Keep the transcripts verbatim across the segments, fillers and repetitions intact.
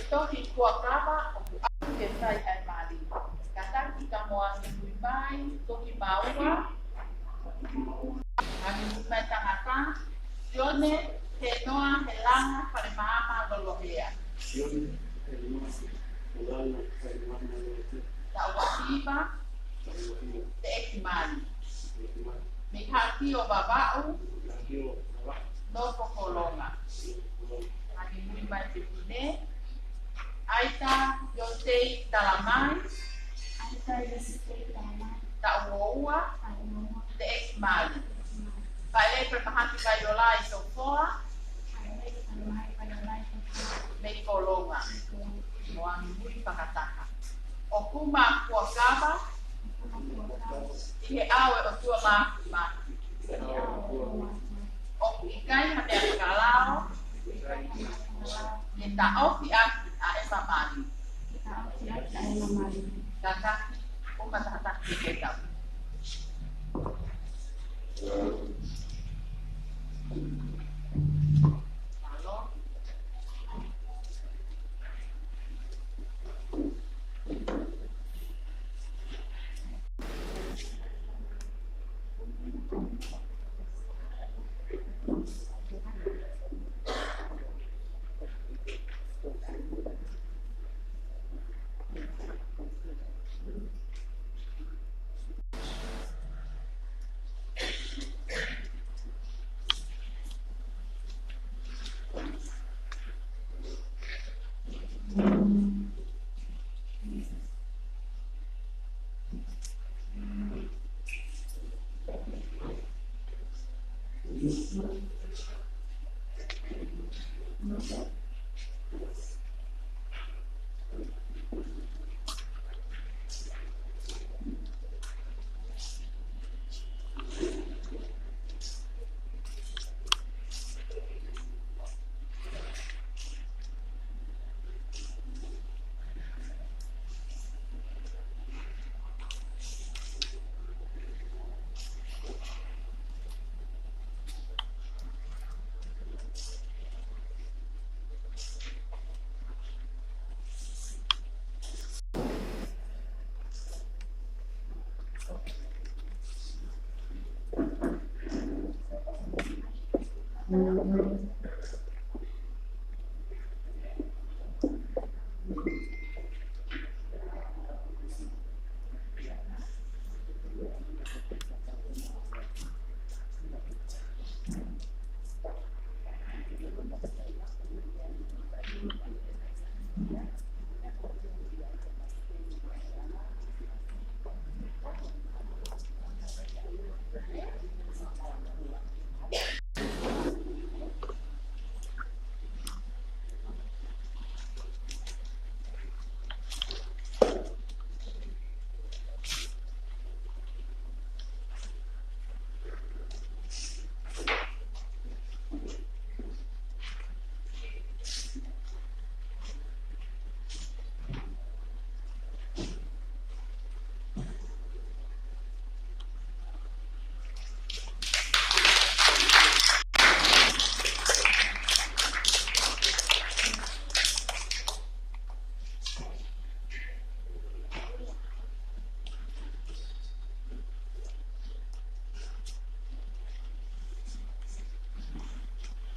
Tohi Fuakava ʻoku ʻalu ke fai ʻa e mali. Kātaki ka mou angimui mai, toki maua. Angimui mai tangata, Sione Henoa Helanga Falemaama Lolohea. Sione Henoa Helanga Falemaama Lolohea. Taʻu ua hiva, teʻeki mali. Mei Haʻatio Vavaʻu, Nofo Kolonga. Angimui mai pē pine. ʻAita Iosei Talamai. ʻAita Iosei Talamai. Taʻu ua ua, teʻeki mali. Faʻelei Falemahaki Vaiolai Sofoa. Mei Kolonga. Mo angimui fakataha. ʻOkuma Fuakava. ʻI he ʻao ʻo e ʻOtua Māfimafi. ʻOku ʻikai ha meʻa fakalao. Ne taʻofi ʻaki ʻa e mali. Kātaki, ʻuma taha taha ke tau.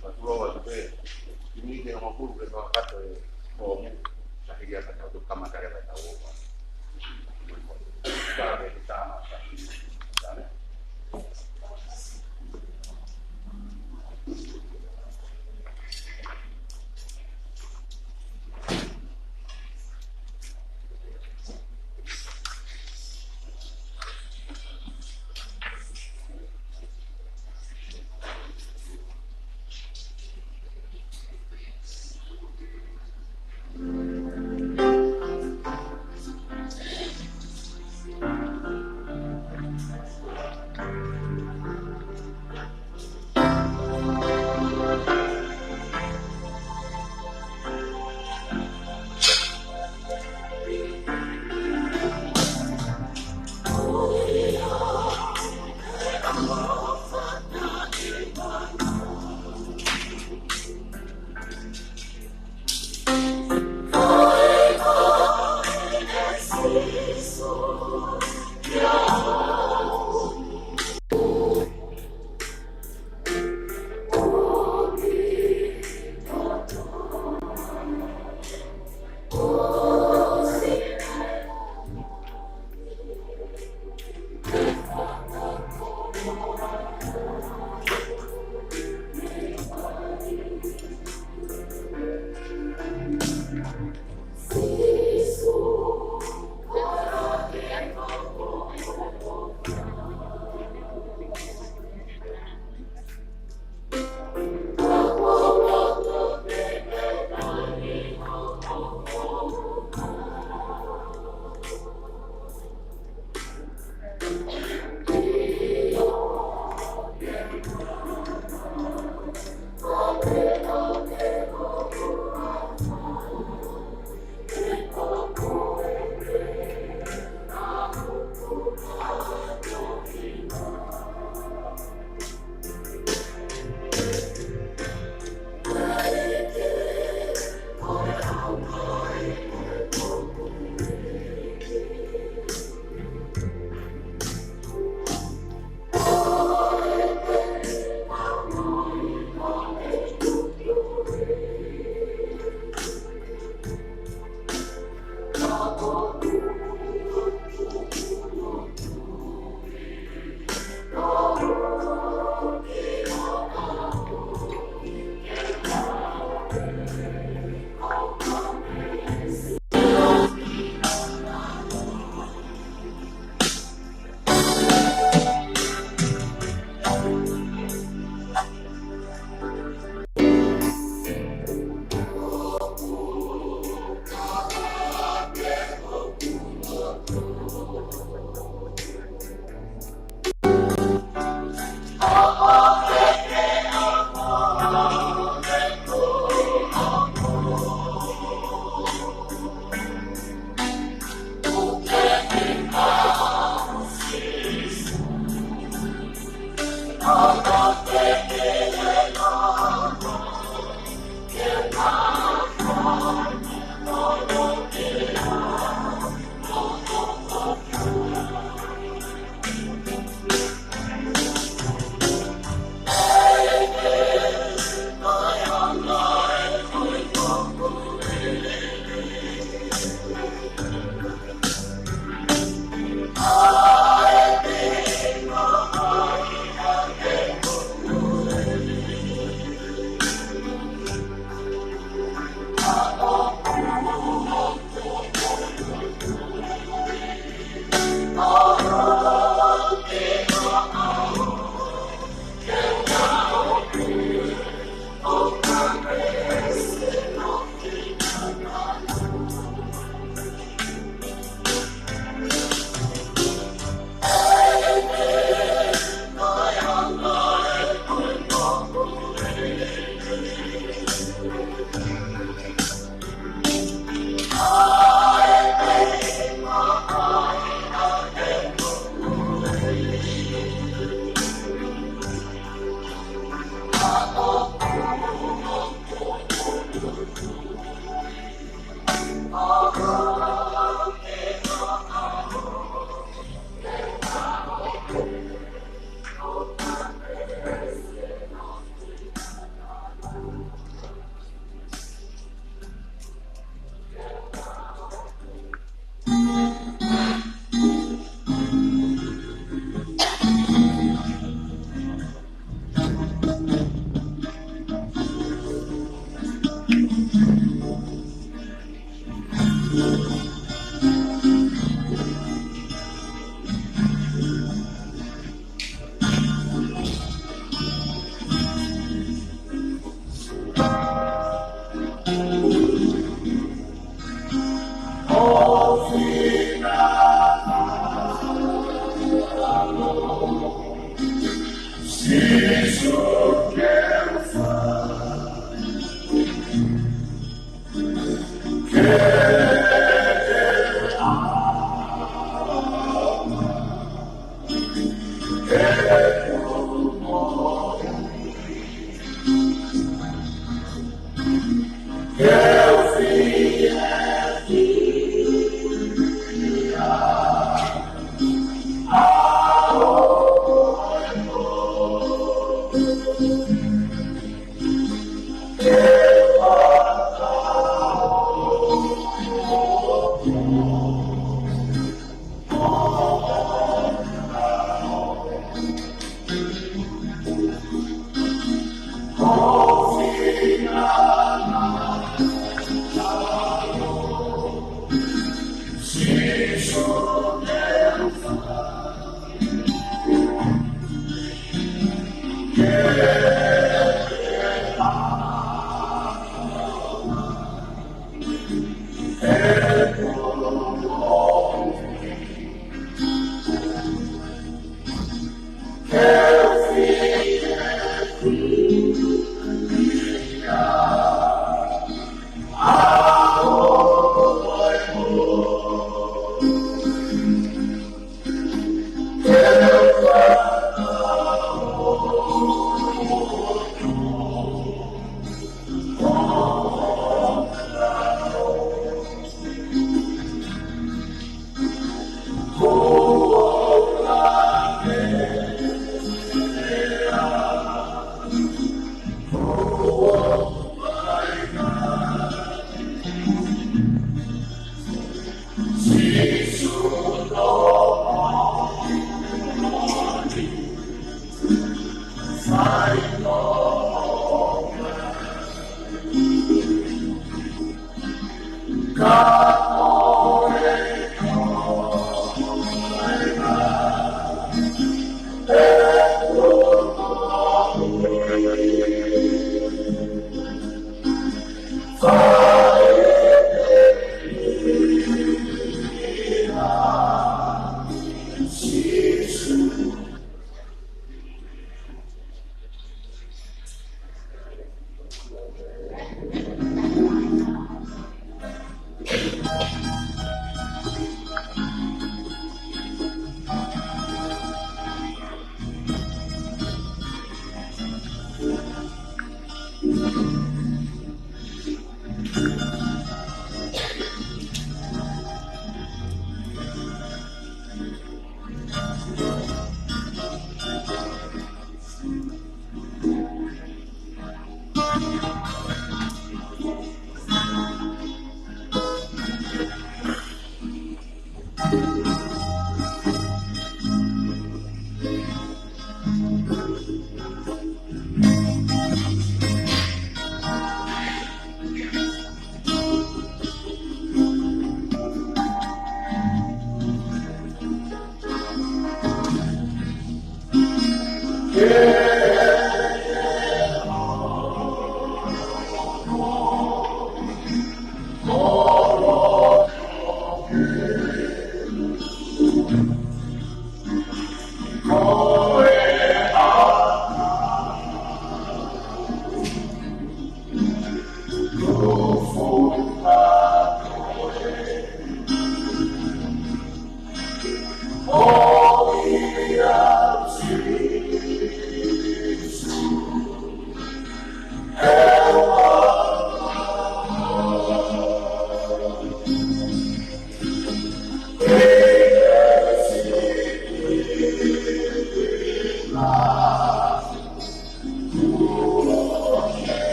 Patulou atu pē, ki mite o makulu ke fakakato e fōmu, sa hili atu ka tau kamata leva e tau ova. Ka pē ki tama, ka pē.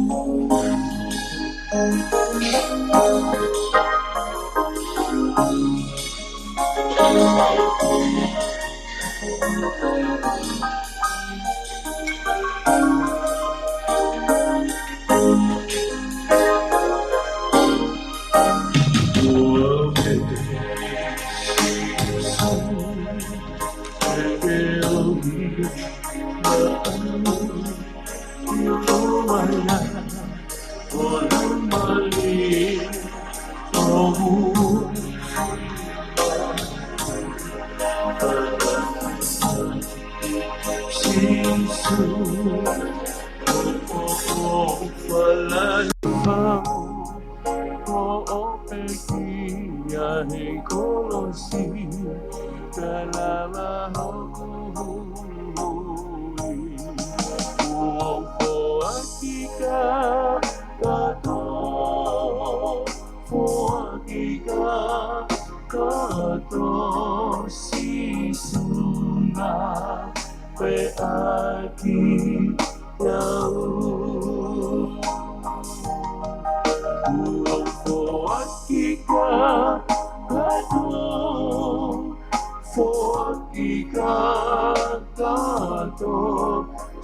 Ko hoʻo pekia he kolosi, ka lava hoku hui. Kuo foaki kakato, foaki kakato Sīsū naʻe ʻaki au. Kuo foaki kakato, foaki kakato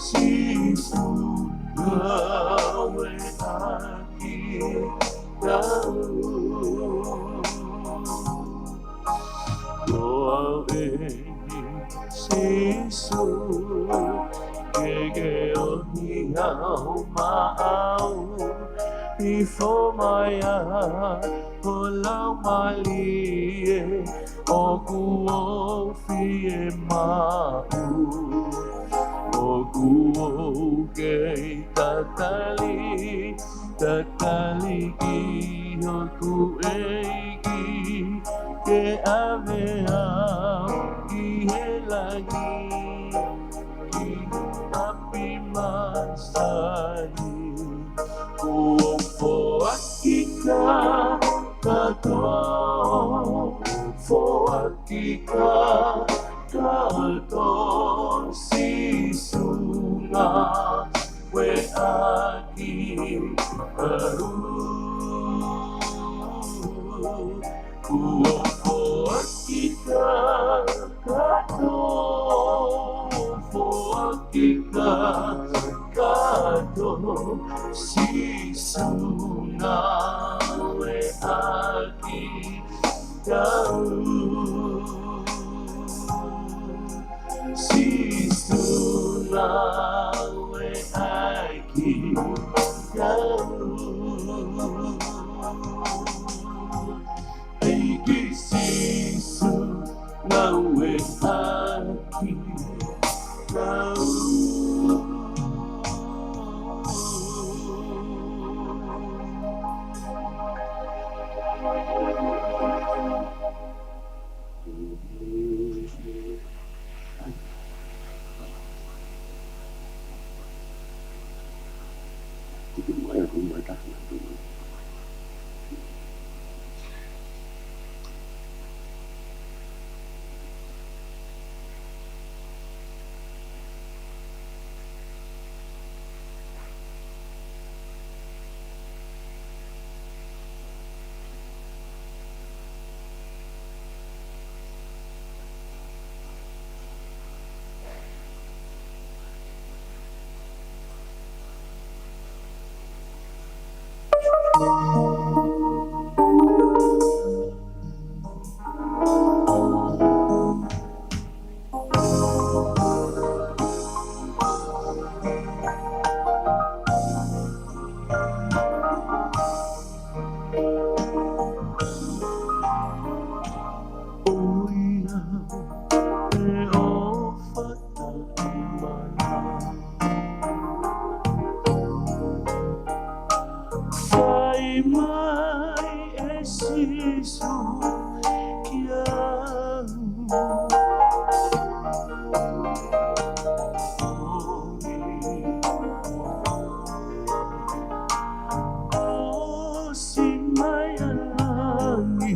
Sīsū naʻe ʻaki au. Ko au ʻeni Sīsū, ke ke ʻomi au maʻau, hifo mai ā ho Laumālie, ʻoku ou fiemaʻu, ʻoku ou kei tatali, tatali ki hoku ʻEiki, ke ʻave au ki he langi, ki ʻapi māsani. Kuo foaki kakato, foaki kakato Sīsū naʻe ʻaki au. Kuo foaki kakato, foaki kakato Sīsū naʻe ʻaki au. Sīsū naʻe ʻaki au. ʻEiki Sīsū naʻe ʻaki au. Fai mai ʻe Sīsū kiate au. ʻOsi mai ʻa langi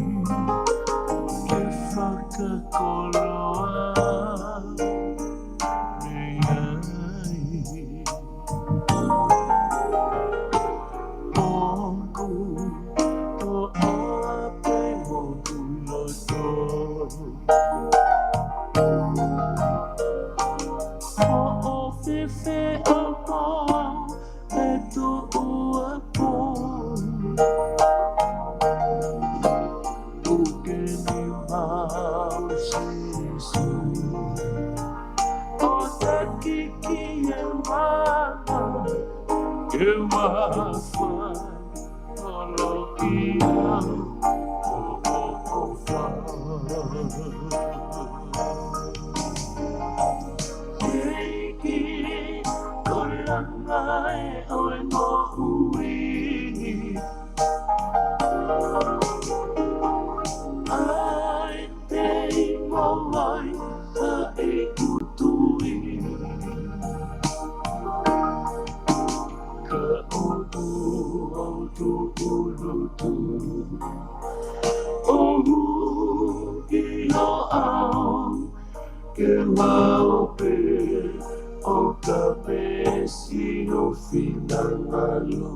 ke fakakoloa mei ai. Kuini. ʻAi pē mo ai ʻa e kutu ini. Ka ʻoku ou tūʻulutu ʻo hū ki ho ʻao, ke mau pē ʻo ka pē sino finangalo.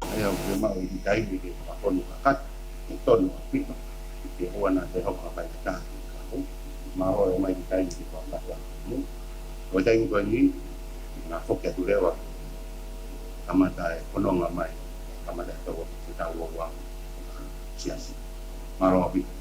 ʻA ia ʻoku ke maʻu e ʻikai ke ke fakafono kakati, ʻoku tonu ʻaupito ke ʻoua naʻa te hoko ʻa e faingataʻa ki he kapu. Mālō e ʻomai ʻikai ke fakakata mu. ʻO e taimi ko eni, na foki atu leva, kamata e fononga mai, kamata e tau, e tau ua ua siasi. Mālō ʻaupito.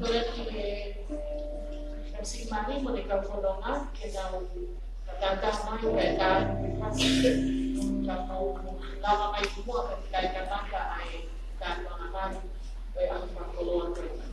Kole ki he kau siʻi mali mo e kau fononga ke nau tatā mai kae tā pasi. Ka mau lava mai ki muʻa ka kiʻi kamata ʻa e kātoanga mali ʻo e ʻaho fakakoloa ko eni.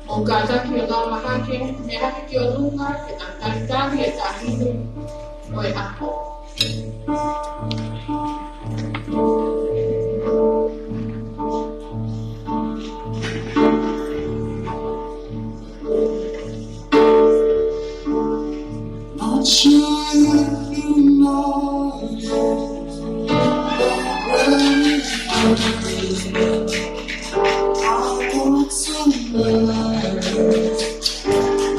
ʻOku kātaki ʻo lava hake, meʻa hake ki ʻolunga, ke tau talitali e taʻahine ʻo e ʻaho. Not sure if you noticed, but where is your I got so mad,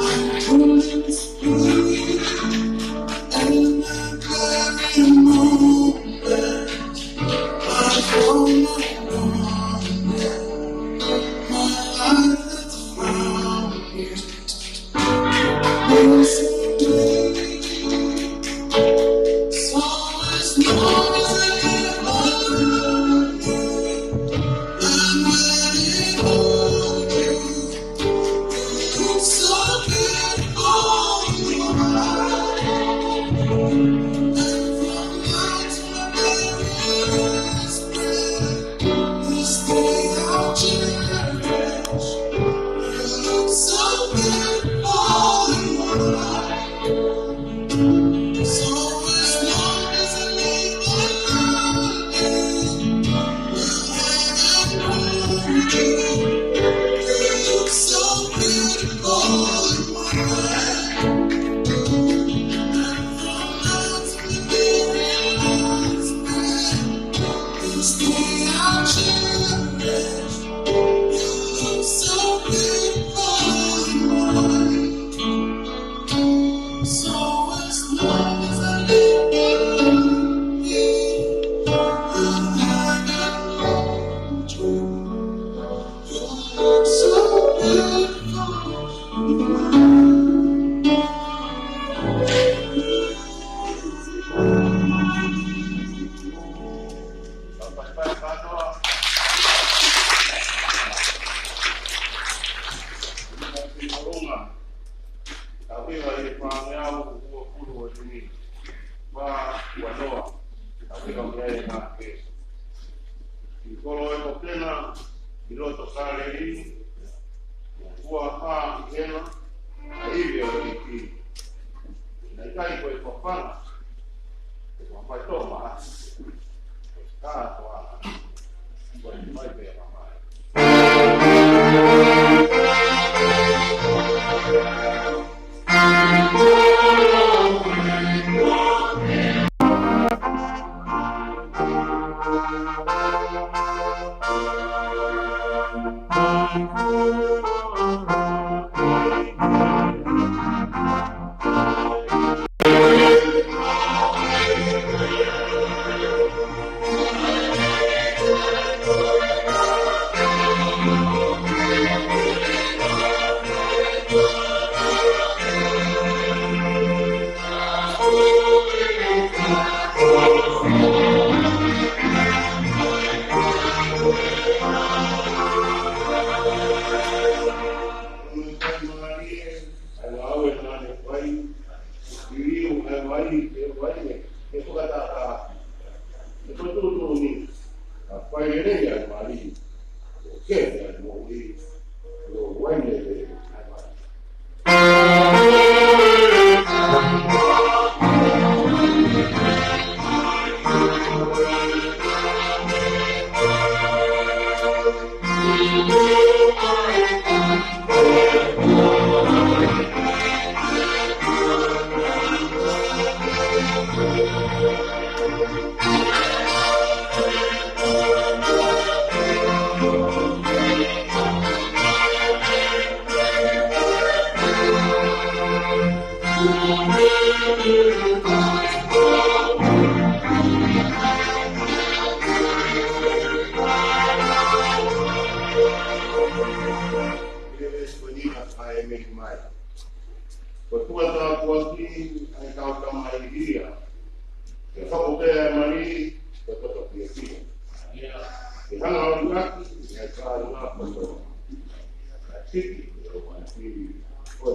I couldn't speak. In that very moment, I found my one. My life has found its way. So as long as I live, I'm ready for you. Tau ʻiloa ʻi he fāngeau uofulu ʻo e nima, ua ua noa, tau ʻiloa mei ai e ngaahi keisi. ʻI kolo e kopena, ʻi loto Kāleli, ua pā ʻi hena, ʻa e ivi ʻo e ʻEiki. Naʻe ʻikai ko e fafanga, ko e faitoʻo maʻa. Kātoa. Ko e mai pē ʻa mai. Ko e tuʻa tāpuaki ʻa e kau tamaiki ia. Ke hoko pē ʻa e mali, ko e poto fiefia. Ke hanga ʻo liʻaki ʻa e kāinga kotoa. Ka tiki, ʻo mali, ko e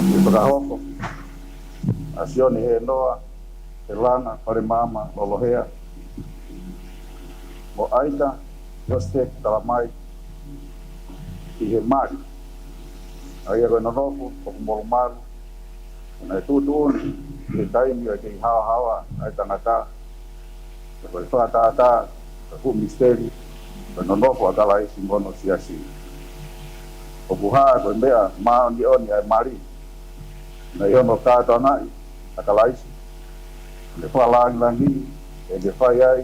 Ke fakahoko ʻa Sione Hēnoa Helanga Falemaama Lolohea mo ʻAita Iositeki Talamai ʻi he mali, ʻa ia ko e nonofo ʻoku molumalu, naʻe tuʻutuʻuni ʻi he taimi ʻo e kei haohaoa ʻa e tangata, ko e fakatātā ʻo e fuʻu misiteli ʻo e nonofo ʻa Kalaisi mo hono siasi. ʻOku hā ko e meʻa māʻoniʻoni ʻa e mali, naʻe ʻi hono kātoangaʻi ʻa Kalaisi, ʻene fakalāngilangiʻi ʻene fai ai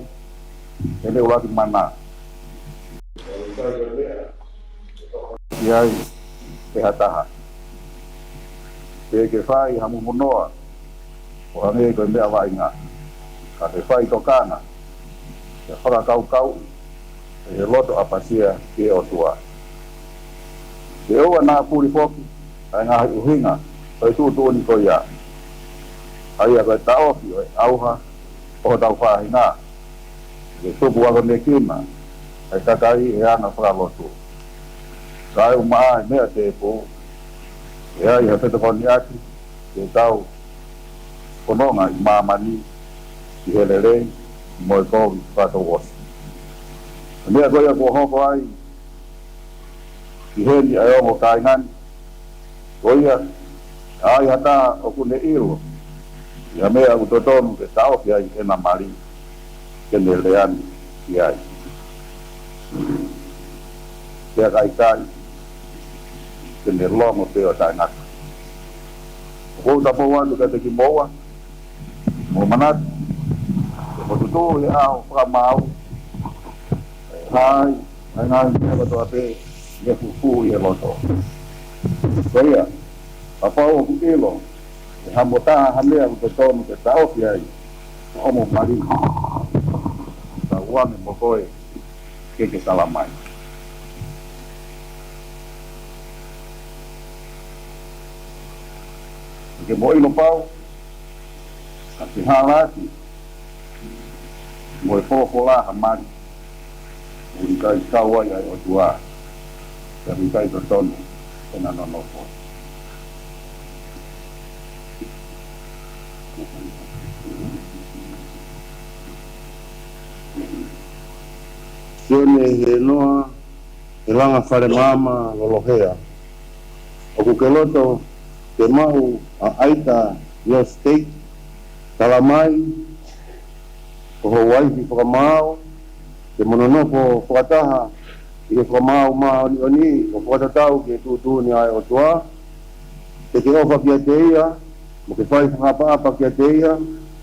ʻene ʻuluaki mana. ʻI ai ʻe ha taha, pe ke fai ha mumunoa ʻo hangē ko e meʻa vaʻinga, ka ke fai tokanga, ke fakakaukauʻi ʻi he loto ʻapasia ki he ʻOtua. Ke ʻoua naʻa puli foki ʻa e ngaahi ʻuhinga ʻo e tuʻutuʻuni ko ia, ʻa ia ko e taʻofi ʻo e ʻauha ʻo hotau faʻahinga, ke tuku akonekina ʻa e kakai ʻi he anga fakalotu. Kae ʻumaʻā ʻa e meʻa tēpū, ʻe ʻi ai ha fetokoniʻaki ke tau fononga ʻi māmani ʻi he lelei mo e kovi fakatouʻosi. Ko e meʻa ko ia kuo hoko ai ʻi heni ʻa e ongo kāinga ni, ko ia, ʻa ia ha taha ʻoku ne ʻilo ʻi ha meʻa ʻoku totonu ke taʻofi ai ʻena mali, ke ne lea ni ki ai. Pea ka ʻikai, ke ne longo pē ʻo taʻengata. ʻOku ou tapou atu kiate kimoua, mou manatu, ʻe tuʻu ʻi he ʻaho fakamaau, ʻe hā ai ʻa e ngaahi meʻa kotoa pē ʻoku fufū ʻi he loto. Ko ia, kapau ʻoku ʻilo ʻe hamou taha ha meʻa ʻoku totonu ke taʻofi ai hoʻomou mali, tauange mo koe ke ke talamai. Ke mou ʻilo pau, ka ke hala atu mo e folofola ha mali ʻoku ʻikai kau ai ʻa e ʻOtua, pea ʻoku ʻikai totonu ʻena nonofo. Sione Hēnoa Helanga Falemaama Lolohea, ʻoku ke loto ke maʻu ʻa ʻAita Iositeki Talamai ko ho uaifi fakamaau, ke mo nonofo fakataha ʻi he fakamaau māʻoniʻoni ʻo fakatatau ki he tuʻutuʻuni ʻa e ʻOtua? Te ke ʻofa kiate ia, mo ke fai fakaʻapaʻapa kiate ia,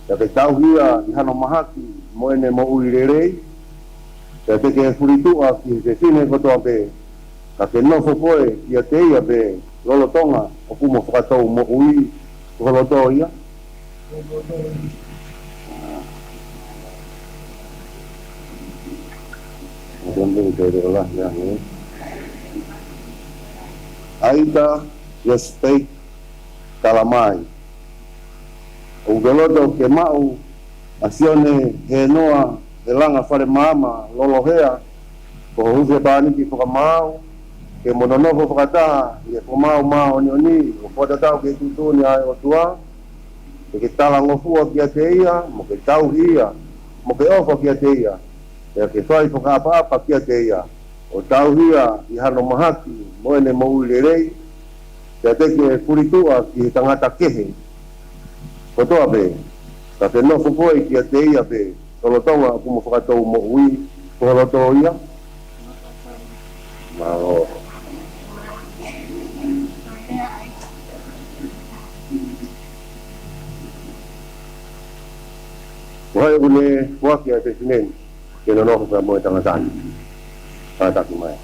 pea ke tauhi ia ʻi hano mahaki mo ʻene moʻui lelei? Pea te ke fulituʻa ki he fefine kotoa pē, ka ke nofo koe kiate ia pē, lolotonga ʻoku mo fakatou moʻui? Ko ho loto ia? Ko ho loto ia. Ni te leʻo lahi ange. ʻAita Iositeki Talamai. ʻOku ou loto ke maʻu ʻa Sione Hēnoa Helanga Falemaama Lolohea ko ho husepāniti fakamaau, ke mo nonofo fakataha ʻi he fakamaau māʻoniʻoni ʻo fakatatau ki he tuʻutuʻuni ʻa e ʻOtua, ke ke talangofua kiate ia, mo ke tauhi ia, mo ke ʻofa kiate ia, pea ke fai fakaʻapaʻapa kiate ia, ʻo tauhi ia ʻi hano mahaki mo ʻene moʻui lelei, pea te ke fulituʻa ki he tangata kehe kotoa pē, ka ke nofo koe kiate ia pē, lolotonga ʻoku mo fakatou moʻui. Ko ho loto ia? Mālō. Ko hai ʻoku ne foaki ʻa e pesineni ke nonofo pea mo e tangata ni? Kātaki mai.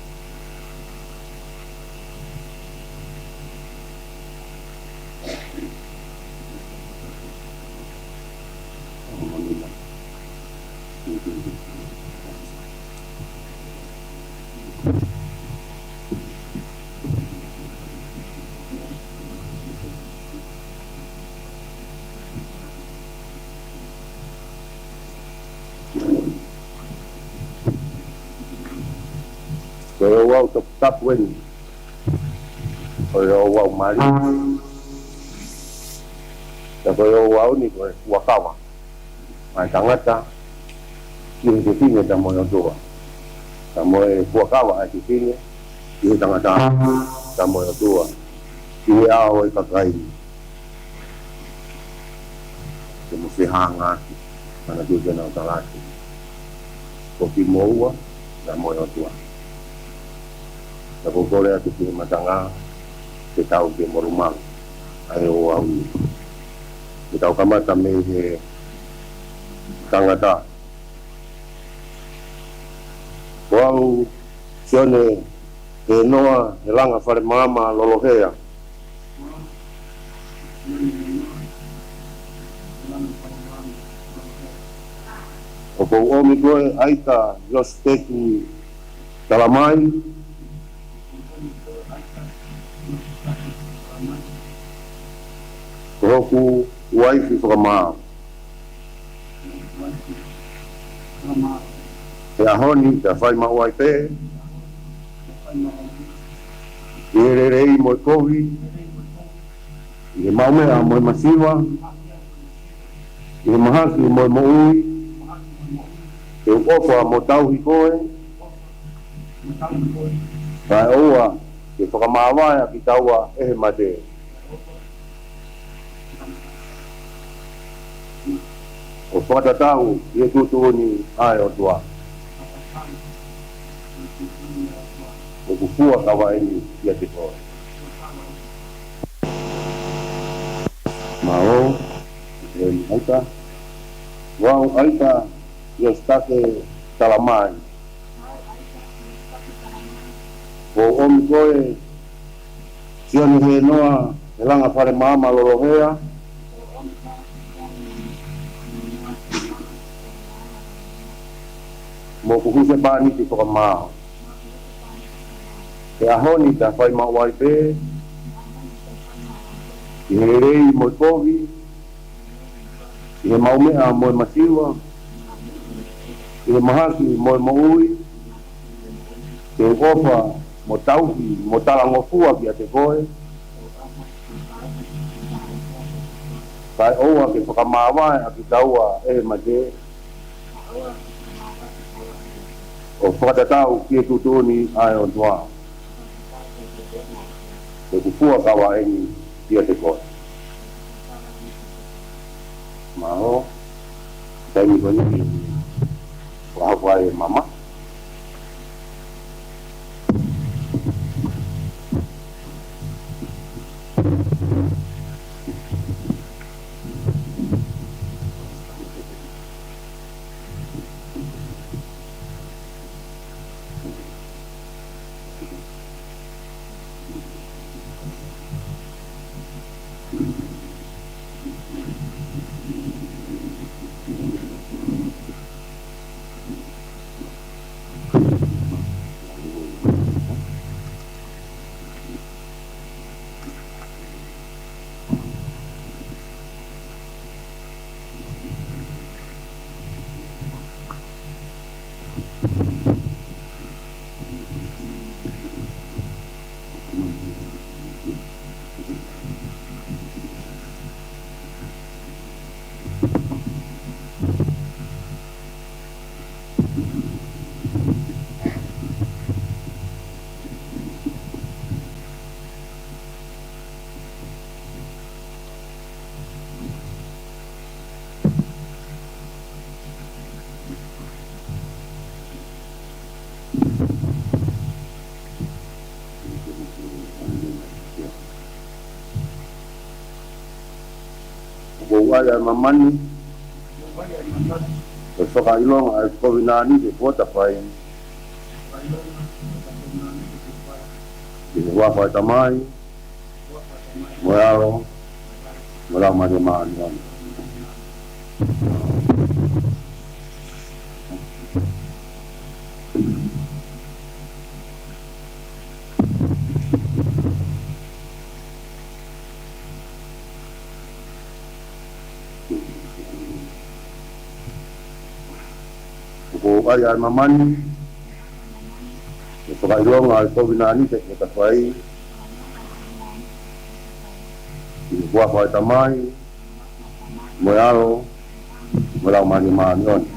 Ko e ouau toputapu eni. Ko e ouau mali. Pea ko e ouau ni ko e fuakava ʻa e tangata ki he fefine pea mo e ʻOtua. Pea mo e fuakava ʻa e fefine ki he tangata pea mo e ʻOtua, ki he ʻao ʻo e kakai ni. Ke mo fehāngaaki, manatuʻi pē naʻa ku talaatu, ko kimoua pea mo e ʻOtua. Pea ʻoku ou kole atu ki he matanga, ke tau ke molumalu ʻa e ouau ni. Ke tau kamata mei he tangata. Ko au Sione Hēnoa Helanga Falemaama Lolohea. ʻOku ou ʻomi koe ʻAita Iositeki Talamai ko hoku uaifi fakamaau. He ʻaho ni pea fai maʻu ai pē, ʻi he lelei mo e kovi, ʻi he maʻumeʻa mo e masiva, ʻi he mahaki mo e moʻui, te u ʻofa mo tauhi koe, kae ʻoua ke fakamāvae ʻa kitaua ʻe he mate, ʻo fakatatau ki he tuʻutuʻuni ʻa e ʻOtua. ʻOku fuakava eni kiate koe. Mālō, ʻe ʻAita. Ko au ʻAita Iositeki Talamai. ʻOku ou ʻomi koe Sione Hēnoa Helanga Falemaama Lolohea mo hoku husepāniti fakamaau. He ʻaho ni pea fai maʻu ai pē, ʻi he lelei mo e kovi, ʻi he maʻumeʻa mo e masiva, ʻi he mahaki mo e moʻui, te u ʻofa mo tauhi mo talangofua kiate koe, kae ʻoua ke fakamāvae ʻa kitaua ʻe he mate, ʻo fakatatau ki he tuʻutuʻuni ʻa e ʻOtua. ʻOku fuakava eni kiate koe. Mālō. Taimi ko eni, ʻoku hoko ai e mama. ʻOku ou ʻai ʻa e māmani ko e fakaʻilonga ʻa e kovinānite kuo ta fai. ʻI he huafa ʻo e Tamai, mo e ʻAlo, mo e Laumālie Māʻoniʻoni. ʻOku ou ʻai ʻa e māmani ko e fakaʻilonga ʻa e kovinānite kuo ta fai. ʻI he huafa ʻo e Tamai, mo e ʻAlo, mo e Laumālie Māʻoniʻoni.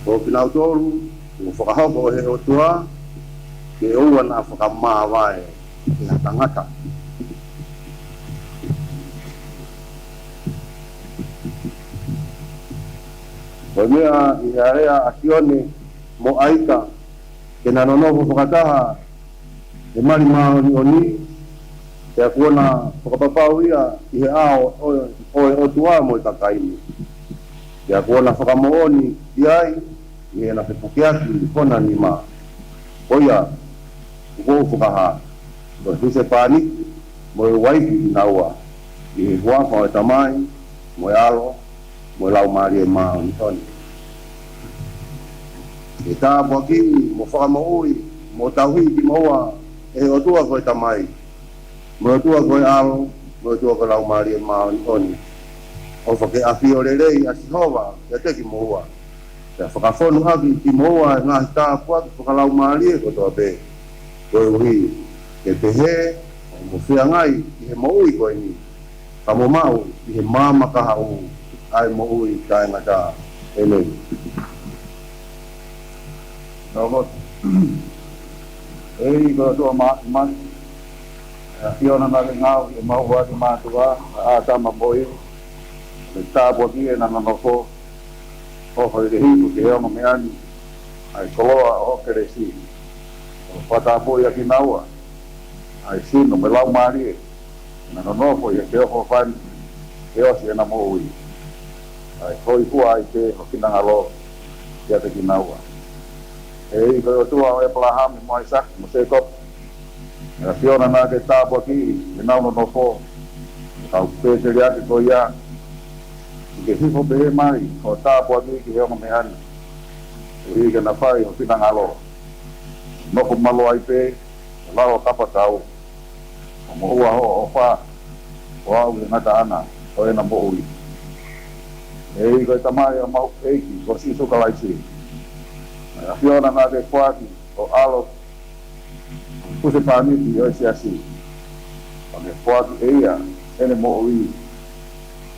Ko kinautolu kuo fakahoko ʻe he ʻOtua ke ʻoua naʻa fakamāvae ʻe ha tangata. Ko e meʻa ʻi he alea ʻa Sione mo ʻAika ke na nonofo fakataha he mali māʻoniʻoni, pea kuo na fakapapau ia ʻi he ʻao ʻo, ʻo e ʻOtua mo e kakai ni. Pea kuo na fakamoʻoni ki ai ʻi heʻena fepukeaki hona nima. Ko ia, ʻoku ou fakahā, ko e husepāniti mo e uaifi kinaua, ʻi he huafa ʻo e Tamai, mo e ʻAlo, mo e Laumālie Māʻoniʻoni. Ke tāpuakiʻi mo fakamoʻui mo tauhi kimoua ʻe he ʻOtua ko e Tamai, mo e ʻOtua ko e ʻAlo, mo e ʻOtua ko e Laumālie Māʻoniʻoni. ʻOfa ke ʻafio lelei ʻa Sihova kiate kimoua, pea fakafonu ʻaki kimoua ʻa e ngaahi tāpuaki fakalaumālie kotoa pē, koeʻuhi ke pehē ʻoku mo feangai ʻi he moʻui ko eni, ka mo maʻu ʻi he maama kahaʻu ʻa e moʻui taʻengata. ʻEmeni. Tau lotu. ʻEiki ko e ʻOtua Māfimafi, ʻa e ʻAfiona naʻa ke ngaohi ʻemau ʻofa ki he mātuʻa, ʻa ʻĀtama mo ʻIvi, ke tāpuakiʻi ʻena nonofo, ʻofa ke hifo ki he ongo meʻa ni ʻa e koloa ʻo ho kelesi, ʻo fakatapui ʻa kinaua ʻa e sino mo e laumālie, ke na nonofo ʻi he feʻofoʻofani ke ʻosi ʻena moʻui, kae hōifua ai pē ho finangalo kiate kinaua. ʻEiki ko e ʻOtua ʻo ʻĒpalahame mo ʻAisake mo Sēkope, ʻa e ʻAfiona naʻa ke tāpuakiʻi ʻenau nonofo, kau pēteliake ko ia, ke hifo pehē mai hoʻo tāpuaki ki he ongo meʻa ni, koeʻuhi ke na fai ho finangalo, nofo malu ai pē ʻi he lao kapakau, ʻo moʻua hoʻo ʻofa, ʻo aʻu ki he ngataʻanga ʻo ʻena moʻui. ʻEiki ko e Tamai ʻo homau ʻEiki ko Sīsū Kalaisi, ʻa e ʻAfiona naʻa ke foaki ho ʻAlo, husepāniti ʻo e Siasi, ʻo ne foaki ʻe ia ʻene moʻui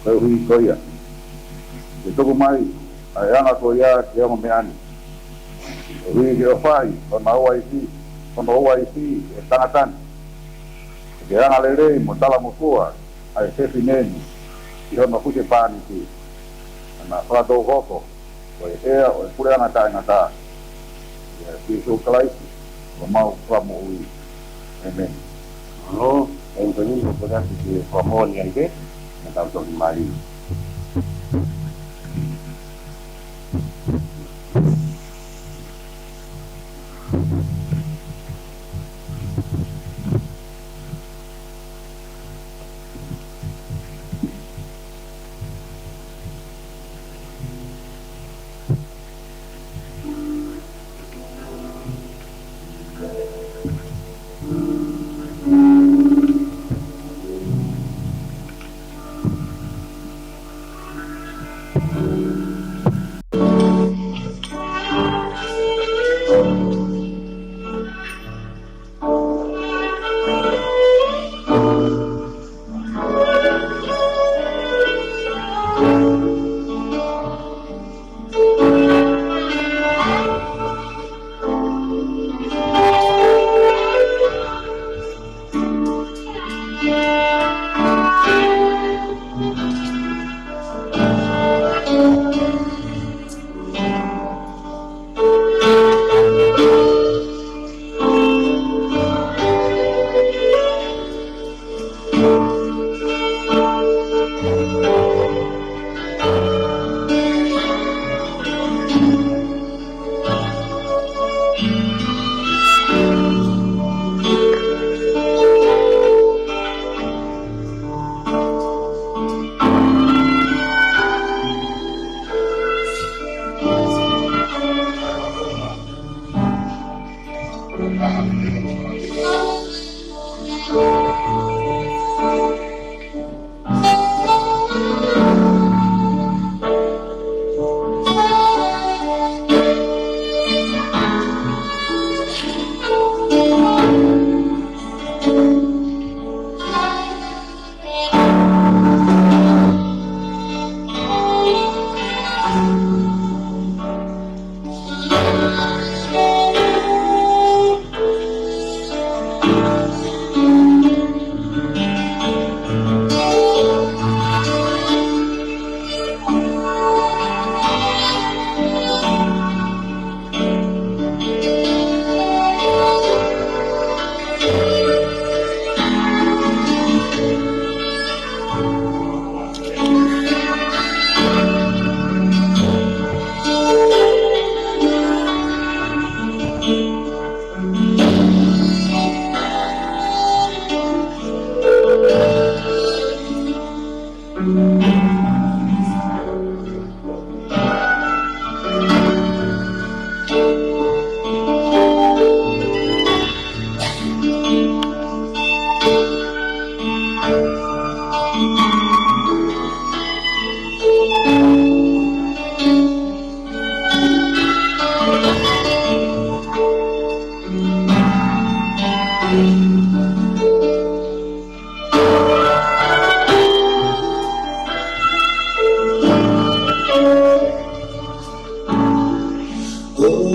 koeʻuhi ko ia, ke tuku mai ʻa e anga ko ia ki he ongo meʻa ni, koeʻuhi ke ʻofaʻi hono uaifi, hono uaifi ʻe tangata ni, ke angalelei mo talangofua ʻa e fefine ni ʻi hono husepāniti, ʻa ia naʻa fakatou hoko ko e heʻa ʻo e puleʻanga taʻengata, ʻia Sīsū Kalaisi ko homau Fakamoʻui. ʻEmeni. Mālō, ʻEnitoni, ko e ʻosi ke fakamoʻoni ai pē, naʻa tau toki mali.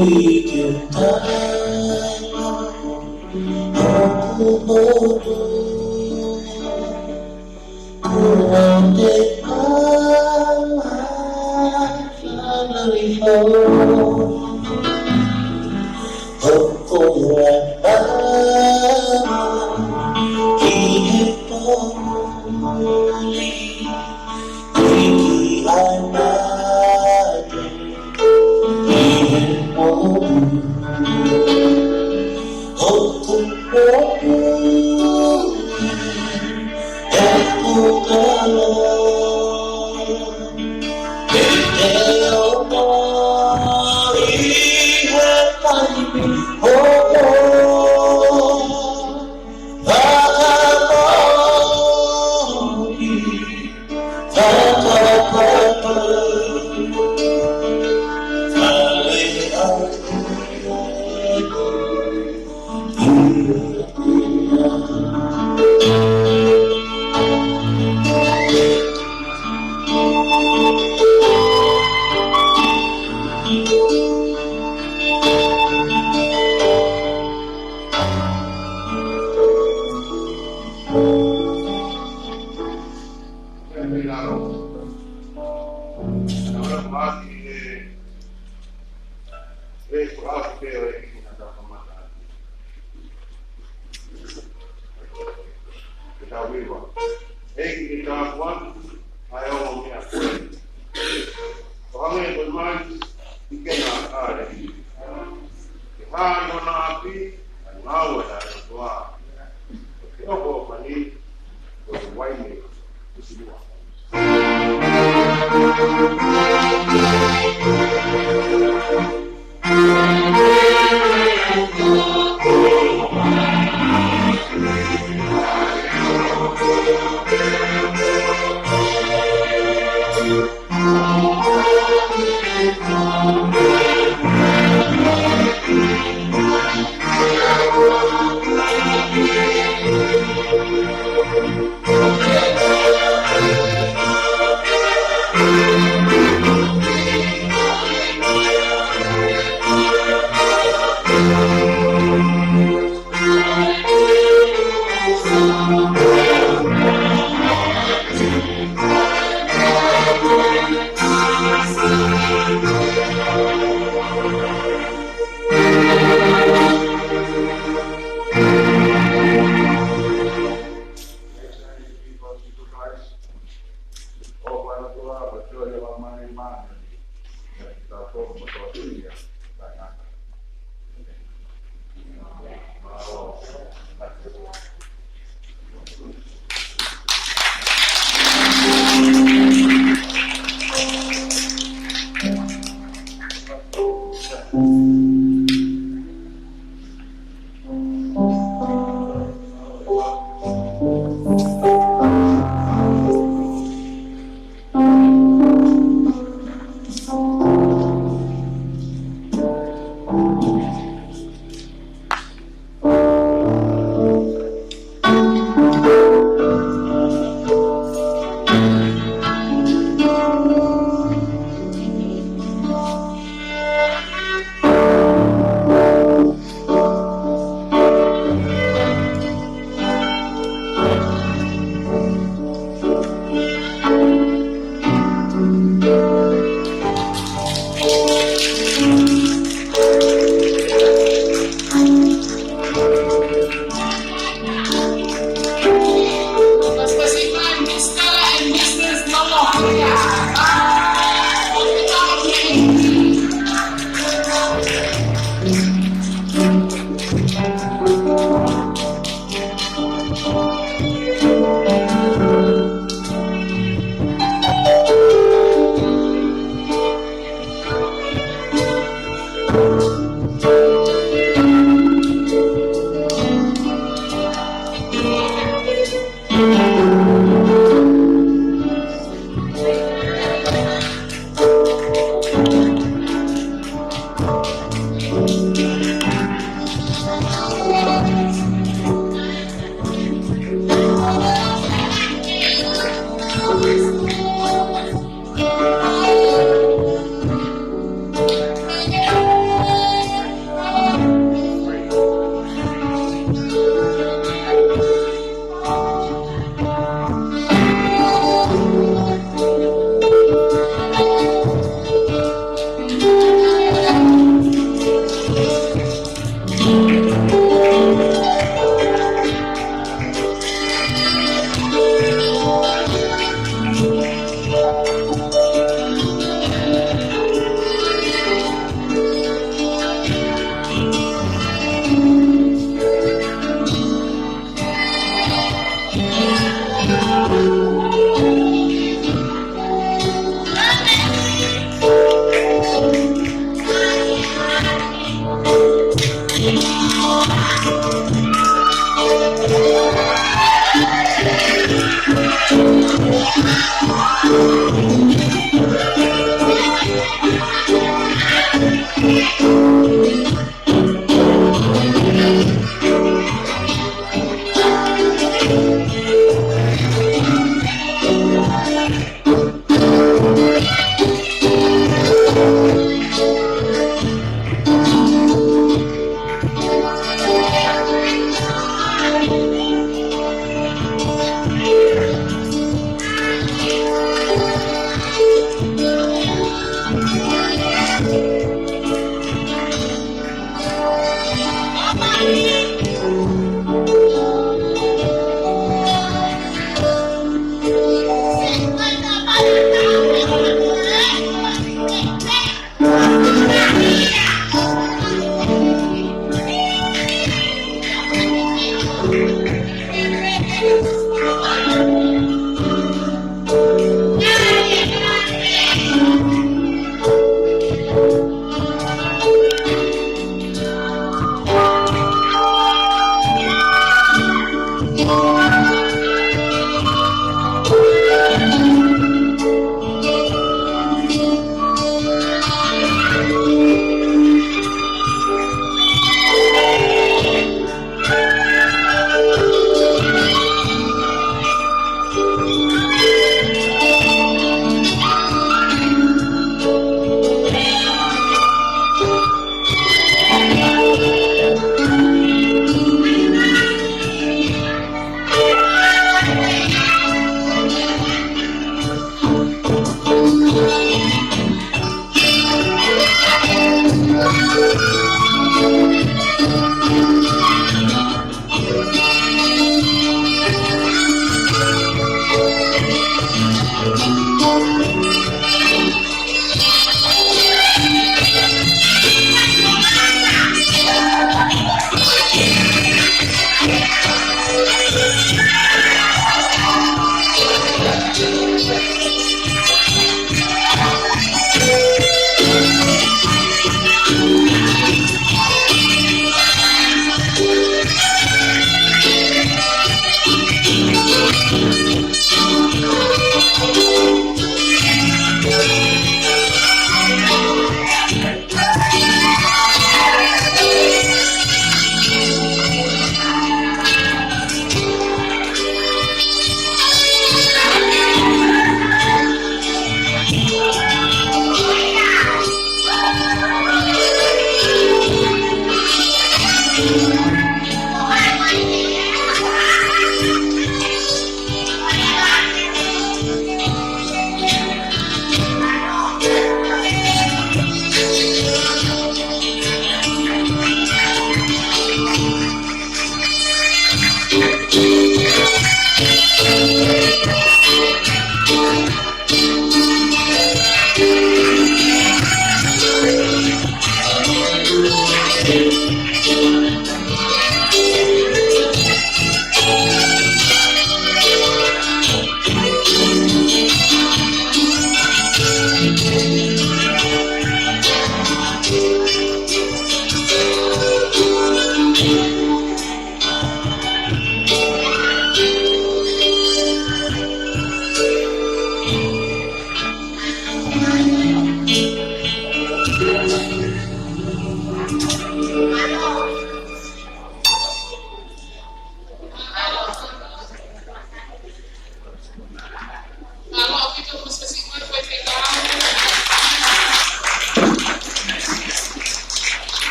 ʻi te taha ʻoku motu, kuo te maʻa fana i ho. ʻOku ʻi ai pē ki he pō ni, ʻi ai pē ki he pō ni. ʻOku ou pehē ʻe au, ʻe te ʻomi ʻi he taimi hono fakamoʻui. ʻEiki, ke tāpuaki ʻa e ongo meʻa ko ē. ʻO hangē ko e mai, ʻi ke na ʻale. Ke hā ʻi hona ʻapi, ʻa e ngāue ʻa e ʻOtua. Ke hoko ʻo pani, ko e uaine, ʻusi lua.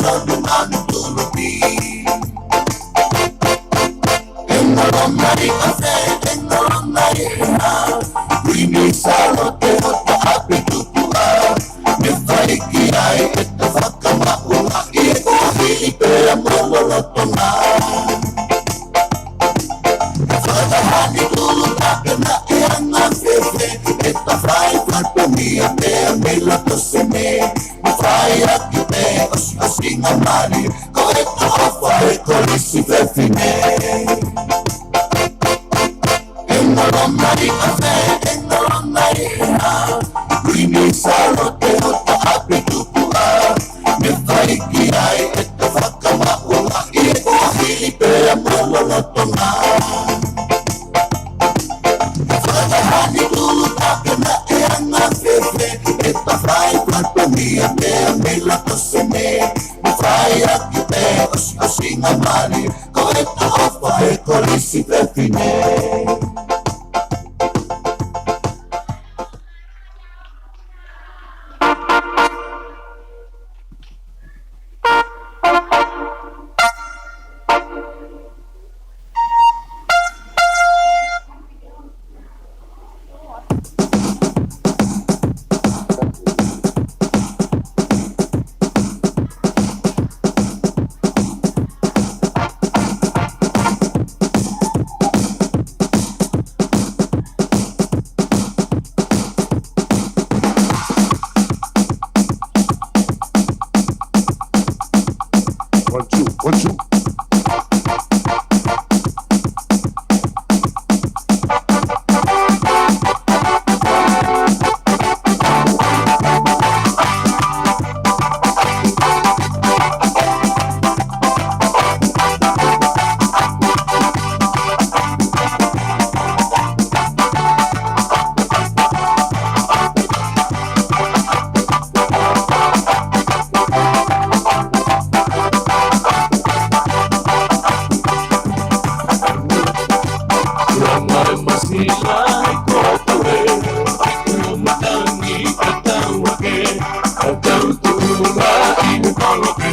tolu manu tulupi. ʻE ngalo mai ʻa fē, ʻe ngalo mai ʻe hā, Kuini Sālote ʻo ta ʻapi tupuʻa, ne fai ki ai ʻeta fakamaʻunga ʻi he kuahiʻi pea mo lolotonga. Fakahani tulu tape na e anga fēfē, ʻeta fai fatongia pea mei loto Sene, mo fai ʻaki pē ʻosiʻosinga mali, ko ʻeta ʻofa he kolisi fefine. ʻE ngalo mai ʻa fē, ʻe ngalo mai ʻe hā, Kuini Sālote ʻo ta ʻapi tupuʻa, ne fai ki ai ʻeta fakamaʻunga ʻi he kuahiʻi pea mo lolotonga. Fakahani tulu tape na e anga fēfē, ʻeta fai fatongia pea mei loto Sene, mo fai ʻaki pē ʻosiʻosinga mali, ko ʻeta ʻofa he kolisi fefine. One, two, one, two. Langa e masila he koto e, ʻi ʻumatangi ka tau ake, ka tau tula ʻi he kolope,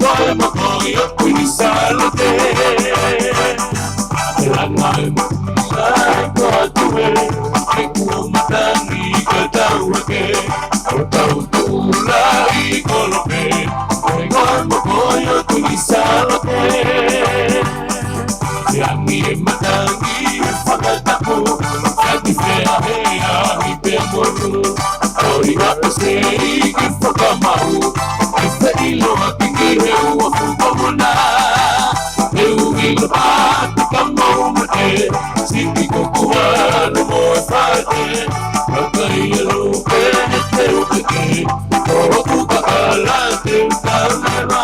ko e mokoʻi ʻo Kuini Sālote. Langa e masila he koto e, ʻi ʻumatangi ka tau ake, ka tau tula ʻi he kolope, ko e mokoʻi ʻo Kuini Sālote. Siani e matangi e fakatapu, ʻaki fea he ahi pea monu. ʻOi ʻa ʻo se iki fakamaʻu, ʻe feʻiloaki ki he uafu ko Mona. He ui lo ʻa te ka mau mate, sipi kuku alu mo e fate. Kakai e lupe he te uke ke, ko hoku kakala te uka mera.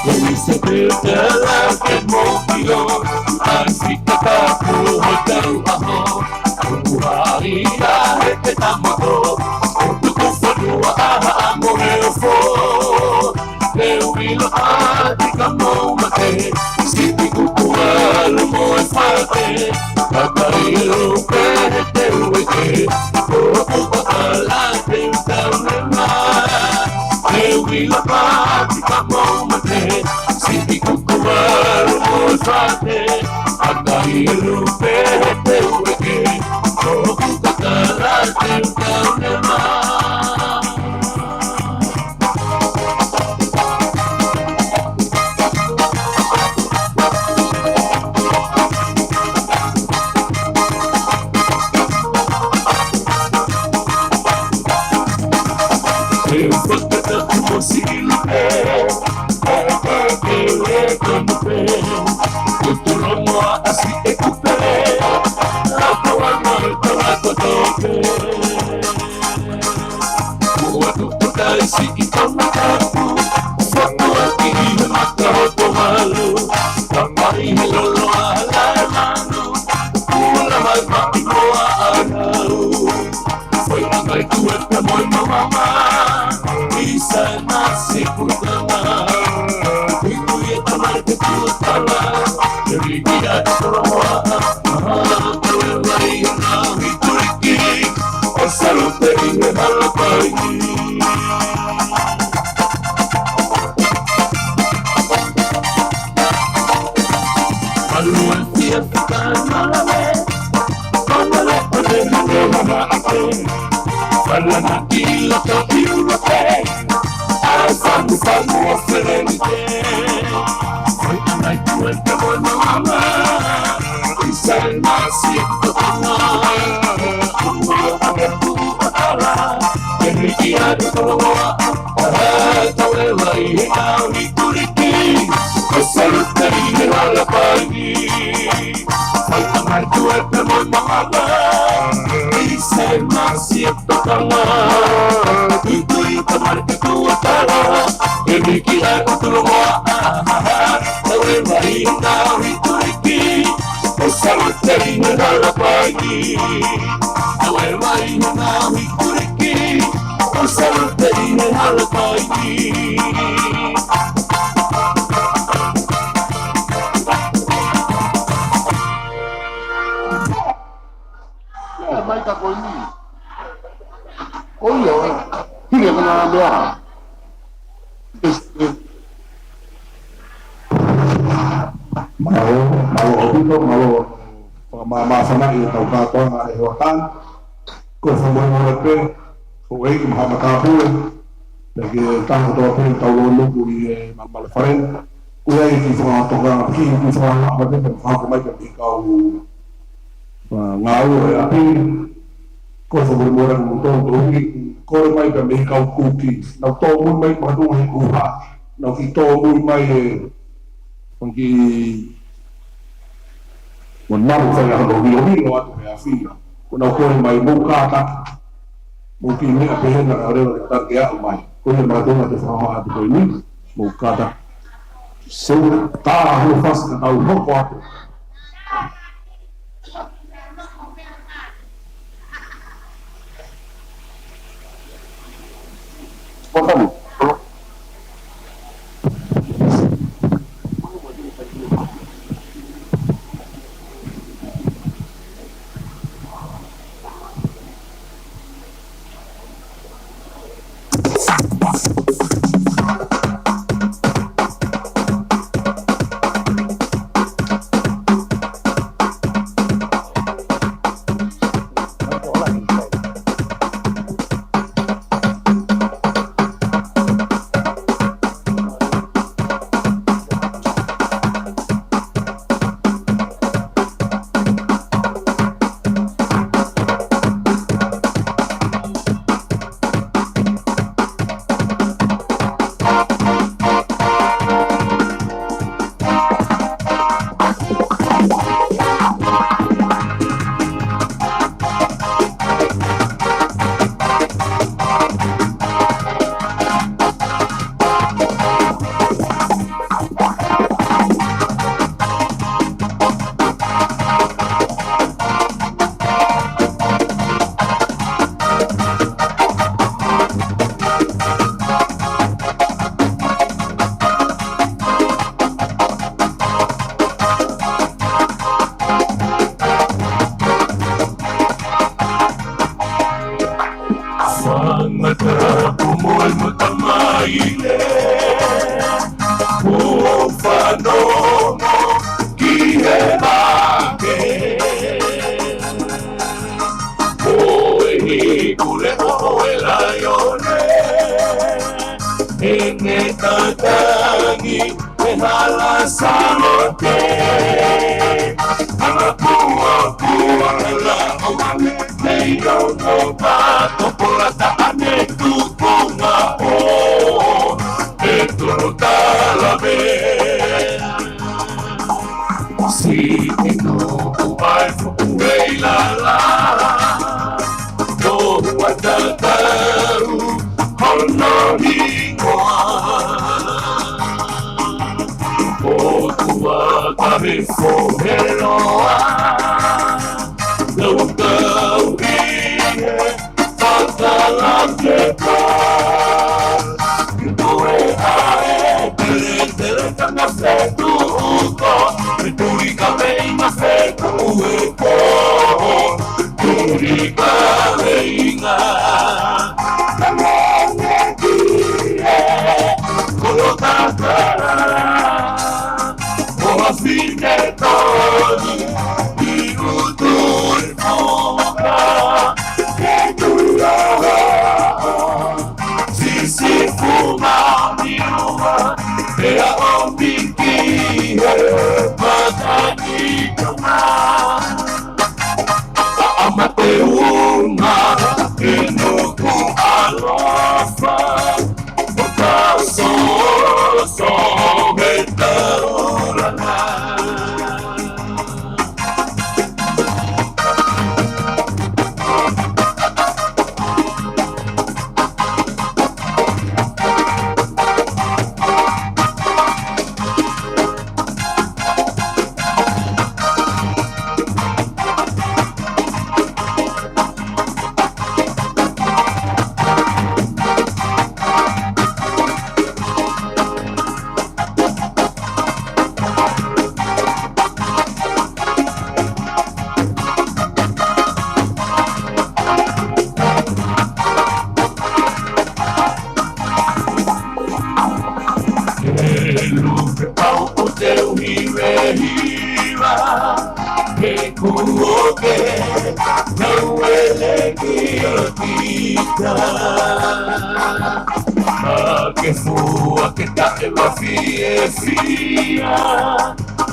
Ia ni se pētela ke mōkio, ʻai fika kapu hotau ʻaho, kupu hai a he te tamako, kupu fanua ʻaha amo he ofo. He ui lo ʻa te ka mau mate, sipi kuku alu mo e fate. Kakai e lupe he te uke ke, ko hoku kakala te uka mera. He ui lo ʻa te ka mau mate, sipi kuku alu mo e fate. Kakai e lupe he te uke ke, ko hoku kakala te uka mera. He fakatapu mo Silipe, ʻa e pake le kanu pe, kutulongo ʻa ʻasi e kupe, la kawana e tala kotope. Ua tupu taisi ʻi Tonga tapu, fatu ʻaki ʻi he maka hoto malu, tamai he lolo ʻa lae manu, ua lava e maʻi mo ʻa ʻanau. Foʻi ʻangai tuʻe pea mo e mauʻanga, ʻi Saina Sipulukanga. Tala, e viki a toloa, a, tau e vai na hikuliki, ʻo Salute ʻi he hala pai. Malu ʻa e fia fika malave, Fana le pale hane hana ake. Fana na ki loto ʻi ʻUlope. ʻA e fanu fanu ʻo Felenite. Hoi anai kue te moe mama. ʻIsai masi e tokanga. Amo ame ku atala. Kemi ki a tu koloa. Tau e vai he ngaahi kuliki, ʻo Salute ʻi he hala pai. Fai tamai tu e pe mo manganga, ʻi se masi e tokanga. Tui tui tamai te tuatala, e viki a e ʻutulongoa. Tau e vai he ngaahi kuliki, ʻo Salute ʻi he hala pai. Tau e vai he ngaahi kuliki, ʻo Salute ʻi he hala pai. Ia, mai ka ko eni. Ko ia, ʻo, hige kona mea. Mālō, mālō ʻaupito, mālō. Fakamāmāfanaʻi e tau kātoanga he hoʻatā ni. Ko e fakamolemole pē, ko e ʻEiki Maha Matāpule, pea ke taha kotoa pē tau lōnuku ʻi he malumalu fale ni. Ko e ʻEiki fakatoka, ki, ki fakahā mai pē, fakahoko mai pē mei he kau, ʻa, ngāue ʻa e ʻapi ni. Ko e fakamolemole ʻaupito, tau ui, kole mai pē mei he kau kuki. Nau tōmui mai, makatuʻunga he kuha. Nau kiʻi tōmui mai e, ʻo kiʻi Mo nau fai ʻa hono vilovilo atu he afi. Ko nau kole mai mou kātaki. Mou kiʻi meʻa pehē naʻa ka leva ke taki aʻu mai. Ko ia mātou na te fakahoa atu ko eni. Mou kātaki. Sou tā hano fasi ka tau hoko atu. Fangata kumoe matamaile, kuo fanongo ki he lake. Ko e hiku leʻo ʻo e laione, ʻene tatangi he hala Salote. Anga kuo kuo ala o mane nei o no pato pola taʻane tukunga ʻo e tolo talave. Siʻi nuku mai fuku ei lala. Tohu a tatau hono hingoa. ʻOtua ka me foheloa. Nau kau ʻi he Fakalakeka. Toe ʻa e teletele ka na fetu Fine toni, i utu i fuka, ke tui a Sisifu Māmiua, pea ʻomi ki he mata ni tama. ʻAma te unga i nuku ʻaloʻofa, ʻo ka soso he taulanga. Ke lupe pau ʻo te uhi vehiva, ke kuo ke tau ele ki kita. Ka ke fua ke taʻe mafi e fia,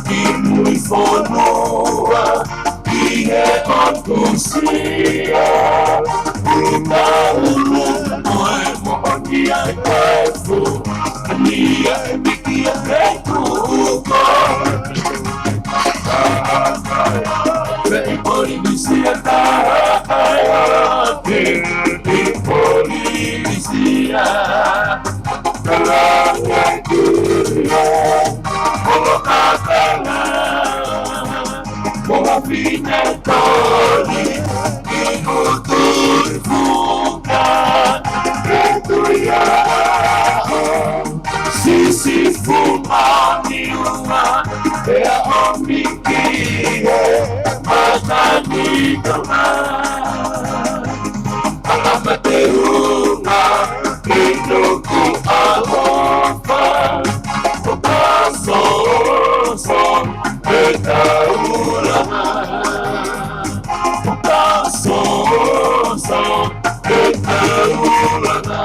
ki mui fonua, ki he ʻotu sia. Ki ta ulu, ko e moʻoni ʻa e kaifu, ni ʻa e miki ʻa e kuko. Pea ʻi Polinisia taha ai ake, ʻi Polinisia. Kala ʻa e kuko, ʻo kakala. Mo ha fine toni, i utu i fuka, ke tui a Sisifu Māmiua, pea ʻomi ki he mata ni tama. ʻAma te unga i nuku ʻaloʻofa, ʻo ka soso he taulanga. ʻO ka soso he taulanga.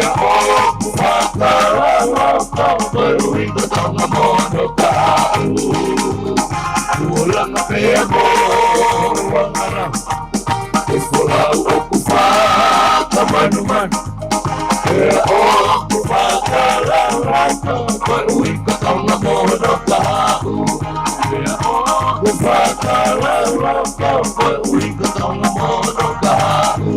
ʻOku fakaʻapaʻapa koeʻuhi ko Tonga mo hono kahaʻu. Kuo langa pea mo angaranga. ʻE folau ʻoku fakamanumanu. Pea ʻoku fakaʻapaʻapa koeʻuhi ko Tonga mo hono kahaʻu. Pea ʻoku fakaʻapaʻapa koeʻuhi ko Tonga mo hono kahaʻu.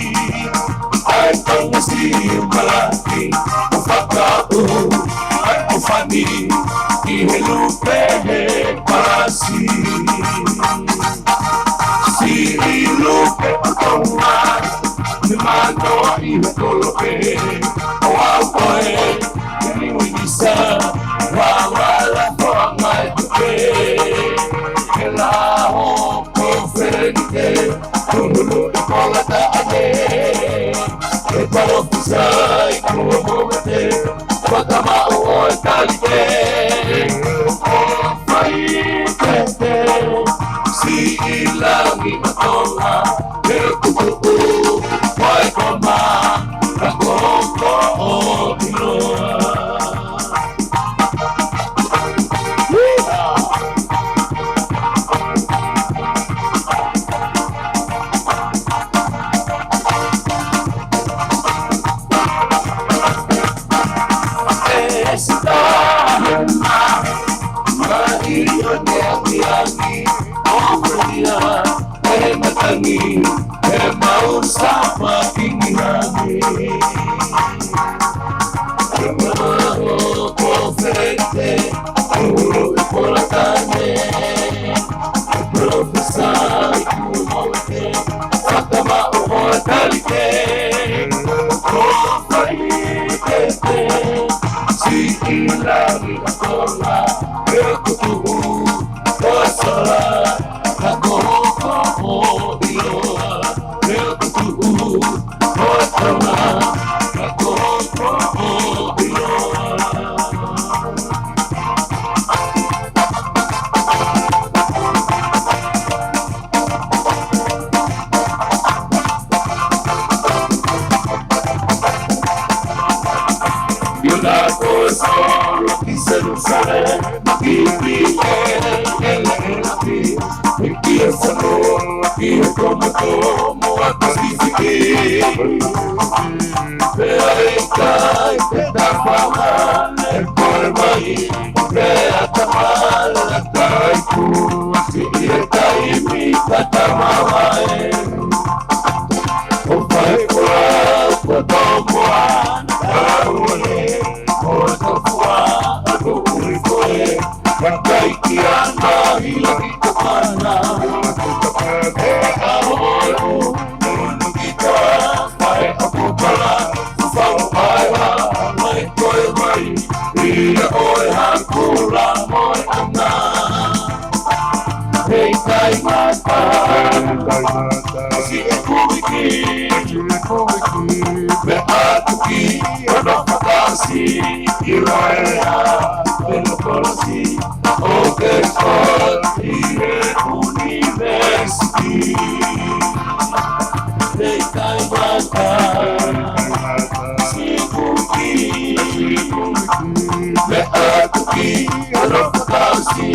ʻAi Tonga Siʻi Malaki, ʻo fakaʻu, ʻai ʻo fani, ʻi he lupe he palasi. Siʻi lupe ʻo Tonga, ne manoa ʻi he kolope, ʻo aʻu ko e, ʻi Niuinisa, ua ua la foa ngai tupe, he la ho ko felite, Tūhulu ʻi Kolataʻane, ʻe palōfisai kuo movete, fakamaʻu ʻo e talite, ʻo fai tete, siʻi langi ʻo Tonga, ʻe kutuʻu, ʻo e koma, ka ko ko ʻo ʻiloa. ʻE sita hema, mai o ne angiangi, ʻo kulia, ʻe matangi, ʻe mau sapa kingi hangi. Ke maho ko fete, uru i Kolataʻane, professor i Kumoete, fakamaʻu ʻo e talite, ko fai tete, siʻi langi ʻo Tonga, ʻe kutuʻu, ʻo sola, ka ko ko ʻo ʻiloa, ʻe kutuʻu, ʻo Tonga, ka ko ko ʻo ʻiloa. Yona ko solo ki Selusalema, ki ki e, e, e, e, ki e sano, ki e tomato, mo a Pasifiki. Pea ʻikai te tau fama, e kore mai, pea tamala kai ku, siʻi e taimi ka tau mahae. ʻO fai kola, ko tau moana, ka ue, ko tau fua, ʻa ko ui koe, ka kai ki ana, ila ki ka mana. E a hoi u, nunu ki ka, fai a kupala, fau ai ha, mai koe mai, ia ʻoe hakula moe ana. Hei taimata. Hei taimata. Siʻi kuviki. Siʻi kuviki. Meʻa tuki. Ono fakasi. Ilaea. Pelo kolosi. Oxford. ʻI he university. Hei taimata. Siʻi kuviki. Meʻa tuki. Ono fakasi.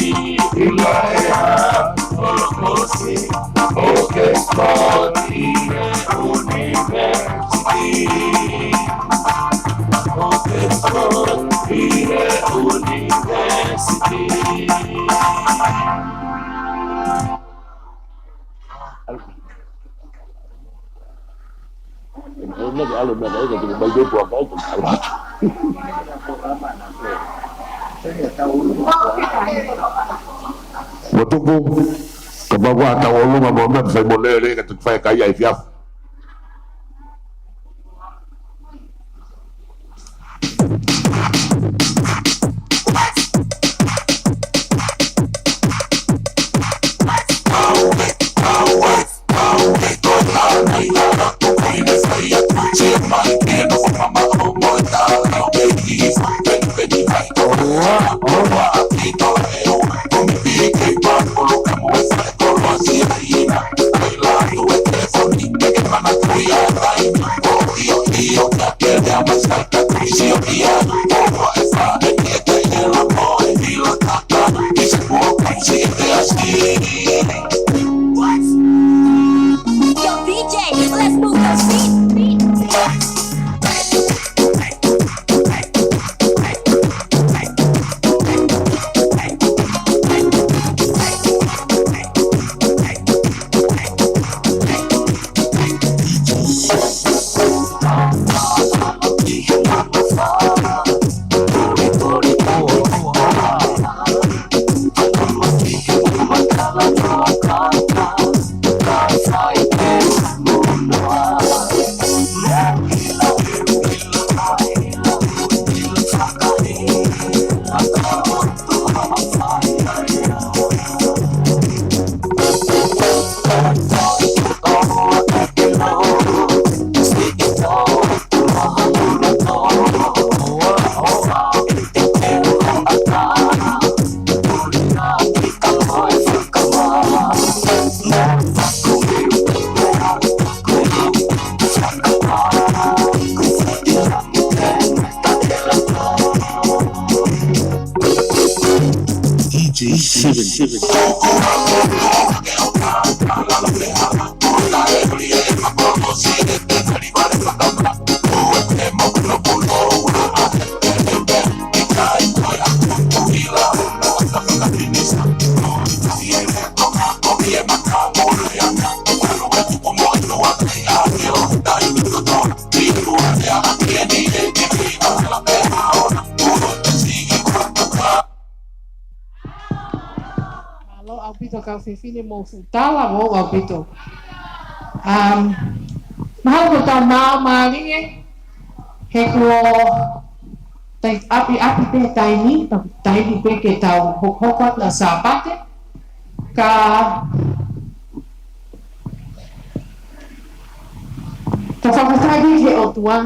Ilaea. Pelo kolosi. Oxford. ʻI he university. Oxford. ʻI he university. Mo tuku, kapau kuo tau ʻolunga mo meʻa, fai mo lele, ka tuku fai kai ai fiafu. What? Yo, D J, let's move those feet. D J Seven. Mālō ʻaupito kau fefine mo e fuʻu tala, mālō ʻaupito. Um, mahalo ko e tau māmālie, he kuo tai ʻapi ʻapi pē taimi, taimi pē ke tau hokohoko atu ʻa Sāpate, ka, ka fakafetaʻi ki he ʻOtua,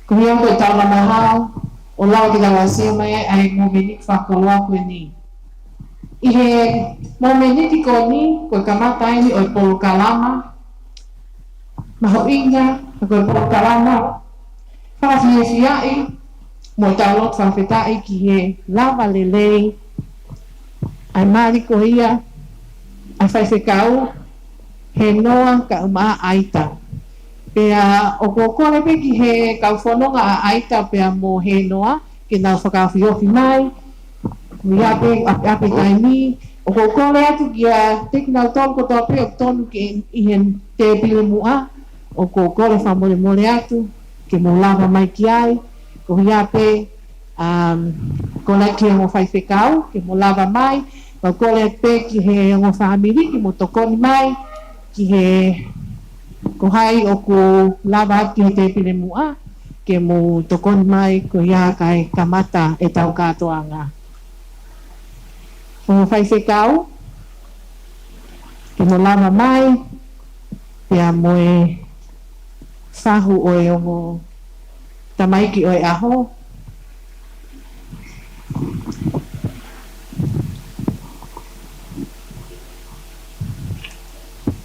ko ia ko e tau lama hao, ʻo lava ke tau aʻusia mai ʻa e momeniti fakakoloa ko eni. ʻI he momeniti ko eni, ko e kamata eni ʻo e polokalama mahuʻinga, ko e polokalama fakafiefiaʻi, mo e tau lotu fakafetaʻi ki he lava lelei ʻa e mali ko ia ʻa e faifekau Hēnoa Kaumaʻa ʻAita. Pea ʻoku ou kole pē ki he kau fononga ʻa ʻAita pea mo Hēnoa, ke nau fakaofiofi mai. Ko ia pē ʻapi ʻapi taimi, ʻoku ou kole atu kiate kinautolu kotoa pē ʻoku tonu ke ʻi he tēpile muʻa, ʻoku ou kole fakamolemole atu, ke mou lava mai ki ai, ko ia pē, um, kole ki he ongo faifekau, ke mou lava mai, ka kole pē ki he ongo fāmili, ke mou tokoni mai, ki he ko hai ʻoku lava atu ki he tēpile muʻa, ke mou tokoni mai ko ia kae kamata e tau kātoanga. Ongo faifekau, ke mou lava mai, pea mo e fahu ʻo e ongo tamaiki ʻo e ʻaho.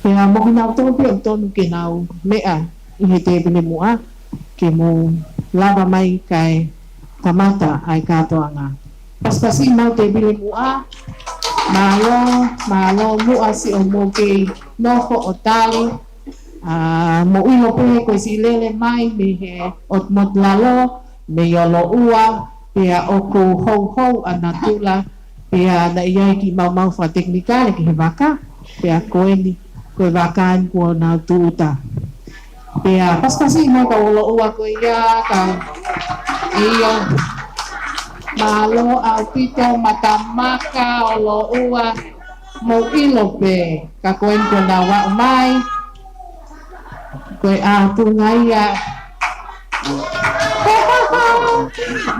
Pea mo kinautolu pē ʻoku tonu ke nau meʻa ʻi he tēpile muʻa, ke mou lava mai kae kamata ʻa e kātoanga. Pasipasi maʻu tēpile muʻa, mālō, mālō muʻa siʻomou kei nofo ʻo tali, ʻa, mou ʻilo pē ko e siʻi lele mai mei he ʻotu motu lalo, mei ʻOloʻua, pea ʻoku houhou ʻa natula, pea naʻe ʻi ai kiʻi maumau fakatekinikale ki he vaka, pea ko eni, ko e vaka eni kuo nau tūʻuta. Pea pasipasi mai kau ʻOloʻua ko ia, kau ʻio. Mālō ʻaupito Matamaka, ʻOloʻua, mou ʻilo pē, ka ko eni kuo nau aʻu mai. Ko e ʻātunga ia.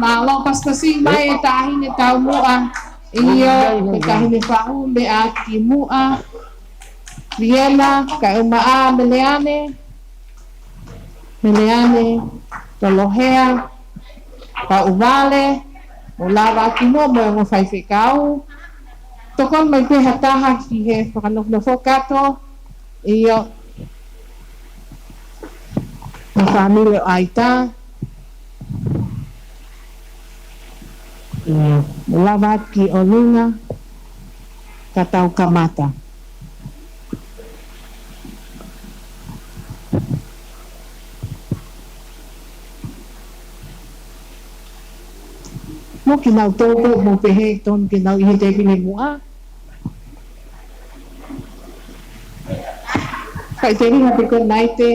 Mālō pasipasi mai e taʻahine taumuʻa. ʻIo, ko e taʻahine fahu, Meʻakimuʻa. Viena, Kaumaʻa, Meleane. Meleane, Tolohea, Pauvale, mou lava ki muʻa mo e ongo faifekau. Tokoni mai pē ha taha ki he fakanofonofo kato, ʻio, mo e fāmili ʻo ʻAita. ʻIo, mou lava ki ʻolunga. Ka tau kamata. Mo kinautolu ʻoku mou pehē tonu ke nau ʻi he tēpile muʻa. Kai tēpile ha piko naite.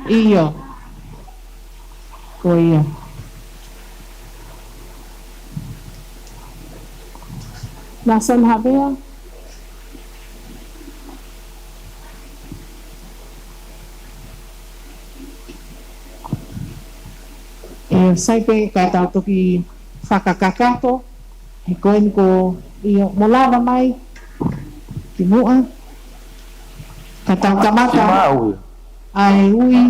ʻIo. Ko ia. Nason Havea. ʻIo, sai pē ka tau toki fakakakato. He ko eni ko ia, mou lava mai ki muʻa. Ka tau kamata. Kimaua. ʻA e ui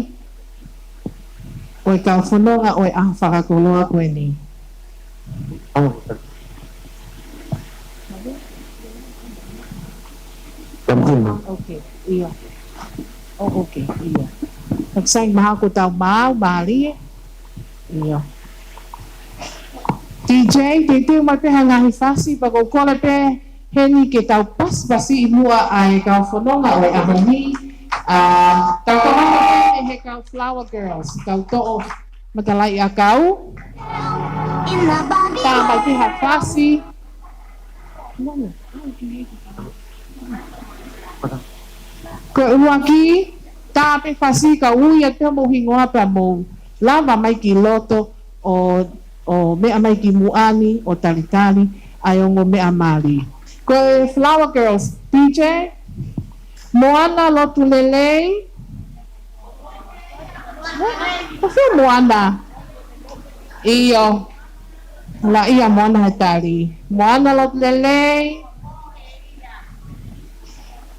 ʻo e kau fononga ʻo e ʻaho fakakoloa ko eni. Tamkina. ʻOkei, ʻio. ʻO, ʻokei, ʻio. Taku sai mahalo kuo tau maau, mālie. ʻIo. D J, teuteu mai pē ha ngaahi fasi, pea ʻoku ou kole pē heni ke tau pasipasiʻi muʻa ʻa e kau fononga ʻo e ʻaho ni. ʻA, tau kamata pē mei he kau Flower Girls, kau toʻo matalaʻiʻakau. Tā mai pē ha fasi. Ko e ʻuluaki, tā pē fasi ka ui atu pē homou hingoa pea mou lava mai ki loto ʻo, ʻo meʻa mai ki muʻa ni ʻo talitali ʻa e ongo meʻa mali. Ko e Flower Girls, D J, Moana Lotulelei. Ko fē Moana? ʻIo. Laʻia Moana he tali. Moana Lotulelei.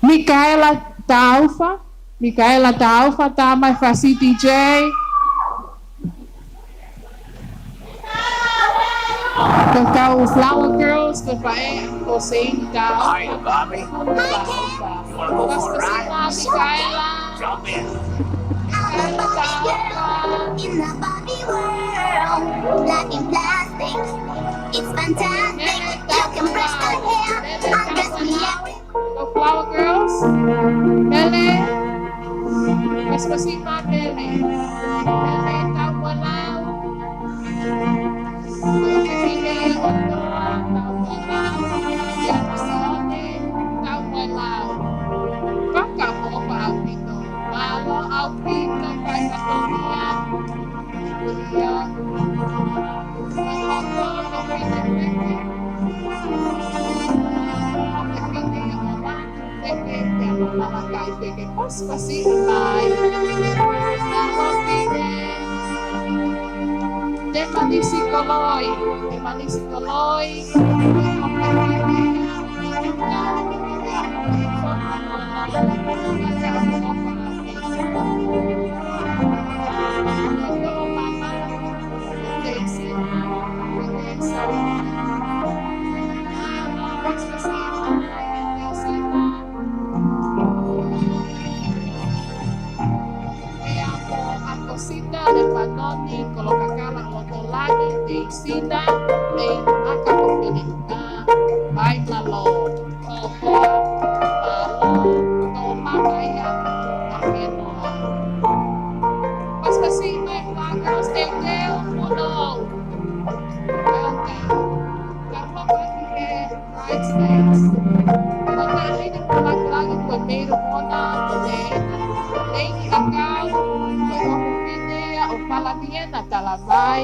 Mikaela Taufa. Mikaela Taufa, tā mai fasi D J. Ko e kau Flower Girls, ko e faʻē ʻa Hossein Taufa. Hi, Bobby. Hi, Ken. You wanna go for a ride? Mikaela. Jump in. Mikaela Taufa. In the Barbie world, life in plastic. It's fantastic. You can brush the hair, undress me every The Flower Girls. Mele. Pasipasi mai Mele. Mele Taumoelau. Mele Otoa Taumoelau. Ia Sione Taumoelau. Fakaʻofoʻofa ʻaupito. Mālō ʻaupito, Paipatonia. Te Malisi Koloi, te Malisi Koloi. Pea ko ʻAkosita Lepanoni Kolokakala Lotolagi, Teisina, mei Makakofilika, Vaimalo. ʻOfa, mālō, tō mamaia, ʻa Henoa. Pasipasi mai Flower Girls, teuteu, mono. Welcome. Ka hoko atu he bridesmaids. Ko e taʻahine Kolokakala ko e maid of honour, ko e Lady ʻAkau, ko e ʻofefine ʻo Palaniena Talavai,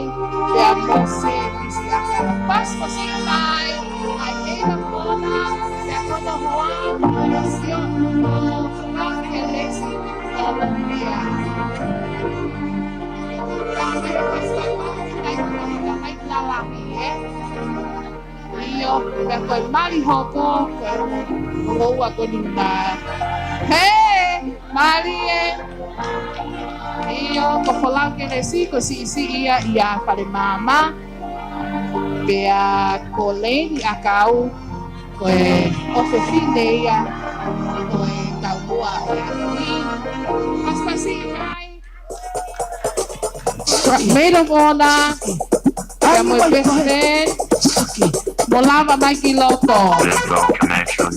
pea mo Sēmisi ʻAkau. Pasipasi mai, ʻa e maid of honour, pea ko hono hoa, ʻa Sio, ʻo Kelesi, ʻo Lupia. Ka mai pasipasi mai, mai, mai, mai, lalahi, ē? ʻIo, pea ko e mali hoko, ko e ongo ua ko eni na. Hē, mālie. ʻIo, ko Folau Kelesi, ko e siʻisiʻi ia ʻia Falemaama. Pea ko Lady ʻAkau, ko e ʻofefine ia ʻo e taumuʻa ʻo e ʻaho ni. Pasipasi mai. Maid of honour. Ia mo e best man. Mo lava mai ki loto. Digital connection.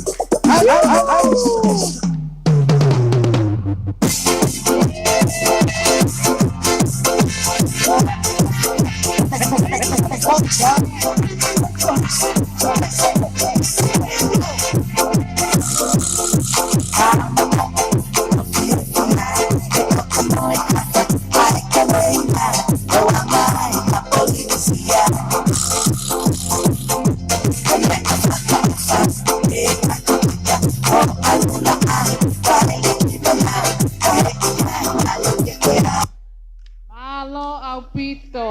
Mālō ʻaupito.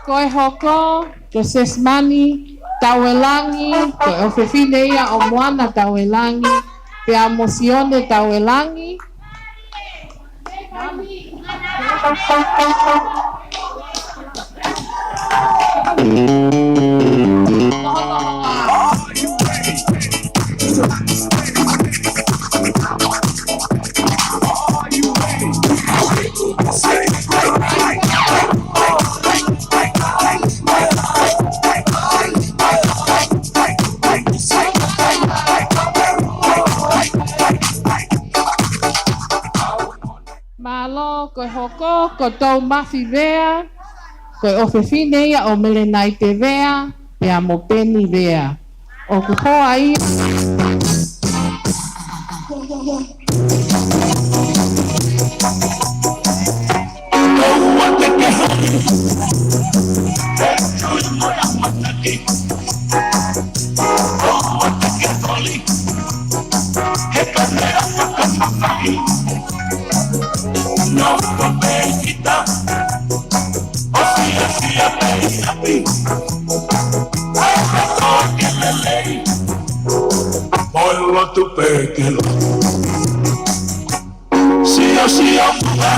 Ko e hoko, ko Sesimani Tauelangi, ko e ʻofefine ia ʻo Moana Tauelangi, pea mo Sione Tauelangi. Mālō, ko e hoko, ko Toumafi Vea, ko e ʻofefine ia ʻo Melenaite Vea, pea mo Peni Vea. ʻOku hoa ia. Sio, sio, muʻa.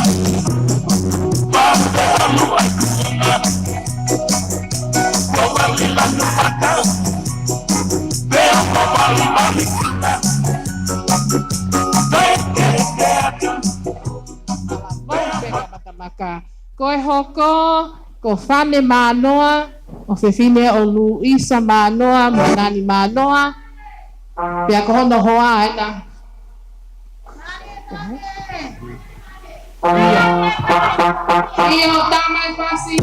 Pau te anu ai kuanga. Kua lila nu mata. Pea kua bali bali kita. Pea ke ke atu. Pea kua Matamaka. Ko e hoko, ko Fane Mānoa, ʻofefine ʻo Luisa Mānoa, mo Nani Mānoa. Pea ko hono hoa ena. ʻIo, tā mai Fasi.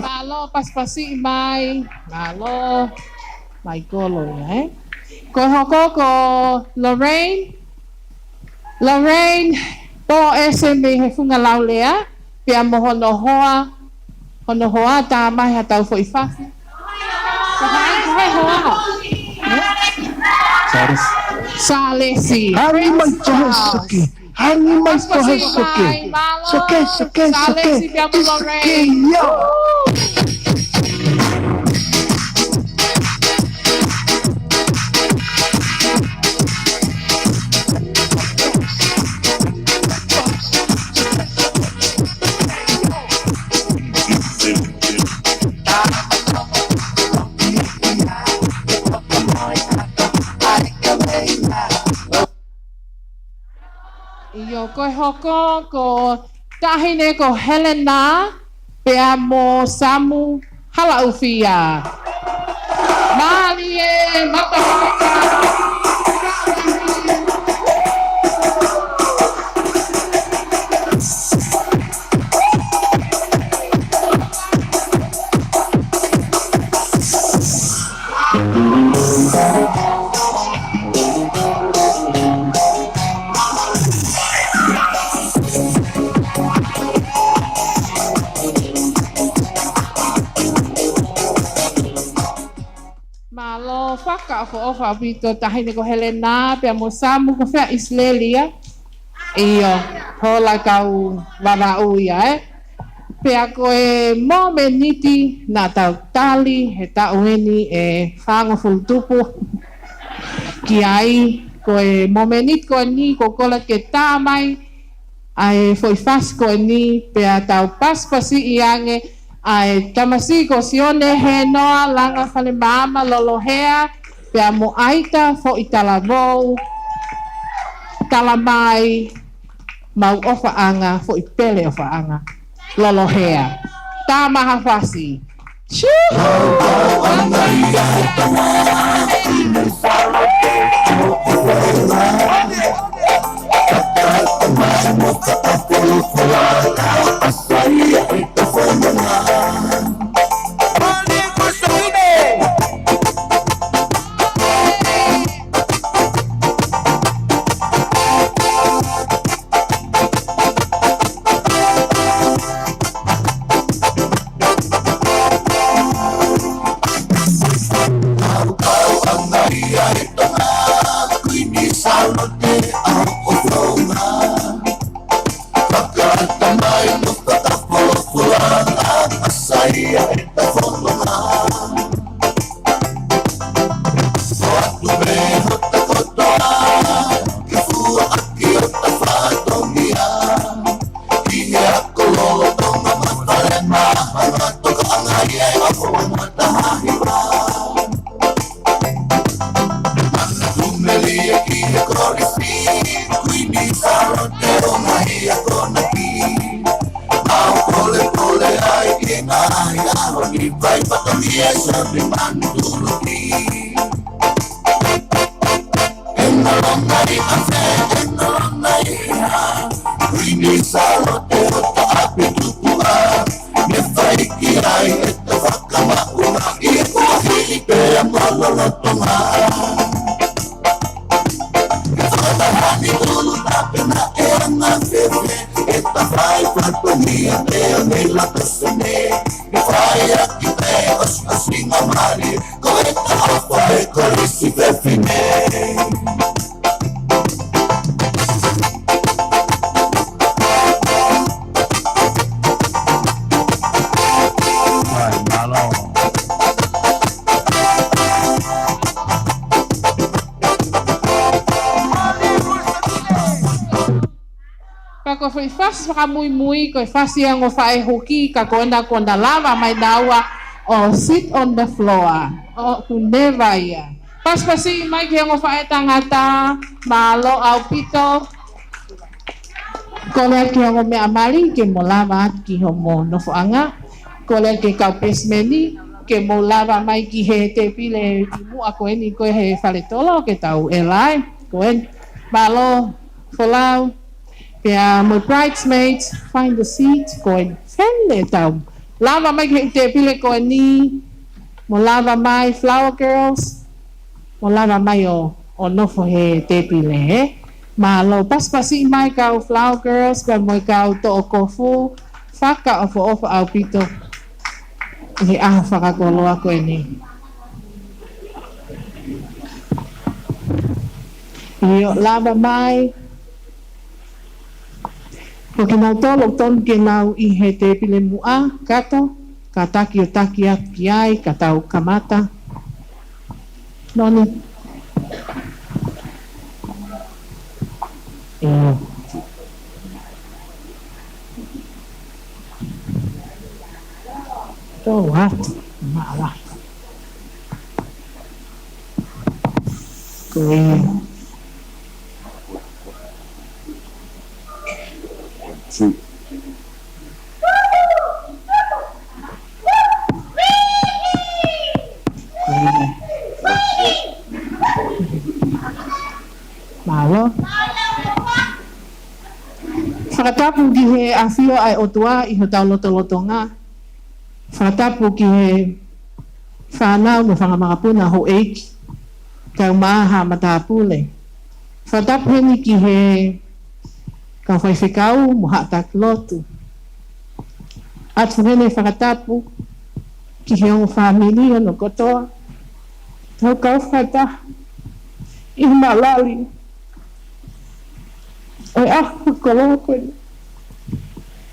Mālō, pasipasi mai. Mālō. Mai kolo ia, ē? Ko e hoko ko Lorraine. Lorraine Poese mei he Funga Laulea. Pea mo hono hoa. Hono hoa, tā mai haʻatau foʻi fafi. Ko hai, ko hai hoa? Ē? Salesi. Salesi. Hangē mai ko hai Sake. Hangē mai ko hai Sake. Mālō. Sake, Sake, Sake. Salesi pea mo Lorraine. Sake, ia. ʻIo, ko e hoko ko Taʻahine ko Helena, pea mo Samu Halaʻufia. Mālie, Matamaka. Fakaʻofoʻofa ʻaupito, Taʻahine ko Helena, pea mo Samu ko fē, ʻIsileli ia. ʻIo, hola kau Vavaʻu ia, ē. Pea ko e momeniti naʻa tau tali he taʻu eni ʻe fāngofulu tupu ki ai, ko e momeniti ko eni ʻoku ou kole ke tā mai ʻa e foʻi fasi ko eni, pea tau pasipasiʻi ange ʻa e tamasiʻi ko Sione Henoa Langa Falemaama Lolohea, pea mo ʻAita Foʻi Talavou Talamai, mau ʻofaʻanga, foʻi pele ʻofaʻanga Lolohea. Tā mai ha fasi. Ka ko e foʻi fasi fakamuimui, ko e fasi ʻa e ongo faʻē huki, ka ko ena kuo na lava mai naua ʻo sit on the floor. ʻOku neva ia. Pasipasi mai ki he ongo faʻē tangata, mālō ʻaupito. Kole atu ki he ongo meʻa mali, ke mo lava atu ki homo nofoʻanga. Kole atu ki he kau pesimeni, ke mo lava mai ki he tēpile ʻi muʻa ko eni ko e he fale tolo, ke tau ʻelai. Ko eni. Mālō, Folau. Pea mo bridesmaids, find a seat, ko e fele tau. Lava mai ki he tēpile ko eni, mo lava mai flower girls, mo lava mai ʻo, ʻo nofo he tēpile, ē. Mālō, pasipasi mai kau flower girls, pea mo e kau toʻokofu, fakaʻofoʻofa ʻaupito. ʻI he ʻaho fakakoloa ko eni. ʻIo, lava mai. Ko kinautolu ʻoku tonu ke nau ʻi he tēpile muʻa, kato, kātaki ʻo taki atu ki ai, ka tau kamata. Noni. ʻIo. Tō atu, maʻala. Ko ia. Mālō. Fakatapu ki he ʻafio ʻa e ʻOtua ʻi hotau lotolotonga. Fakatapu ki he fānau mo e fanga makapuna, houʻeiki, kaeʻumaʻā haʻa matāpule. Fakatapu heni ki he kau faifekau mo haʻa taki lotu. ʻOatu heni fakatapu ki he ongo fāmili hono kotoa. tau kau fakataha ʻi he maʻulalo ʻo e ʻaho fakakoloa ko eni.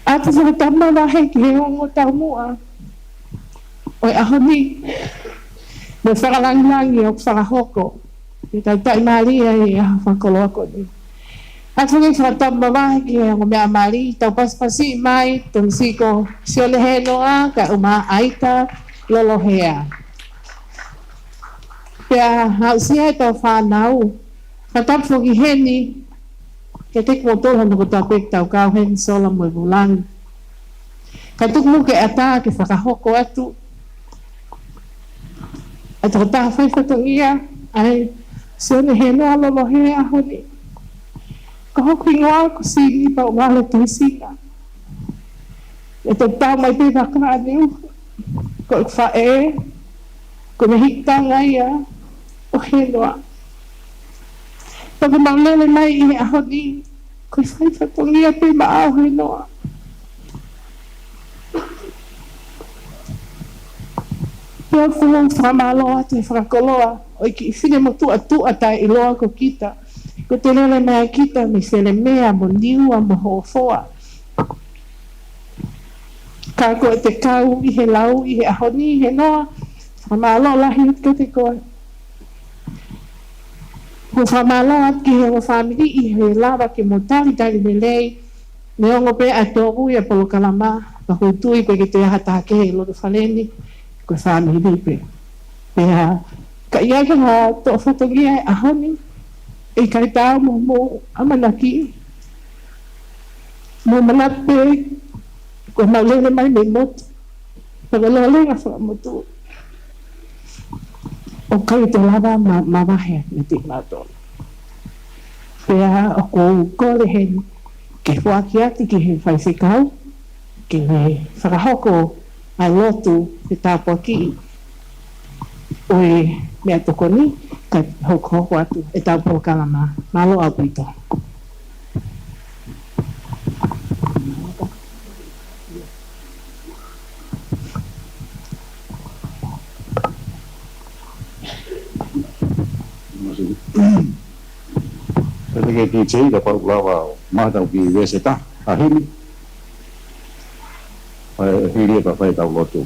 ʻOatu e fakatapu mavahe ki he ongo taumuʻa ʻo e ʻaho ni, mo e fakalāngilangi ʻoku fakahoko ke tau taʻimālie ai e ʻaho fakakoloa ko eni. ʻOatu e fakatapu mavahe ki he ongo meʻa mali, tau pasipasi mai, Tomisiko Sione Henoa, kae ʻumaʻā ʻAita Lolohea. Pea aʻusia ʻetau fānau, fakatapu foki heni kiate kimoutolu hono kotoa pē ʻoku tau kau heni, Sola mo e Vulangi. Kae tuku muʻa ke ʻatā ke fakahoko atu ʻa e tokotaha fai fatongia ʻa e Sione Henoa Lolohea he ʻaho ni. Ko hoku hingoa ko Sini Paungalo Tuʻisinga. ʻE tau tau mai pē vaka ʻaneuhu. Ko e faʻē, ko e mehikitanga ia ʻo Henoa. Pea ko ʻemau lele mai ʻi he ʻaho ni, ko e fai fatongia pē maʻau Henoa. Pea ʻoku ou fakamālō atu he fakakoloa ʻo e kiʻi finemotuʻa tuʻa taʻeʻiloa ko kita, kuo te lele mai kita mei Felemea mo Niua mo Hofoa. Ka ko ʻete kau ʻi he lau ʻi he ʻaho ni Henoa, fakamālō lahi atu kiate koe. Mo fakamālō atu ki he ongo fāmili ʻi he lava ke mo talitali lelei, neongo pē ʻa e tōʻonga ʻa e polokalama, ka ʻoku ou tui ʻoku ʻikai ke toe ʻi ai ha taha kehe ʻi loto fale ni, ko e fāmili pē. Pea ka ʻi ai ha toʻo fatongia he ʻaho ni, ʻe ʻikai taau mo hoʻomou ʻamanaki. Mou manatu pē, ko ʻemau lele mai mei motu, pea ko e lōlenga fakamotu ʻoku ʻikai toe lava ma-, mavahe meiate kimautolu. Pea ʻoku ou kole heni ke foaki atu ki he faifekau ke ne fakahoko ʻa e lotu, ke tāpuakiʻi ʻa e meʻatokoni, kae hokohoko atu ʻetau polokalama. Mālō ʻaupito. Pea ke kiʻi tei, kapau ʻoku lava ʻo maʻu ha kiʻi veesi ʻe taha, ha himi. Pea hili ia pea fai ʻetau lotu.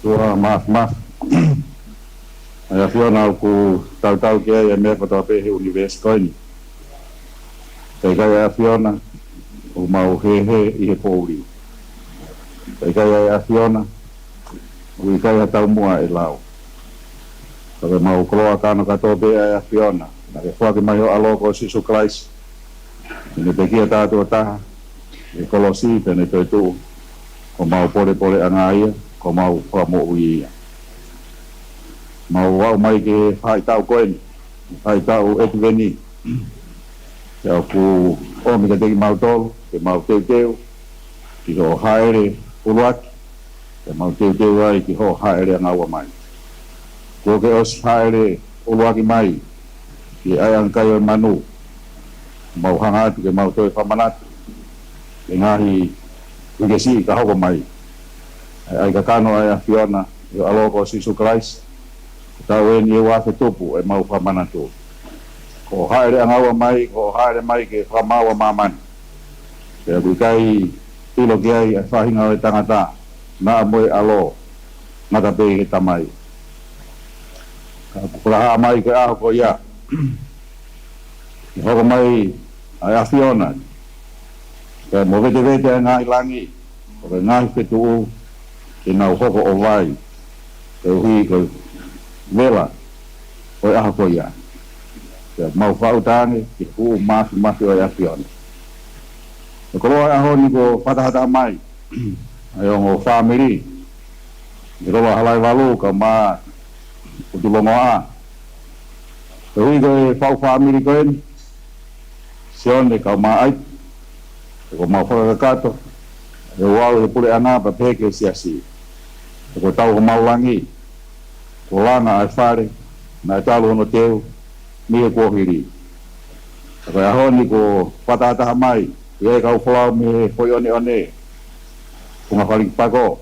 Tuʻa māfimafi. ʻA e ʻAfiona ʻoku tautau ki ai ʻa e meʻa kotoa pē he ʻunivēsi ko eni. Ka ʻikai ʻa e ʻAfiona, ʻoku mau hēhē ʻi he poʻuli. Ka ʻikai ʻa e ʻAfiona, ʻoku ʻikai ha taumuʻa ʻe lau. Ka ko ʻemau koloa kakano kotoa pē ʻa e ʻAfiona, naʻa ke foaki mai ho ʻAlo ko Sīsū Kalaisi, ke ne pekia taʻu taha ʻi he kolosi pea ne toetuʻu, ko homau pōlepoleʻanga ia, ko homau fakamoʻui ia. Mau aʻu mai ki he faʻahitaʻu ko eni, faʻahitaʻu ʻEtiveni, pea ʻoku ʻomi kiate kimautolu ke mau teuteu ki hoʻo hāʻele ʻuluaki, pea mau teuteu ai ki hoʻo hāʻele ʻanga ua mai. Kuo ke ʻosi hāʻele ʻuluaki mai ki he ʻaiʻanga kai ʻo e manu, mau hanga atu ke mau toe fakamanatu e ngaahi uike siʻi ka hoko mai, ʻa e ʻai kakano ʻa e ʻAfiona ʻi ho ʻAlo ko Sīsū Kalaisi, ko e taʻu eni ʻe ua afe tupu ʻemau fakamanatu. Ko hoʻo hāʻele ʻanga ua mai, ko hoʻo hāʻele mai ke fakamaau ʻa māmani. Pea ʻoku ʻikai ʻilo ki ai ʻa e faʻahinga ʻo e tangata, naʻa mo e ʻAlo, ngata pē he Tamai. Ka ʻoku fakahā mai ko e ʻaho ko ia, ʻe hoko mai ʻa e ʻAfiona, pea mo vetevete ʻa e ngaahi langi, ʻo e ngaahi fetuʻu, ke nau hoko ʻo vai, koeʻuhi ko e vela ʻo e ʻaho ko ia. Pea mau faʻu ange ki he fuʻu māfimafi ʻo e ʻAfiona. Ko e koloa ʻo e ʻaho ni kuo fakatahataha mai ʻa e ongo fāmili, ʻi Lola Halaevalu kae ʻumaʻā ʻUtulongoaʻa. Koeʻuhi ko e faʻu fāmili ko eni, Sione kae ʻumaʻā ʻAiki, kuo mau fakakakato ʻe he ouau ʻi he puleʻanga pea pehē ki he siasi. Ko e tau homau langi, kuo langa ʻa e fale naʻe talu hono teu mei he kuohili. Ka ko e ʻaho ni kuo fakatahataha mai, ʻoku ʻi ai e kau folau mei he Foʻi ʻOneʻone, Funga Faliki Pako,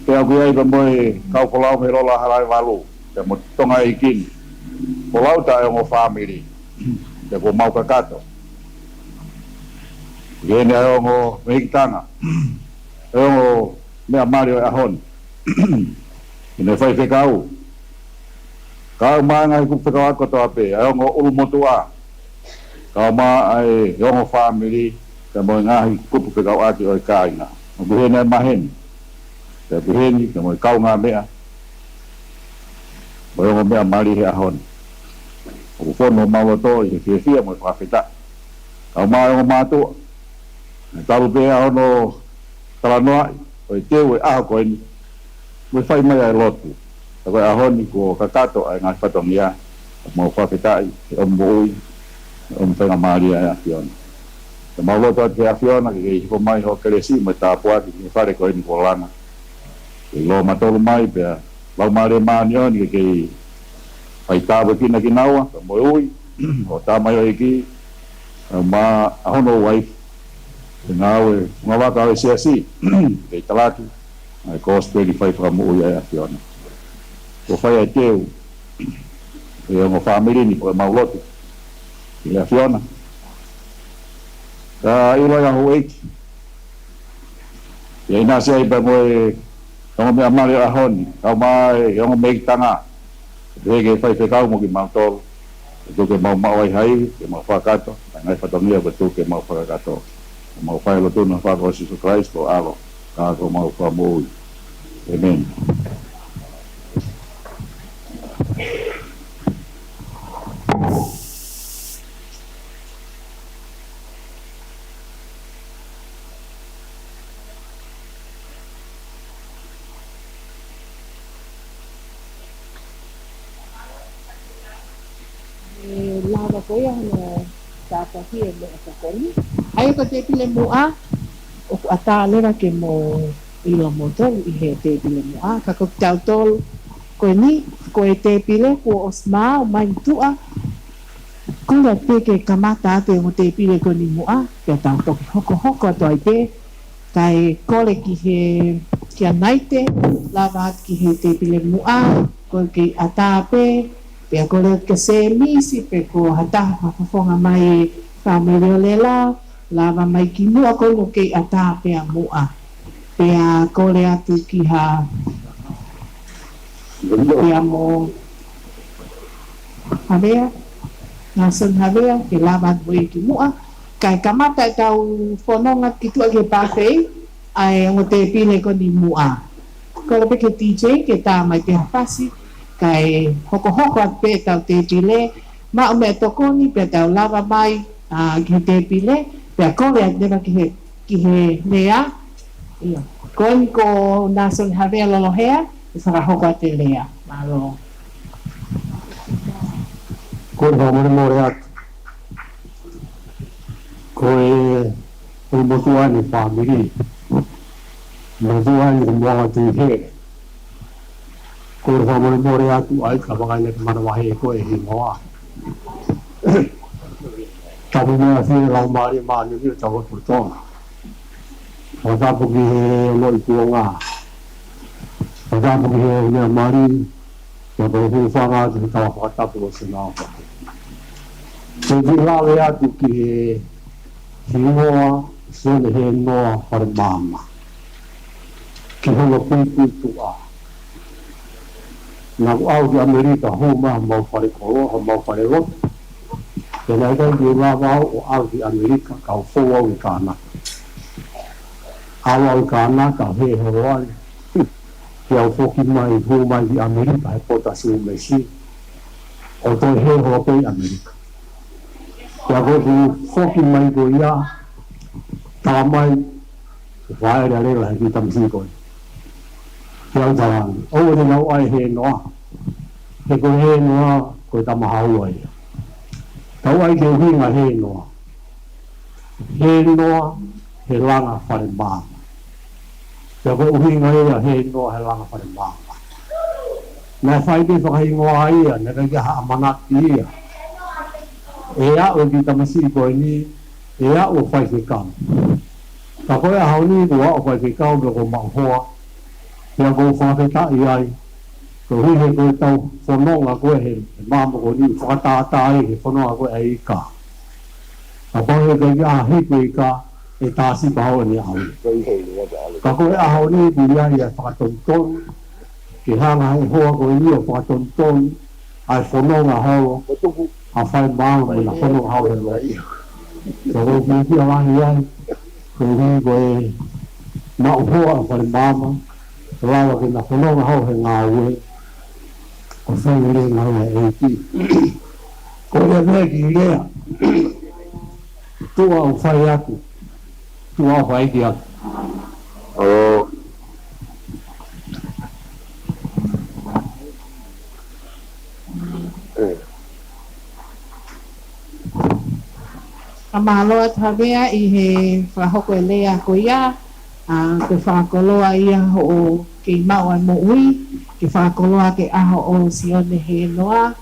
pea ʻoku ʻi ai pea mo e kau folau mei Lola Halaevalu, pea mo Tonga ʻEiki ni. Folau atu ʻa e ongo fāmili, pea kuo mau kakato. Ko eni ʻa e ongo mehikitanga, ʻa e ongo meʻa mali ʻo e ʻaho ni, ʻi he faifekau, kae ʻumaʻā e ngaahi kupu fekauʻaki kotoa pē, ʻa e ongo ʻulumotuʻa, kae ʻumaʻā e ongo fāmili, pea mo e ngaahi kupu fekauʻaki ʻo e kāinga. ʻOku ʻi heni ʻa e maheni, pea ʻoku ʻi heni pea mo e kaungāmeʻa ʻo e ongo meʻa mali he ʻaho ni. ʻOku fonu homau loto ʻi he fiefia mo e fakafetaʻi, kae ʻumaʻā e ongo mātuʻa, naʻe talu pē ʻa hono talanoaʻi ʻo e teu ʻo e ʻaho ko eni, mo e fai mai ʻa e lotu. Ka ko e ʻaho ni kuo kakato ʻa e ngaahi fatongia, mau fakafetaʻi he ʻomi moʻui, he ʻomi faingamālie ʻa e ʻAfiona. Pea mau lotu atu ki he ʻAfiona ke kei hifo mai hoʻo kelesi mo e tāpuaki ki he fale ko eni kuo langa. Ke ʻiloa mautolu mai pea Laumālie Māʻoniʻoni ke kei fai tāpuekina kinaua, pea mo e ui ʻo e tamaioʻeiki, pea mo hono uaifi, he ngāue fungavaka ʻo e siasi, ke talaki ʻa e kosipeli fai fakamoʻui ʻa e ʻAfiona. Kuo fai ʻa e teu ʻe he ongo fāmili ni, ko ʻemau lotu ki he ʻAfiona. Ka ʻiloa ʻa e houʻeiki, ʻa ia ʻinasi ai pea mo e ongo meʻa mali ʻo e ʻaho ni, kae ʻumaʻā e ongo mehikitanga, pehē ki he faifekau mo kimautolu, ke tuku ke mau maʻu ai ha ivi ke mau fakakakato ʻa e ngaahi fatongia kuo tuku ke mau fakakakato. Mau fai e lotu ni ʻi he huafa ʻo Sīsū Kalaisi ko ho ʻAlo, ka ko homau Fakamoʻui. ʻĒmeni. ʻE lava ko ia hono tāpuaki e meʻatokoni. ʻA ia ko e tēpile muʻa, ʻoku ʻatā leva ke mo ʻilo moutolu ʻi he tēpile muʻa. Ka ko kitautolu ko eni, ko e tēpile kuo ʻosi maau mai tuʻa. Kole pē ke kamata atu e ongo tēpile ko eni muʻa, pea tau toki hokohoko atu ai pē. Kae kole ki he, kia Naite, lava atu ki he tēpile muʻa, ko e kei ʻatā pē, pea kole atu kia Sēmisi, pe ko ha taha fakafofonga mai e fāmili ʻo Lela, lava mai ki muʻa, ko eni ʻoku kei ʻatā pē ʻa muʻa. Pea kole atu ki ha, pea mo Havea, Nelson Havea, ke lava atu mo ia ki muʻa. Kae kamata ʻetau fononga ki tuʻa ki he pāfei, ʻa e ongo tēpile ko eni muʻa. Kole pē ki he D J ke tā mai pē ha fasi, kae hokohoko atu pē ʻetau tēpile, maʻu meʻatokoni, pea tau lava mai, ā, ki he tēpile, pea kole atu leva ki he, ki he lea. ʻIo. Ko eni ko Nelson Havea Lolohea, ʻe fakahoko atu e lea. Mālō. Ko e fakamolemole atu. Ko e, ko e motuʻa ni fāmili. Motuʻa ni ko Moanga Tuʻihele. Ko e fakamolemole atu ai ka vakai na ke manavahē ko e hingoa. Tapu mo e ʻAfio Laumālie Māʻoniʻoni ʻo e Tauhi ʻo Tonga. Fakatapu ki he ongoʻi kuonga. Fakatapu ki he meʻa mali. Pea ko e hūfanga atu he tala fakatapu ʻo Sinaofa. Ko e kiʻi lave atu ki he hingoa Sione Hēnoa Falemaama. Ki hono puipuituʻa. Naʻá ku ʻalu ki ʻAmelika, hū mai homau fale koloa, homau fale lotu. Pea naʻe ʻikai ke u lava au ʻo ʻalu ki ʻAmelika, ka u fou au ʻi Kānata. ʻAlu au ʻi Kānata, hē holo ai. Pea u foki mai, hū mai ki ʻAmelika, he pō Tasi Umesi. ʻo toe hē holo pē ʻi ʻAmelika. Pea ko ʻeku foki mai ko ia, tala mai, ʻe fāʻeleʻale he kiʻi tamasiʻi ko ē. Pea u tala ange, ʻoua te nau ʻai Hēnoa. He ko Hēnoa, ko e tama haua ia. Tau ʻai ke ʻuhinga Hēnoa. Hēnoa he langa fale maama. Pea ko e ʻuhinga ia Hēnoa he langa fale maama. Naʻe fai ke fakahingoa ia, naʻe ʻikai ke ha ʻamanaki ia. ʻE aʻu e kiʻi tamasiʻi ko eni, ʻe aʻu ʻo faifekau. Ka ko e ʻaho ni kuo aʻu faifekau pea kuo maʻu hoa. Pea ʻoku ou fakafetaʻi ai. Koeʻuhi he ko ʻetau fononga ko ē he, he maama ko eni fakatātā ai he fononga ko ē ʻa e ika. Kapau he ʻikai ke ʻi ai ha hiku ika, ʻe tā sipa holo ʻene ʻalu. Ka ko e ʻaho ni kuo ʻi ai e fakatonutonu, ke hanga he hoa ko eni ʻo fakatonutonu ʻa e fononga holo ʻa e fale maama mo ʻena fononga holo he lotu. Ka ʻoku ou fiefia lahi ai, koeʻuhi ko e maʻu hoa ʻa e fale maama, ke lava ke na fononga holo he ngāue, ʻo fai e lea ngāue ʻa e ʻEiki. Ko e lea ki lea, tuʻa ʻoku fai atu, tuʻa ʻoku fai ki atu. ʻO. ʻE. Ka mālō atu Havea ʻi he fakahoko e lea ko ia, ʻa, ko e fakakoloa ia hoʻo kei maʻu ʻa e moʻui, ke fakakoloa ki he ʻaho ʻo Sione Hēnoa,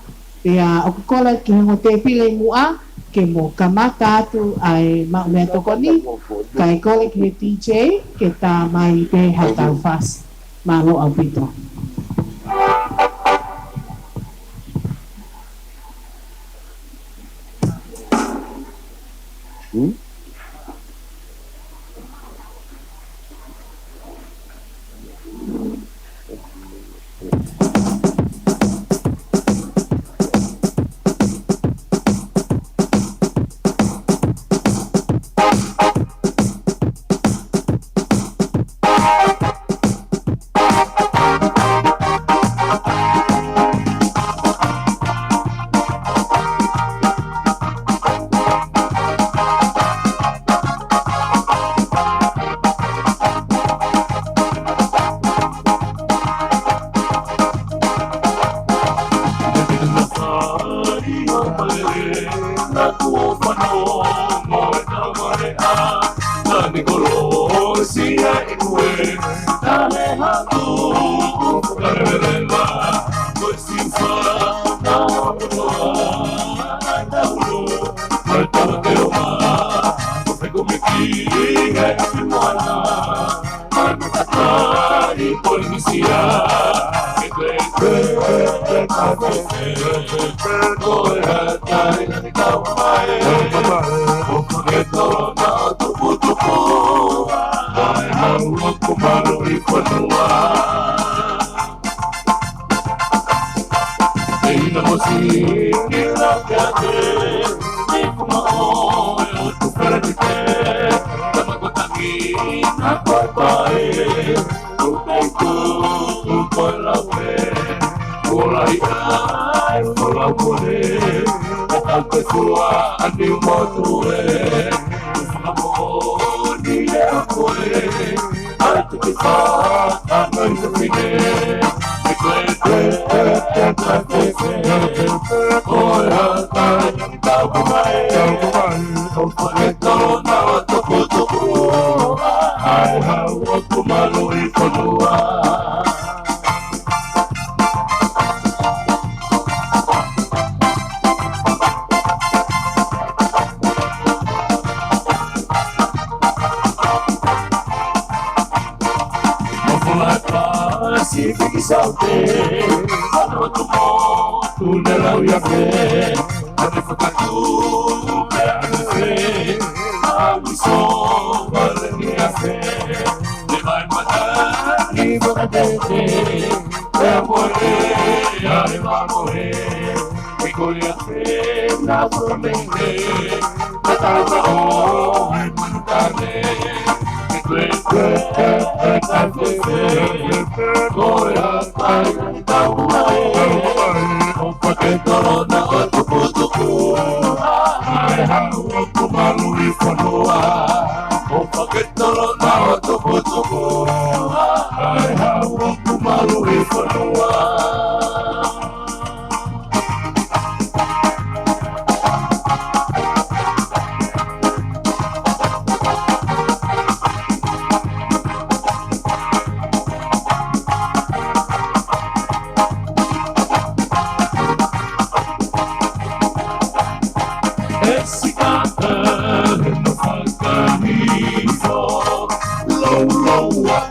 pea ʻoku kole ki he ongo tēpile ʻi muʻa, ke mo kamata atu ʻa e maʻu meʻatokoni, kae kole ki he D J, ke tā mai pē ha tau fasi. Mālō ʻaupito. Hmm?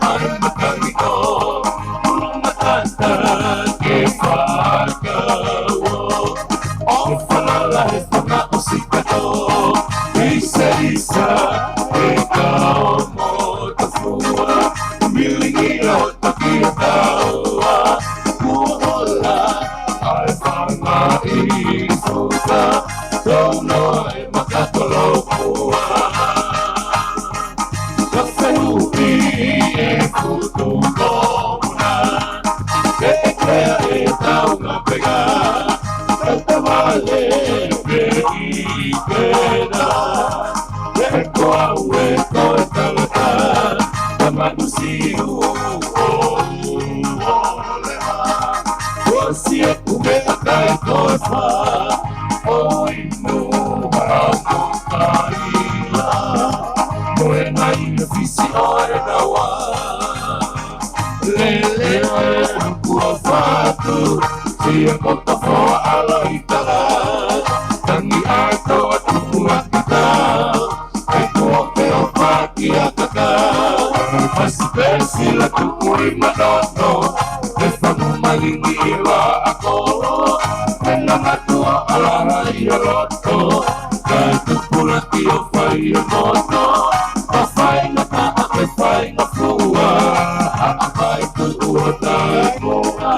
ʻAi matangi ʻo ʻulu matata ke fakauo. ʻO falala he fanga ʻosi kato. Isa, isa, e kau mo tafua. Milingi o taki a taua. Kuo hola, ʻai fanga i fuka. Tau noa e makatolopua. Ka fehuʻi e futu komuna. Ke ʻekea e tau ngapeka. Ka tavale pe i kena. Ke koa ue ko e tangata. Ka matusi u o u o le a. Ko si e kume a kai ko e fa. O i Nuʻu au ko Kaila. Mo e ngai me fisi ʻo e naua. Lele ʻo e kuo fatu. Sia ko ka foa ala i tala. Tangi ʻa e toa tuku a kita. He kuo ke o paki a kaka. Pasi pesi la tuku i manono. He fanu malingi i la ako. He namatua ala hai a loto. Kai tupulaki o fai e moto. Ka fai na ka a ke fai na fua. A a kai tu ua tai moa.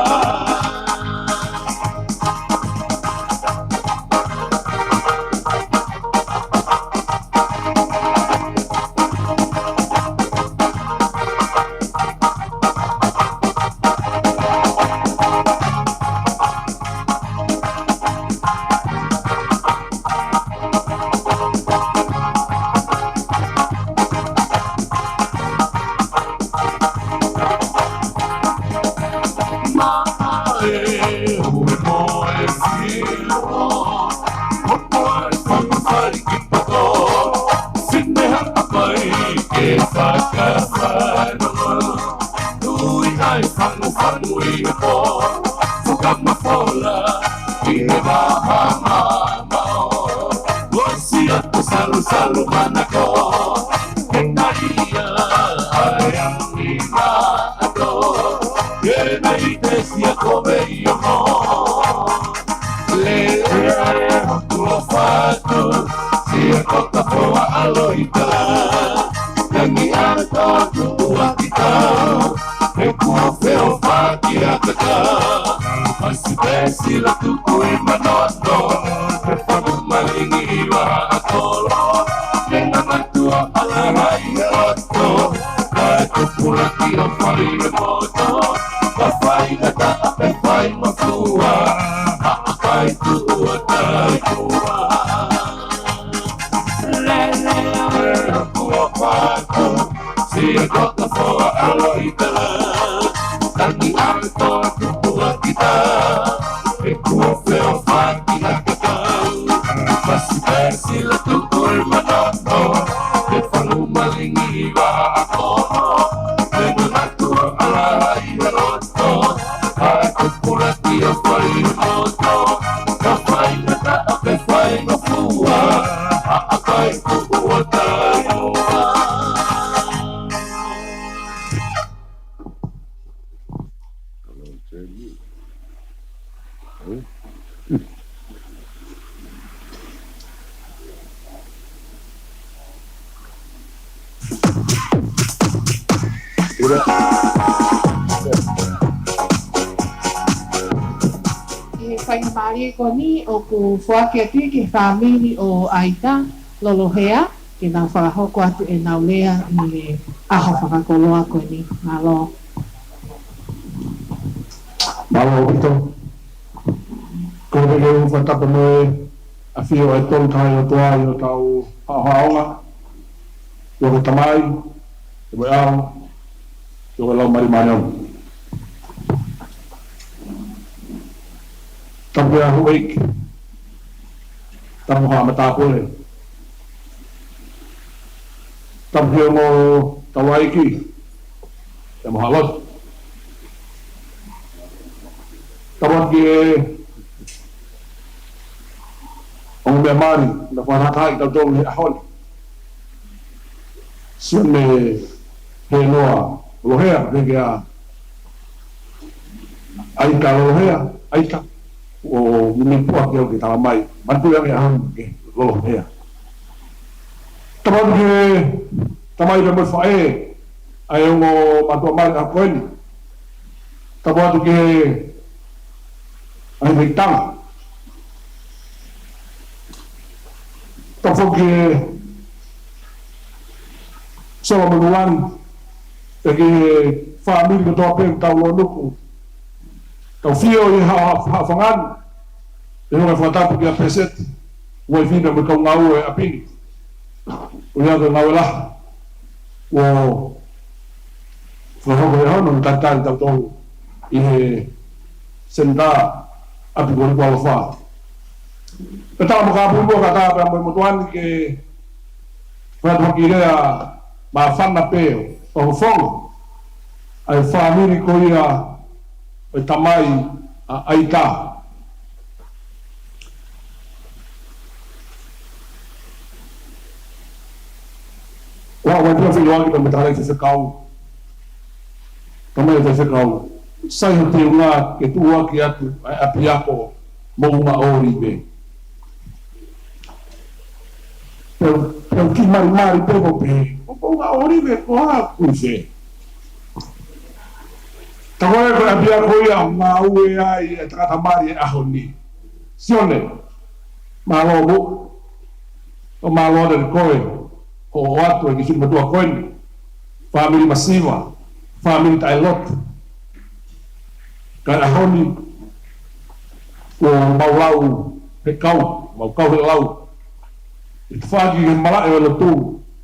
Salu salu manako, e nai ia, ai angi ma ato, e nai te sia kome i o mo. Le, le, le, tulo fatu, sia ko ka foa alo i tala, tangi ana tau tuku a kita, e kuo feo faki a kaka, pasi pesi la tuku i manono, e fanu malingi i wa a kolo, e nganga tua a la rai e loto, ka e tupulaki o fai e moto, ka fai na ta a pe fai ma fua, a a kai tu ua tai kua. Lele, lele, kua patu, sia ko ka foa alo i tala, tangi ana tau tuku a kita, e kuo feo faki a kakau, pasi pesi la tuku i manono, e fanu malingi i wa a kono, e nganga tua a la rai e loto, ka e tupulaki o fai e moto, ka fai na ta a pe fai ma fua, a a kai tuku o tai moa. ʻI he faingamālie ko eni ʻoku foaki atu ki he fāmili ʻo ʻAita Lolohea, ke nau fakahoko atu ʻenau lea ʻi he ʻaho fakakoloa ko eni. Mālō. Mālō ʻaupito. Ko e pehē ʻoku fakatapu mo e ʻafio ʻa e Tolu Tahaʻi ʻOtua ʻi hotau haʻohaʻonga. ʻIo ko e Tamai, ʻio ko e ʻAlo, ʻio ko e Laumālie Māʻoniʻoni. Tapu ʻa houʻeiki. Tapu haʻa matāpule. Tapu ʻa e ongo taulaʻeiki. ʻIo mo haʻa lotu. Tapu atu ki he ongo meʻa mani, naʻa nau fakatahaʻi kitautolu he ʻaho ni. Sione Henoa Lolohea, pehē kia ʻAita, Lolohea, ʻAita, ʻoku mei puʻaki au ke tala mai. Manatuʻi ange ʻa hono ke Lolohea. Tapu atu ki he tamai pea mo e faʻē ʻa e ongo mātuʻa mali ʻaho ko eni. Tapu atu ki he ʻa e veitanga. Tapu foki ki he Solomon Uani, pea ki he fāmili kotoa pē ʻoku tau lōnuku. Tau fio ʻi ha, ha, ha fanga ni, ʻi he fakatapu kia Peseti, uaifi na mo e kau ngāue ʻapi ni. ʻOku ʻi ai e ngāue lahi kuo fakahoko he ʻaho ni, ʻo tatali tautolu ʻi he Senitā ʻApi ko Nukuʻalofa. Pea tala mo ka pulu ka tā pea mo e motuʻa ni ke fakatuʻaki lea māfana pē ʻo fofonga ʻa e fāmili ko ia ʻo e tamai ʻa ʻAita. ʻOku ou pehē ʻoku ou ʻiloa ki he tamai faifekau. Tamai faifekau. Sai hoʻo teunga ke tuʻuaki atu ʻa e ʻapiako Moʻunga ʻŌlive. Pea, pea u kiʻi malimali pē mo pehē, ko Moʻunga ʻŌlive ko ā kuo fē? Tā ko ē ko e ʻapiako ia ʻoku ngāue ai e tangata mali he ʻaho ni. Sione, mālō mo, ʻo mālō atu koe, ʻo ʻoatu e kiʻi fili motuʻa ko eni, fāmili masiva, fāmili taʻelotu. Ka ʻi he ʻaho ni, ʻoku mau lau he kau, mau kau he lau. ʻI he tafaʻaki he malaʻe ʻo e lotu,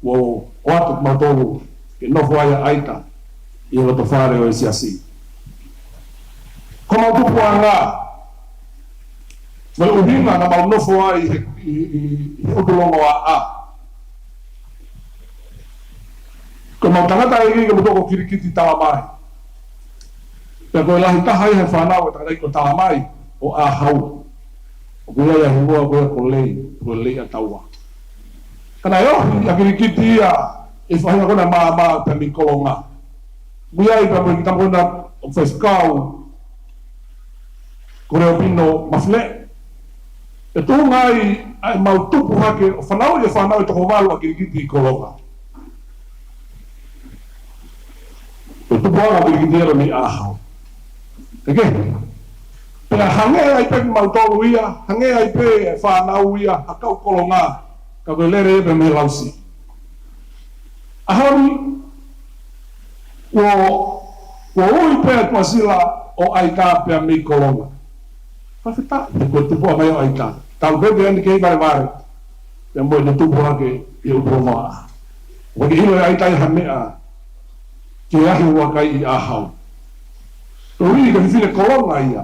ʻoku ʻoatu kimautolu ke nofo ai ʻa ʻAita ʻi he loto fale ʻo e siasi. Ko homau tupuʻanga, mo e ʻuhinga naʻa mau nofo ai he, ʻi, ʻi, ʻi he ʻUtulongoaʻa. Ko homau tangataʻeiki ko Mutoko Kilikiti Talamai. Pea ko e lahi taha ia he fānau ʻo e tangataʻeiki ko Talamai ʻo ʻAhau. ʻOku ʻi ai ʻa e hingoa ko ia ko Lei, ko Lei ʻa Taua. Ka naʻe ohi ʻa Kilikiti ia ʻi he faʻahinga ko ena ʻa Māmā pea mei Kolonga. Mui ai pea mo e kiʻi tama ko ena ʻoku faifekau ko Leopino Mafileʻi. ʻE tuʻunga ai ʻa ʻemau tupu hake ʻo fanauʻi e fānau ʻe toko valu ʻa Kilikiti ʻi Kolonga. ʻE tupu hake ʻa Kilikiti ia mei ʻAhau. ʻEke. Pea hangē ai pē kimautolu ia, hangē ai pē fānau ia ʻa e kau Kolonga, ka ko e lele ia pē mei Lausi. ʻAho ni, kuo, kuo ui pē ʻa Tuʻasila ʻo ʻAita pea mei Kolonga. Fakafetaʻi, he kuo tupu mai ʻa ʻAita. Tau pē pē eni kei valevale. Pea mo ʻene tupu hake ʻi he ʻUtulongoaʻa. ʻOku ʻikai ke ʻilo ʻe ʻAita ia ha meʻa ki he ʻahi ʻo e huakai ʻi ʻAhau. Ko e ui ko e fefine Kolonga ia.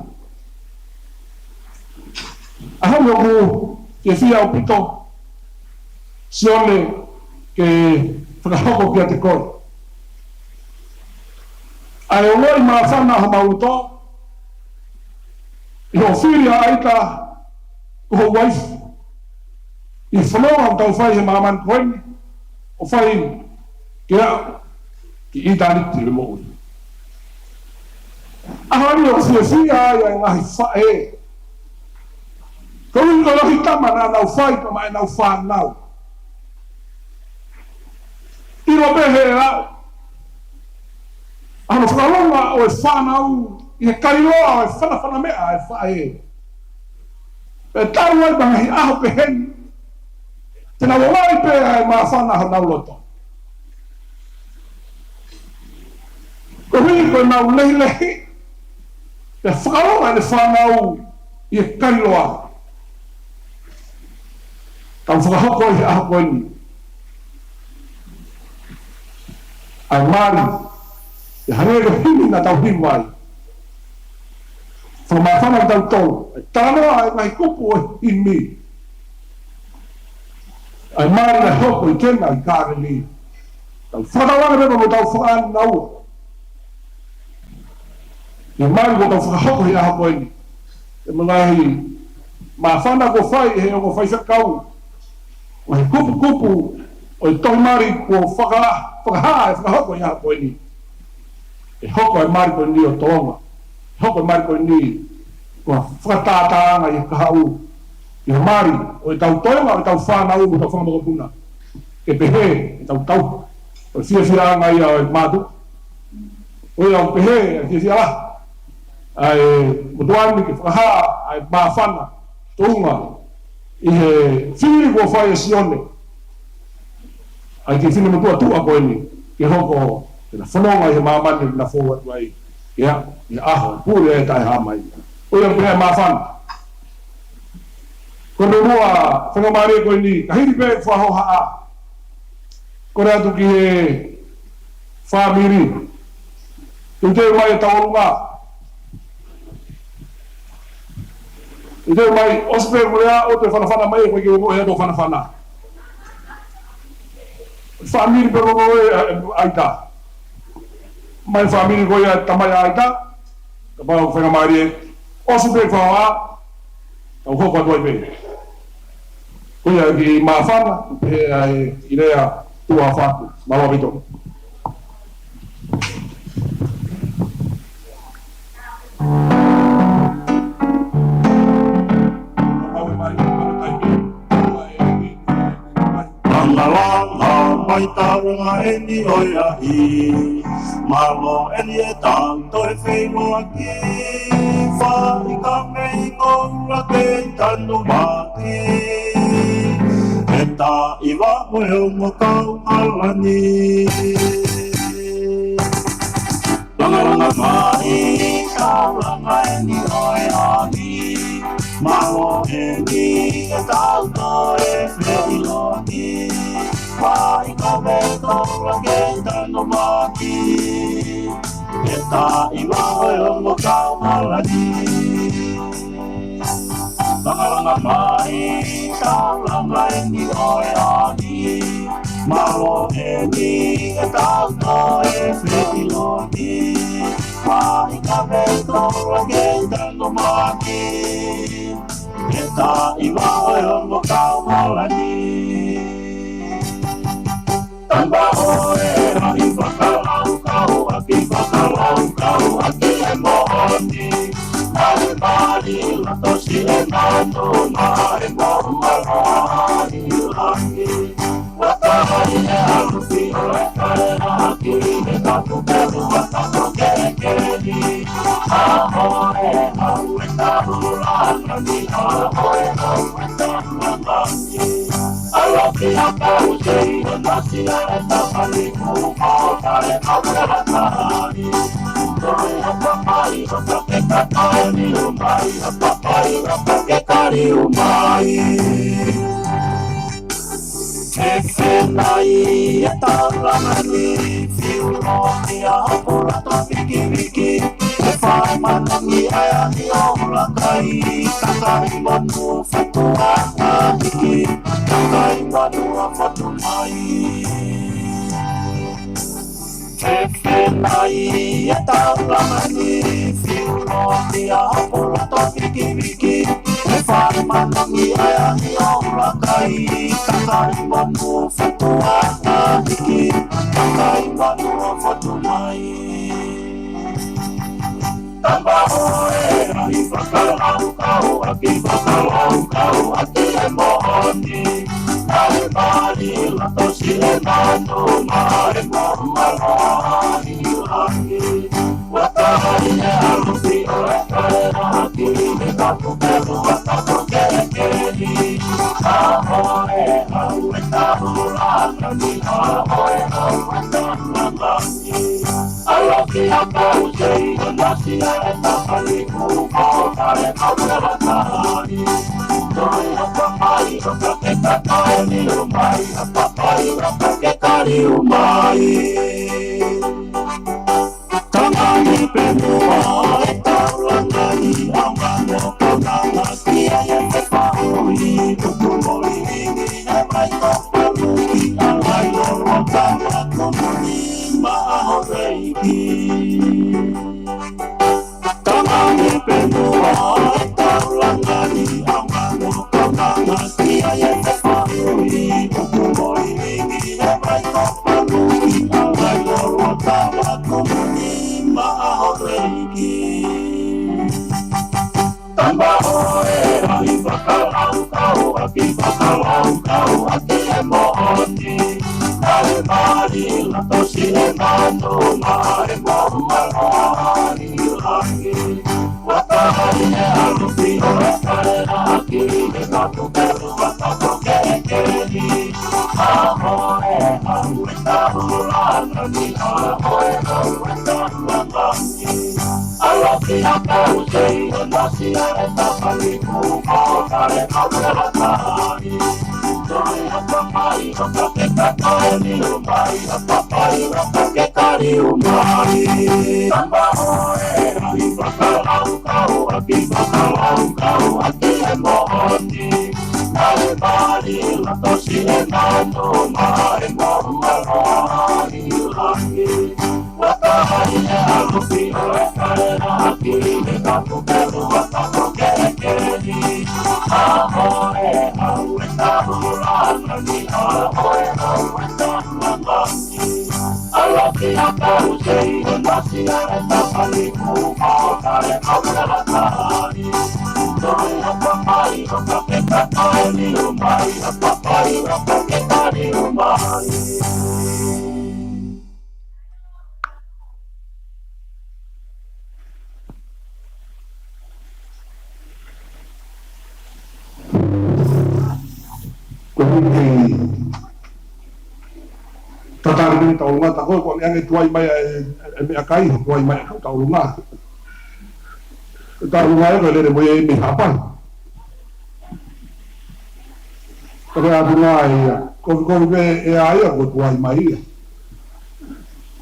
ʻAho ni ʻoku fiefia ʻaupito, Sione, ke fakahoko kiate koe ʻa e ongoʻi māfana homau loto ʻi hoʻo fili ʻa ʻAita ko ho uaifi ʻi he fononga ʻoku tau fai he māmani ko eni, ʻo fai ke aʻu ki ʻitāniti ʻo e moʻui. ʻAho ni ʻoku fiefia ai ʻa e ngaahi faʻē. Koeʻuhi ko e lahi tama naʻa nau fai pea maʻa ʻenau fānau. ʻIlo pē he lau ʻa hono fakalonga ʻo e fānau ʻi he kailoa ʻo e fanafana meʻa ʻa e faʻē. Pea talu ai pē ngaahi ʻaho peheni, te nau ongoʻi pē ʻa e māfana honau loto. Koeʻuhi ko ʻenau lehilehi, pea fakalonga ʻene fānau ʻi he kailoa. Tau fakahoko ʻi he ʻaho ko eni ʻa e mali, ʻe hangē ko e himi naʻa tau himi ai. Fakamāfana kitautolu, ʻe talanoa ʻa e ngaahi kupu ʻo e himi. ʻA e mali naʻe hoko ʻi Kena ʻi Kāleli. Tau fakatauange pē mo tau fakaʻānaua ʻa e mali kuo tau fakahoko he ʻaho ko eni. ʻE mo e ngaahi māfana kuo fai ʻe he ongo faifekau, ngaahi kupukupu ʻo e tohi mali kuo faka-, fakahā ʻe fakahoko he ʻaho ko eni. ʻe hoko e mali ko eni ʻo tolonga. ʻE hoko e mali ko eni ko ha fakatātāʻanga ʻi he kahaʻu, ʻi he mali ʻo ʻetau toenga, ʻo ʻetau fānau, ʻo ʻetau fanga mokopuna. Ke pehē ʻetau tau, ʻo e fiafiaʻanga ia ʻo e mātuʻa. ʻOku ou pehē, ʻa e fiefia lahi ʻa e motuʻa ni ke fakahā ʻa e māfana, tuʻunga ʻi he fili kuo fai ʻe Sione ʻa e kiʻi finemotuʻa tuʻa ko eni, ke hoko ʻena fononga ʻi he māmani ʻoku na fou atu ai. ʻIa, ʻi he ʻaho, pule e taʻehāmai. ʻOku ou pehē māfana. Ko e meʻa ua, faingamālie ko eni, ka hili pē fakahohaʻa, kole atu ki he fāmili. Teuteu mai e tauʻolunga. Teuteu mai, ʻosi pē ko e lea, ʻoua te fanafana mai, ko e ke ʻoua ʻe ʻoua te fanafana. Fāmili pē ko ē, ʻaita. Mai fāmili ko ia tamai ʻaita. Kapau ʻoku faingamālie, ʻosi pē fakahohaʻa, tau hoko atu ai pē. Ko ia ki māfana, pē ai ʻi lea tuʻa fatu, mālō ʻaupito. Langalanga mai taulanga eni ʻo e ʻahi, mālō eni e tau toe feʻiloaki, fai ka mei ko ula kei tanu maki, e taʻiva ʻo e ongo kau hala ni. Langalanga mai taulanga eni ʻo e ʻahi, mālō eni e tau toe feʻiloaki, fai ka mei ko ula kei tanu maki, e taʻiva ʻo e ongo kau hala ni. Langalanga mai taulanga eni ʻo e ʻahi, mālō eni e tau toe feʻiloaki, fai ka mei ko ula kei tanu maki, e taʻiva ʻo e ongo kau hala ni. Tamba ʻo e ʻahi, fakalaukau ʻaki, fakalaukau ʻaki e moʻoni. Mali, mali, loto siʻi e manu, maʻa e moʻunga loa ʻi langi. Ua tahi e ʻalu pio e kae ʻaki, he tapu pelu ua tapu kelekele. ʻA ʻo e ʻalu e taulanga ni, ʻa ʻo e ʻalu e taulanga ni. Ke fenai e taulanga ni, fiu loa ki a hapula to vikiviki, e fai manangi ai ani o ulakai, kakai manu Fatuʻanga hiki, kakai manu a fatu mai. Ke fenai e taulanga ni, fiu loa ki a hapula to vikiviki, e fai manangi ai ani o ulakai, kakai manu Fatuʻanga hiki, kakai manu a fatu mai. Tamba ʻo e ʻahi, fakalaukau ʻaki, fakalaukau ʻaki e moʻoni. Mali, mali, loto siʻi e manu, maʻa e moʻunga loa ʻi langi. Ua tahi e ʻalu pio e kae ʻaki, he tapu pelu ua tapu kelekele. ʻA ʻo e ʻalu e taulanga ni, ʻa ʻo e ʻalu e taulanga ni. Alofi a kau sei, o nasi a e tapani kuko, ka e kau e latani. Toi a papai, o ka ke kakae ni o mai, a papai, o ka ke kali o mai. Tangani penua e taulanga ni, a mano kaunanga ki a e te pahui, tuku moli ni, e mai ka paluki, a lai o lo kanga kumuni, ma a ho reiki. Tangani penua e taulanga ni, a mano kaunanga ki a e te pahui, tuku moli ni, e mai ka paluki, a tau ʻaki e moʻoni. Talimali loto siʻi manu mai mo ua loa ʻi langi. Ua tali e ʻalu pio e kale ʻaki e kapu pelu ua tapu kelekele. ʻA ʻoe ʻalu e taulanga ni, ʻa ʻoe ʻalu e taulanga ni. ʻAlu ki ha kau sei o nasi a e tapa ni ku mo kale kau kala tai. Toi a papai o ka ke kata e liu mai, a papai o ka ke kali umai. Tama ʻoe ʻalu fakalaukau ʻaki, fakalaukau ʻaki e moʻoni. Talimali loto siʻi manu mai mo ua loa ʻi langi. Ua tali e ʻalu pio e kale ʻaki e kapu pelu ua tapu kelekele. ʻA ʻoe ʻalu e taulanga ni, ʻa ʻoe ʻalu e taulanga ni. ʻAlu ki ha kau sei o nasi a e tapa ni ku mo kale kau kala tai. Toi a papai o ka ke kata e liu mai, a papai o ka ke kali umai. Ko e hiki tatali mei taulanga, ta ko e ko ʻange tuai mai e, e meʻakai, tuai mai e kau taulanga. Taulanga e ko e lele mo e mei Haʻapai. Ko e atu nā ia, ko, ko e, e ʻa ia ko tuai mai ia.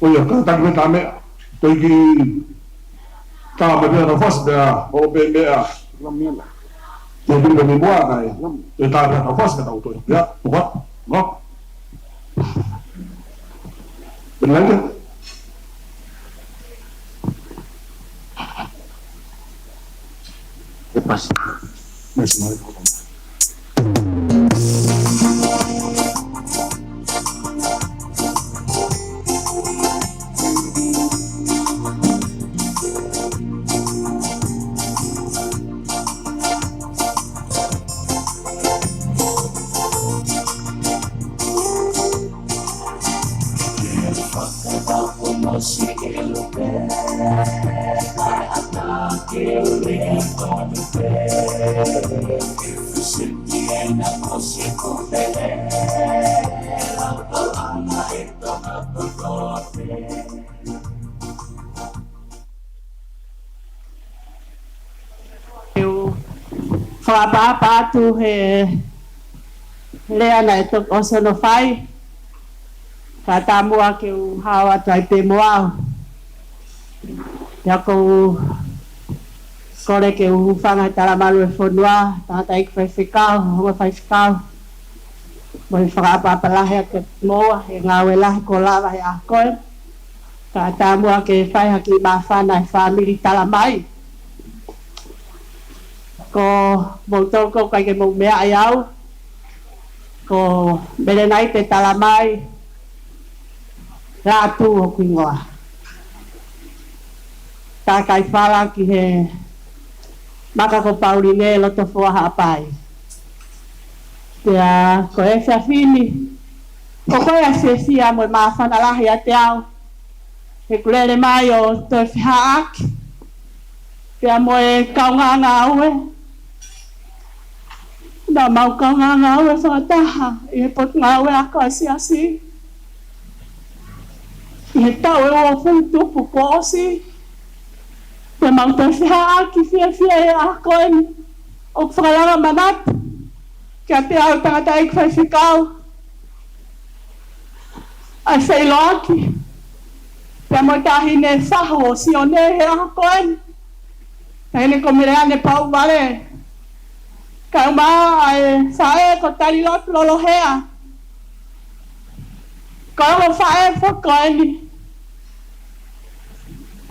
Ko ia, ka taki me tame, toi ki tā me pea na fas pea, o pe meʻa. Te pili me mua kai. Te tā pea na fas pea tau toi. Ia, ua, ua. Pea nai. Ke pasi. Next slide. Ke u fakaʻapaʻapa atu he lea naʻe toki ʻosi hono fai. Ka tā muʻa ke u hao atu ai pē mo au. Pea ʻoku ou kole ke u hūfanga he talamalu e fonua, tangataʻeiki faifekau, ongo faifekau. Mo e fakaʻapaʻapa lahi atu kiate kimoua, he ngāue lahi kuo lava he ʻaho ko ē. Ka tā muʻa ke fai ha kiʻi māfana e fāmili Talamai. Ko moutolu ʻoku ʻikai ke mou meaʻi au, ko Melenaite Talamai Lātū hoku hingoa. Takai fala ki he maka ko Pauline loto foha Haʻapai. Pea ko e efiafi ni, ʻoku ou fiefia mo e māfana lahi ʻiate au he kuo lele mai ʻo toe feʻiloaki pea mo e kaungāngāue. Naʻa mau kaungāngāue fakataha ʻi he Potungāue Ako ʻa e Siasi ʻi he taʻu ʻe uofulu tupu kuo ʻosi. Pea mau toe feʻiloaki fiefia he ʻaho ko eni. ʻOku fakalanga manatu kiate au tangataʻeiki faifekau ʻa e feʻiloaki pea mo e taʻahine fahu ʻo Sione he ʻaho ko eni. Taʻahine ko Meleane Pauvale. Kae ʻumaʻā ʻa e faʻē ko Talilotu Lolohea. Ko e ongo faʻē foki ko eni.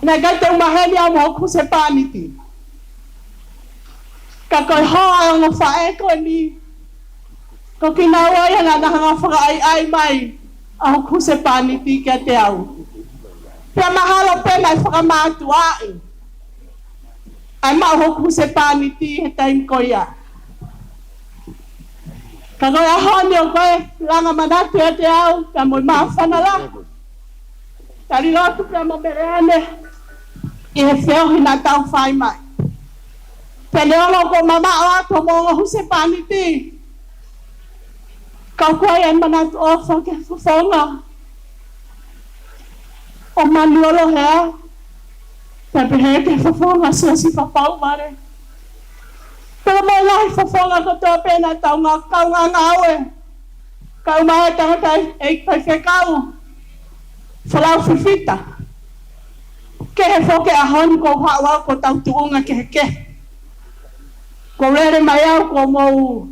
Naʻe ʻikai te u maheni au mo hoku husepāniti. Ka ko e hoa ʻo e ongo faʻē ko eni, ko kinaua ia naʻa na hanga ʻo fakaʻaiʻai mai ʻa hoku husepāniti kiate au. Pea mahalo pē naʻe fakamātuʻaʻi ʻa e maʻu hoku husepāniti he taimi ko ia. Ka ko e ʻaho ni ʻoku ou langa manatu ʻiate au, pea mo e māfana lahi. Tali lotu pea mo Meleane, ʻi he feohi naʻa tau fai mai. Pea neongo kuo mamaʻo atu hoʻomou ongo husepāniti, ka ʻoku ʻi ai ʻa e manatu ʻofa ki he fofonga ʻo Manuolohea, pea pehē ki he fofonga Siosifa Pauvale. Pea mo e ngaahi fofonga kotoa pē naʻa tau ngā-, kaungā ngāue. Kau mai e tangataʻeiki faifekau, Folau Fifita. Kehe foki e ʻaho ni kuo haʻu au kuo tau tuʻunga kehekehe. Kuo lele mai au kuo mou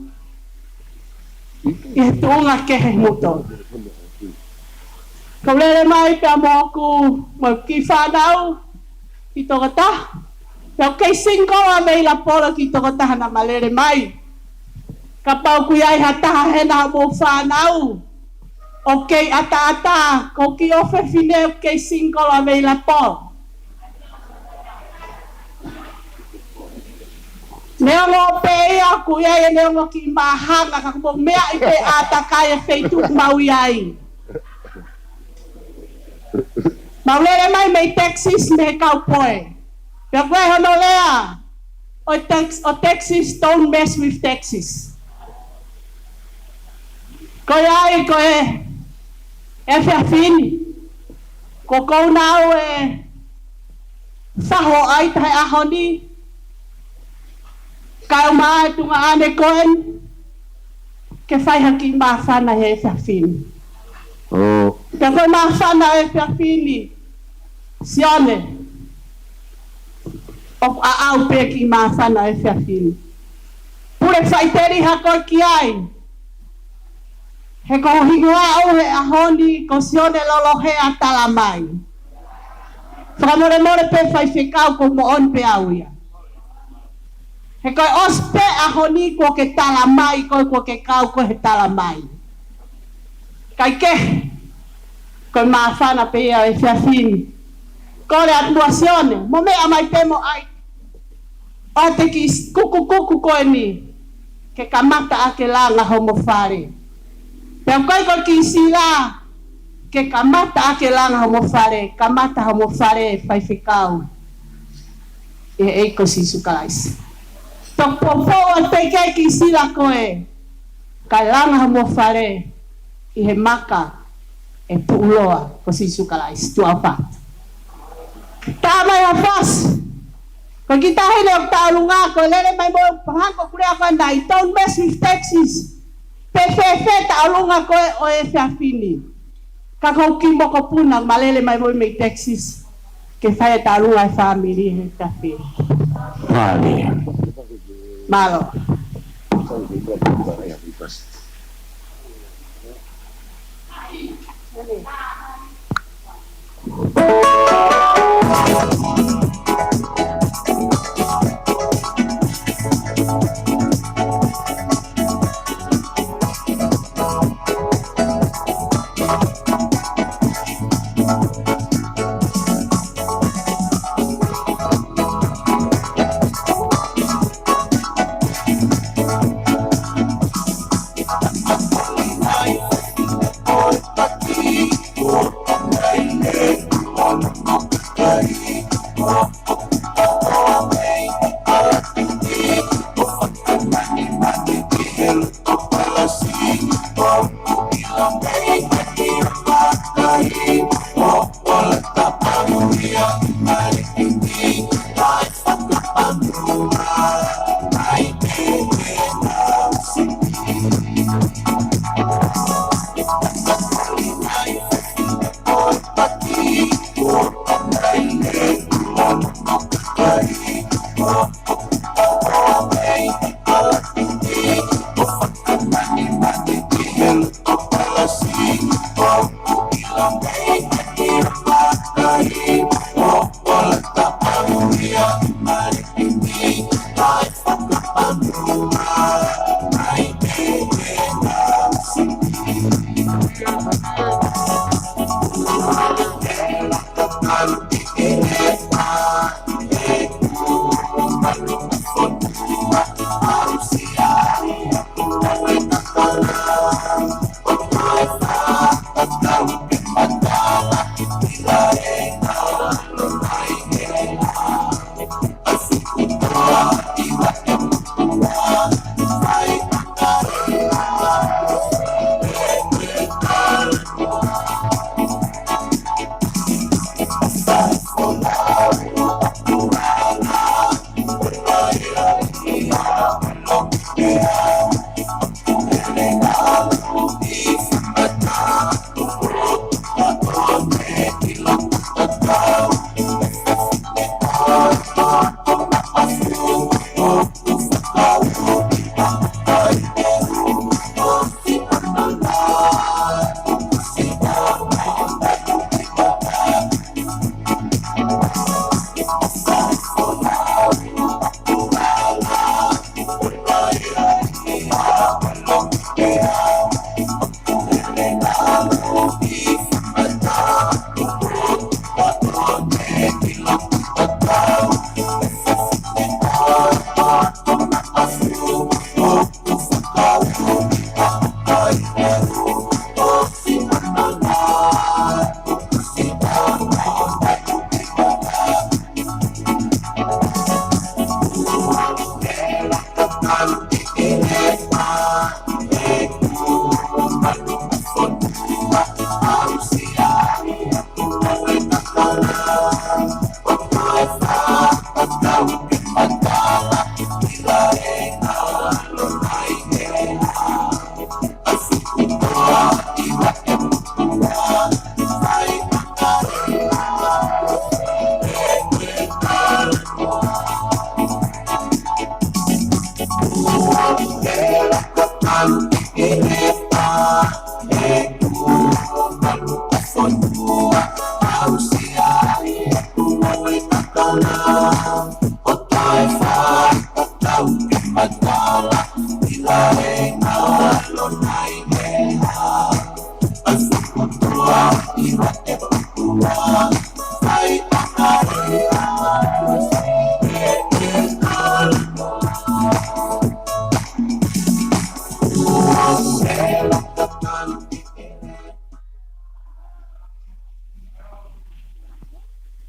ʻi he tuʻunga kehe moutolu. Kuo lele mai pea mo hoku, mo e kiʻi fānau, kiʻi tokotaha. Pea ʻoku kei single available kiʻi tokotaha naʻa ma lele mai. Kapau ʻoku ʻi ai ha taha hena hoʻomou fānau ʻoku kei ʻataʻatā, ko e kiʻi ʻofefine ʻoku kei single available. Neongo pē ia ʻoku ʻi ai e neongo kiʻi māhanga, ka ʻoku mou meaʻi pē ʻātakai e feituʻu ʻoku mau ʻi ai. Mau lele mai mei Texas mei he kaupoe. Pea ko e hono lea ʻo Tex-, ʻo Texas, don't mess with Texas. Ko ia ai ko e, efiafi ni, ko ʻeku nau e faho ai taha e ʻaho ni, kae ʻumaʻā e tuongaʻane ko eni, ke fai ha kiʻi māfana he efiafi ni. ʻO. Pea ko e māfana he efiafi ni, Sione, ʻoku ʻaʻau pē kiʻi māfana he efiafi ni. Pule faʻiteliha koe ki ai. He ko ho hingoa ʻoʻou he ʻaho ni ko Sione Lolohea Talamai. Fakamolemole pē faifekau, ko e moʻoni pē ʻa ia. He ko e ʻosi pē ʻaho ni kuo ke talamai, ko e kuo ke kau ko e he talamai. Kae kehe, ko e māfana pē ia he efiafi ni. Kole atu muʻa Sione, mo meʻa mai pē mo ʻai ʻo te kiʻi kukukuku ko eni, ke kamata ʻa ke langa homo fale. Pea ko e kiʻi sila, ke kamata ʻa ke langa homo fale, kamata homo fale faifekau. ʻI he ʻEiki ko Sīsū Kalaisi. Toki poupou atu pē ke kiʻi sila ko ē, kae langa homo fale ʻi he maka ʻe puʻuloa ko Sīsū Kalaisi. Tuʻa ʻofa atu. Tā mai ha fasi. Ko e kiʻi taʻahine ʻoku tau ʻolunga, ko e lele mai mo e pahako kulea ko ē nai, don't mess with Texas. Pe fēfē tau ʻolunga ko ē ʻo e efiafi ni. Ka ko e kiʻi mokopuna ma lele mai mo ia mei Texas. Ke fai e tau ʻolunga e fāmili he efiafi ni. Mālie. Mālō.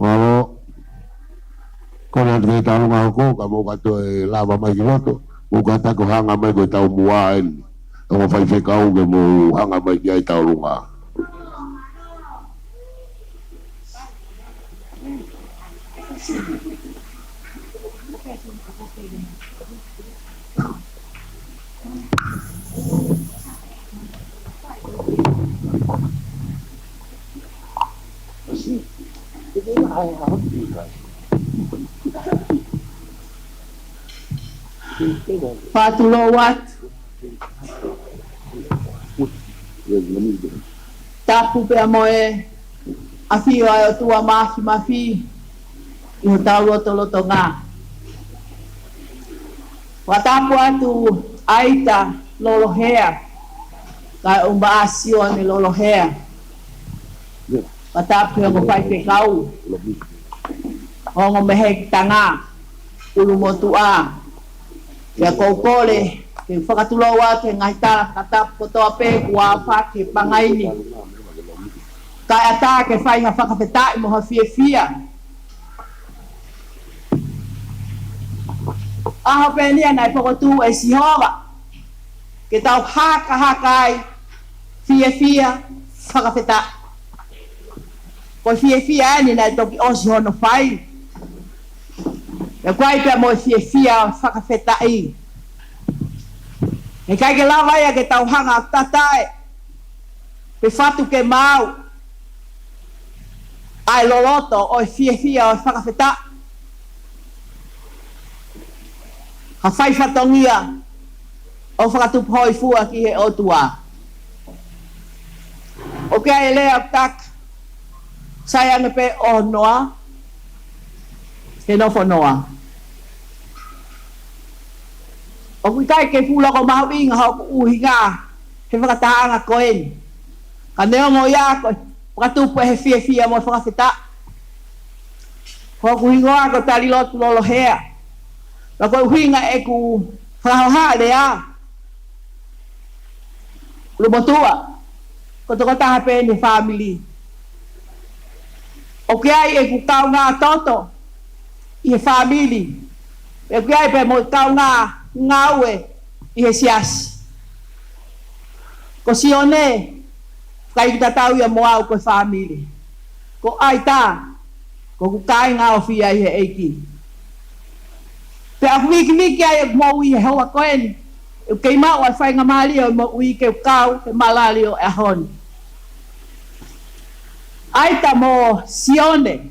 Mālō. Ko ena atu ke tau ngāue hoko, ka mou kātaki ʻo lava mai ki loto, mou kātaki ʻo hanga mai ko e taumuʻa eni. Ongo faifekau ke mou hanga mai ki ai tau lunga. Fakatulou atu. Tapu pea mo e ʻafio ʻa e ʻOtua Māfimafi ʻi hotau lotolotonga. Fakatapu atu ʻAita Lolohea, kae ʻumaʻā Sione Lolohea. Fakatapu ki he ongo faifekau, ongo mehekitanga, ʻulumotuʻa. Pea ʻoku ou kole ke fakatulou atu he ngaahi tala fakatapu kotoa pē kuo aofaki he pangai ni. Kae ʻatā ke fai ha fakafetaʻi mo ha fiefia. ʻAho pē eni naʻe fokotuʻu ʻe Sihova ke tau hakahaka ai, fiefia, fakafetaʻi. Ko e fiefia eni naʻe toki ʻosi hono fai. ʻOku ʻi ai pea mo e fiefia fakafetaʻi. ʻIkai ke lava ia ke tau hanga ʻo tatae pe fatu ke maau ʻa e loloto ʻo e fiefia ʻo e fakafetaʻi. Ka fai fatongia ʻo fakatupu hōifua ki he ʻOtua. ʻOku ʻi ai e lea ʻoku taki, sai ange pē ʻo noa, ke nofo noa. ʻOku ʻikai ke fuʻu loko mahuʻinga hoku ʻuhinga he fakatahaʻanga ko eni. Ka neongo ia ko e fakatupu ʻe he fiefia mo e fakafetaʻi. Ko hoku hingoa ko Talilotu Lolohea. Pea ko e ʻuhinga ʻeku fakahāhā lea, ʻulumotuʻa, ko e tokotaha pē eni he fāmili. ʻOku ʻi ai ʻeku kaungā toto ʻi he fāmili. ʻOku ʻi ai pē mo e kaungā ngāue ʻi he siasi. Ko Sione, fakaiku tatau ia mo au ko e fāmili. Ko ʻAita, ko hoku kāinga ʻofeina ʻi he ʻEiki. Pea ʻoku vikiviki ai ʻeku moʻui he houa ko eni. ʻOku kei maʻu ʻa e faingamālie ʻo e moʻui ke u kau he malali ʻo e ʻaho ni. ʻAita mo Sione,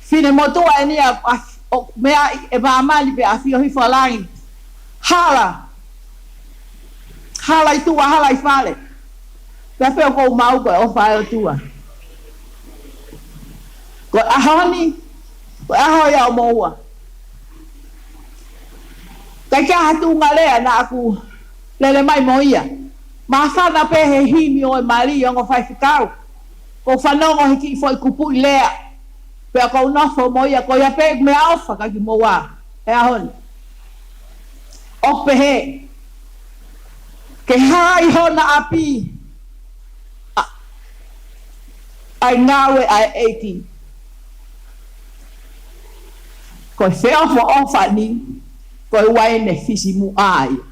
finemotuʻa eni ʻa, ʻa, ʻo meʻa ʻi he māmani pea ʻafio hifo ʻa langi. Hala, hala ʻi tuʻa, hala ʻi fale. Pea pehē ʻoku ou maʻu ko e ʻofa ʻa e ʻOtua. Ko e ʻaho ni, ko e ʻaho ia ʻo moua. ʻIkai ke ʻi ai ha tuʻunga lea naʻa ku lele mai mo ia. Māfana pē he himi ʻo e mali ʻo e ongo faifekau. ʻOku ou fanongo he kiʻi foʻi kupuʻi lea. Pea ʻoku ou nofo mo ia, ko ia pē meʻaʻofa ka kimoua he ʻaho ni. ʻOku pehē, ke hā ʻi hona ʻapi ʻa, ʻa e ngāue ʻa e ʻEiki. Ko e feʻofoʻofani, ko e uaine fisimuʻa ia.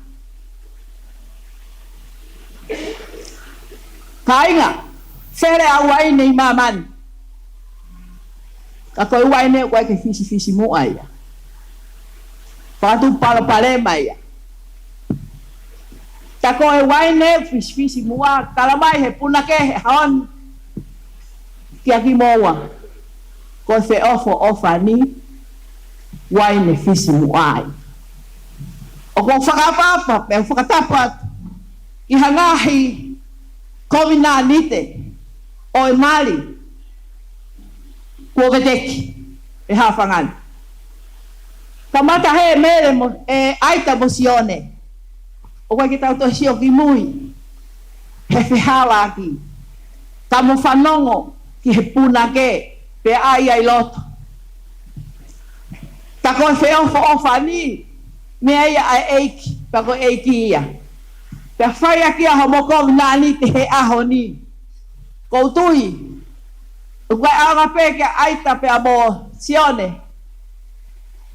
Kāinga, fele ʻa e uaine ʻi māmani. Ka ko e uaine ʻoku ʻikai ke fisifisimuʻa ia. Fakatupu palopalema ia. Ka ko e uaine fisifisimuʻa, tala mai he punake he ʻaho ni kia kimoua. Ko e feʻofoʻofani, uaine fisimuʻa ia. ʻOku ou fakaʻapaʻapa, pea fakatapu atu ki ha ngaahi kovinānite ʻo e mali kuo veteki ʻe he ʻaho ni. Kamata he Mele mo, ʻe ʻAita mo Sione. ʻOku ʻikai ke tau toe sio ki mui he fehālaaki. Ka mo fanongo ki he punake pea ʻai ai loto. Ka ko e feʻofoʻofani, meʻa ia ʻa e ʻEiki, pea ko e ʻEiki ia. Pea fai ʻaki ia homo kovinānite he ʻaho ni. ʻOku ou tui, ʻoku ʻikai ʻaonga pē kia ʻAita pea mo Sione.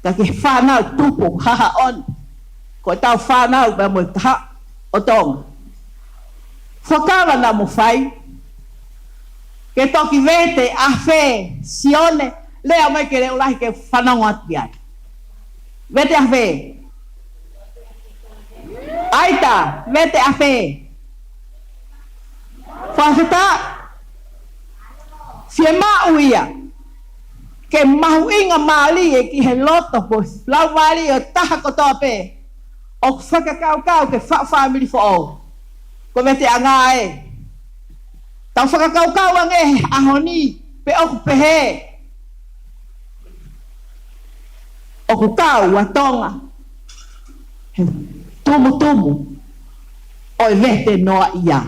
Ka ki he fānau tupu ʻoku haʻa ʻoni. Ko ʻetau fānau pea mo e kahaʻu ʻo Tonga. Fuakava naʻa mo fai. Ke toki vete ʻafē Sione, lea mai ke leʻo lahi ke fanongo atu ki ai. Vete ʻafē. ʻAita, vete ʻafē. Fakafetaʻi, fiemaʻu ia ke mahuʻingamālie ki he loto mo e laumālie ʻo e taha kotoa pē ʻoku fakakaukau ke faʻu fāmili foʻou. Ko e veteʻanga ē. Tau fakakaukau ange he ʻaho ni pe ʻoku pehē. ʻOku kau ʻa Tonga he tumutumu ʻo e vete noaʻia.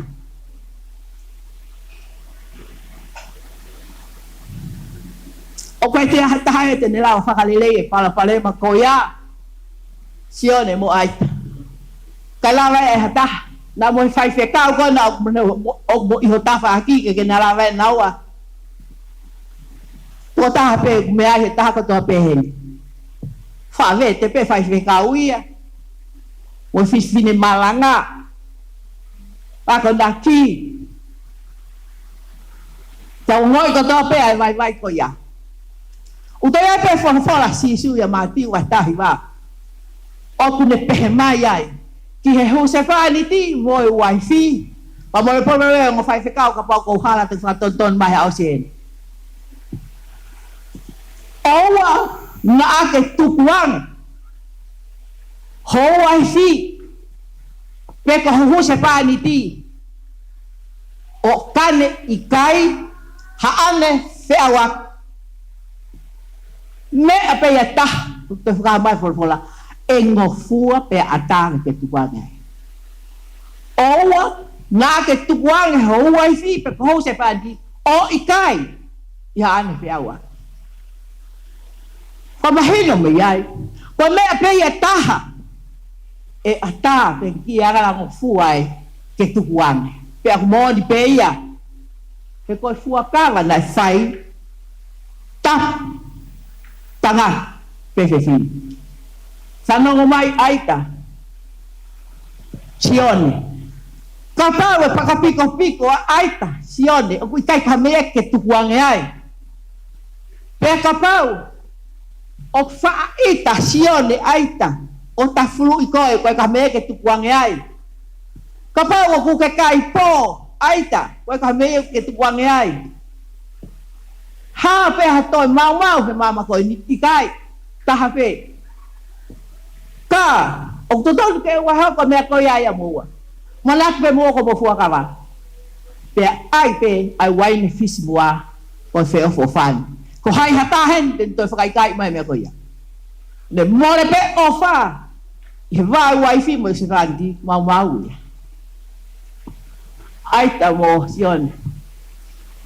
ʻOku ʻikai ke ʻi ai ha taha ia te ne lava fakalelei e palopalema ko ia. Sione mo ʻAita. Ka lava ʻe ha taha, naʻa mo e faifekau ko ena ʻoku mo, ʻoku mo ʻi ho tafaʻaki ke ke na lava ʻe naua. Ko e taha pē, meʻa he taha kotoa pē heni. Faʻa vete pē faifekau ia. Mo e fefine malanga. Akonaki. Tau ongoʻi kotoa pē ʻa e vaivai ko ia. ʻOku toe ʻi ai pē folofola ʻa Sīsū ʻia Mātiu vahe taha hiva. ʻOku ne pehē mai ai ki he husepāniti mo e uaifi. Pea mo e polo e ongo faifekau kapau ʻoku ou hala te u fakatonutonu mai he ʻaho ni. ʻOua naʻa ke tukuange ho uaifi pe ko ho husepāniti ʻo ka ne ʻikai haʻane feʻauaki. Meʻa pē ia ʻe taha, ʻoku toe fakahā mai folofola, ʻe ngofua pea ʻatā ke tukuange ai. ʻOua naʻa ke tukuange ho uaifi pe ko ho husepāniti ʻo ʻikai ʻi haʻane feʻauaki. Fakamahino mei ai, ko e meʻa pē ia ʻe taha ʻe ʻatā pe kia ngala ngofua ai ke tukuange. Pea ʻoku moʻoni pē ia, he ko e fuakava naʻe fai, tapu, tangata pe fefine. Fanongo mai ʻAita, Sione. Kapau ʻe fakapikopiko ʻa ʻAita, Sione, ʻoku ʻikai ko ha meʻa ke tukuange ai. Pea kapau ʻoku faʻa ʻita Sione ʻAita, ʻo tafuluʻi koe, ko e ka meʻa ke tukuange ai. Kapau ʻoku ke kai pō, ʻaita, ko e ka meʻa ke tukuange ai. Hā pē ha toe maumau he māmani ko eni, ʻikai, taha pē. Ka, ʻoku totonu ke ʻoua hoko e meʻa ko ia ʻia moua. Manatu pē moua ko mo fuakava. Pea ʻai pē ʻa e uaine fisimuʻa, ko e feʻofoʻofani. Ko hai ha taha heni te ne toe fakaʻikaiʻi mai e meʻa ko ia. Ne mole pē ʻofa ʻi he vaʻa uaifi mo e husepāniti, maumau ia. ʻAita mo Sione.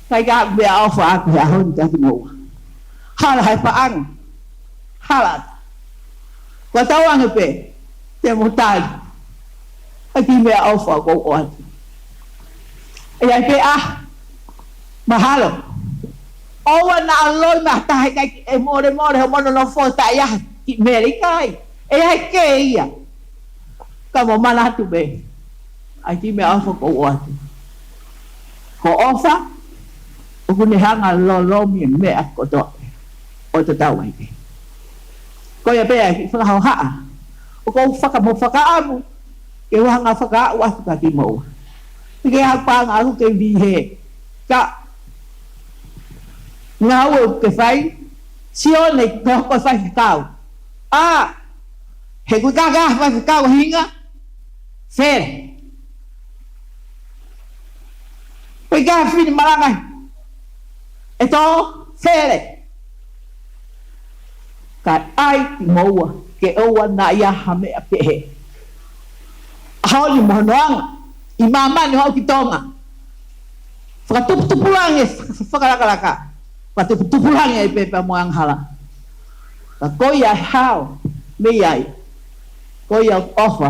ʻIkai ke ʻi ai ha meʻaʻofa ʻaʻaku he ʻaho ni kia kimoua. Hala he paʻanga. Hala. Kuo tau ange pē, te mo tali. ʻA e kiʻi meʻaʻofa ʻoku ou ʻoatu. ʻE ʻi ai pē ʻa, mahalo. ʻOua naʻa loi mai ha taha ʻikai ke molemole hoʻomo nonofo taʻe ʻi ai ha kiʻi meʻa, ʻikai. ʻE ʻi ai ke ia. Ka mo manatu pē, ʻa e kiʻi meʻaʻofa ʻoku ou ʻoatu. Ko e ʻofa, ʻoku ne hanga ʻo lolomi e meʻa kotoa ʻo tatau ai pē. Ko ia pē ʻa e kiʻi fakahohaʻa ʻoku ou faka-, mo fakaʻamu ke u hanga ʻo fakaaʻu atu kia kimoua. ʻIkai ha paʻanga ʻaʻaku ke u lī hē. Ka, ngāue ʻoku ke fai, Sione, ko e faifekau. ʻA, he ko e kaka faifekau hinga, fele. Ko e kaka fine malanga, ʻe tō, fele. Ka ʻai kimoua ke ʻoua naʻa ʻi ai ha meʻa pehē. ʻAho ni mo hono anga, ʻi māmani ʻo aʻu ki Tonga. Fakatuputupulangi, faka-, fakalakalaka. Fakatuputupulangi ai pē pea mo e angahala. Ka ko ia ʻe hao mei ai, ko ia ʻoku ʻofa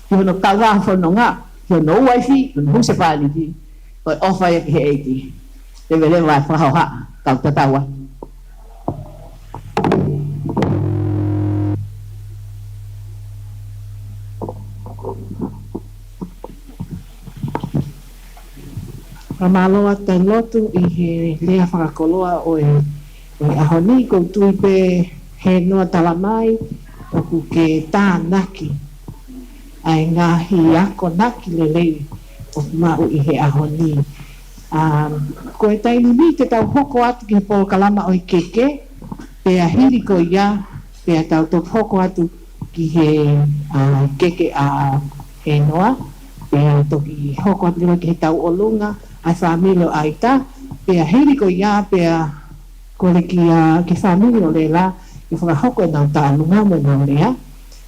ki hono kaungā fononga, ki hono uaifi, ki hono husepāniti, ko e ʻofa ia ki he ʻEiki. Leveleva e fakahohaʻa, kau tatau atu. Fakamālō atu Tanilotu ʻi he lea fakakoloa ʻo e, ʻo e ʻaho ni. ʻOku ou tui pē he noa tala mai, ʻoku ke tānaki ʻa e ngaahi akonaki lelei ʻoku maʻu ʻi he ʻaho ni. Um, ko e taimi ni te tau hoko atu ki he polokalama ʻo e keke, pea hili ko ia, pea tau toki hoko atu ki he, uh, keke ʻa Hēnoa, pea toki hoko atu leva ki he tauʻolunga ʻa e fāmili ʻo ʻAita, pea hili ko ia, pea kole ki he, uh, ki he fāmili ʻo Lela ke fakahoko ʻenau tālunga mo ʻenau lea,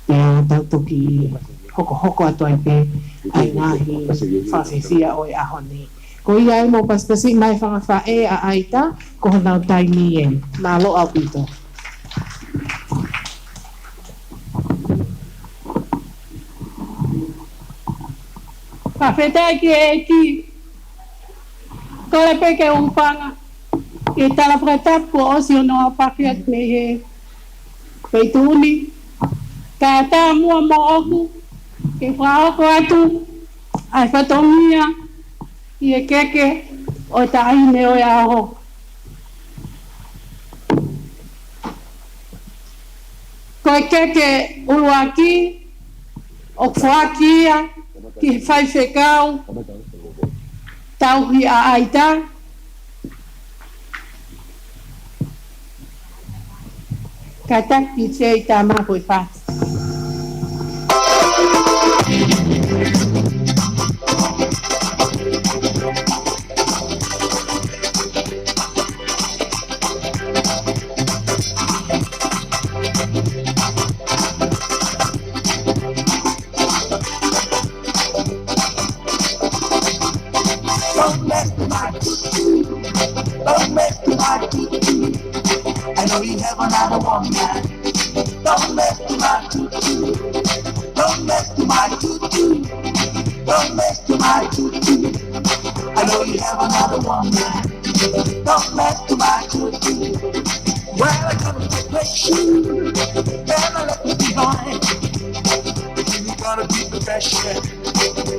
pea tau toki hokohoko atu ai pē ʻa e ngaahi fakafiefia ʻo e ʻaho ni. Ko ia ai mo pasipasi mai fanga faʻē ʻa ʻAita, ko honau taimi ē. Mālō ʻaupito. Fakafetaʻi ki he ʻEiki. Kole pē ke u hūfanga ki he tala fakatapu kuo ʻosi hono aofaki atu mei he feituʻu ni. Kae ʻatā muʻa moʻoku ke fakahoko atu ʻa e fatongia ʻi he keke ʻo e taʻahine ʻo e ʻaho. Ko e keke ʻuluaki ʻoku foaki ia ki he faifekau tauhi ʻa ʻAita. Kātaki Sei Tama ko e fā. Don't mess with my tutu. Don't mess with my tutu. I know you have another woman. Don't mess with my tutu. Don't mess with my tutu. Don't mess with my tutu. I know you have another woman. Don't mess with my tutu. Well, I gotta take my shoe. Better let me be mine. You gotta be the best chef.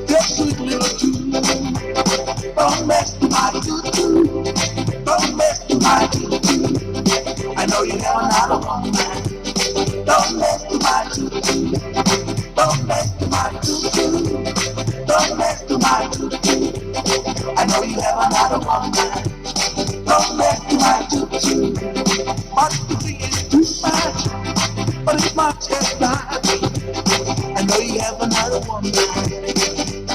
This sweet little tune. Don't mess with my tutu. Don't mess with my tutu. I know you have another woman. Don't mess with my Don't mess with my choo-choo. Don't mess with my choo-choo. I know you have another woman. Don't mess with my choo-choo. What you think is too much, but it's much as much. I know you have another woman.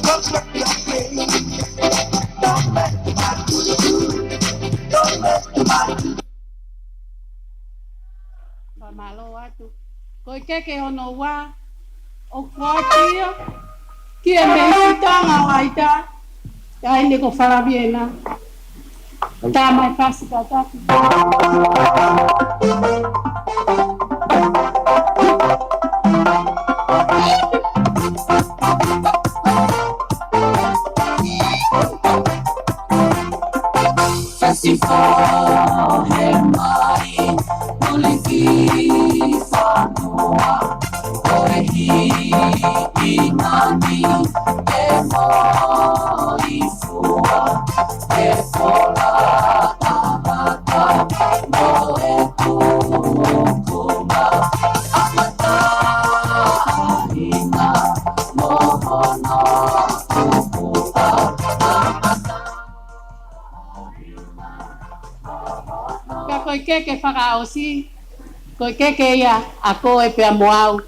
Don't sweat your face. Don't mess with my choo-choo. Don't mess with my choo-choo. Fakamālō atu. Ko e keke hono ua, ʻoku ʻoatu ia ki he mei Tanga ʻo ʻAita, taʻahine ko Falaviena. Tā mai fasi kātaki. Fasi fā he mai, ʻuli ki fanua, ko e hiki mani, e moli fua, e fola ʻamata, mo e kukuma, ʻamata ʻahina, mo hono kupuʻa, ʻamata. Ka ko e keke fakaʻosi, ko e keke ia ʻa koe pea mo au.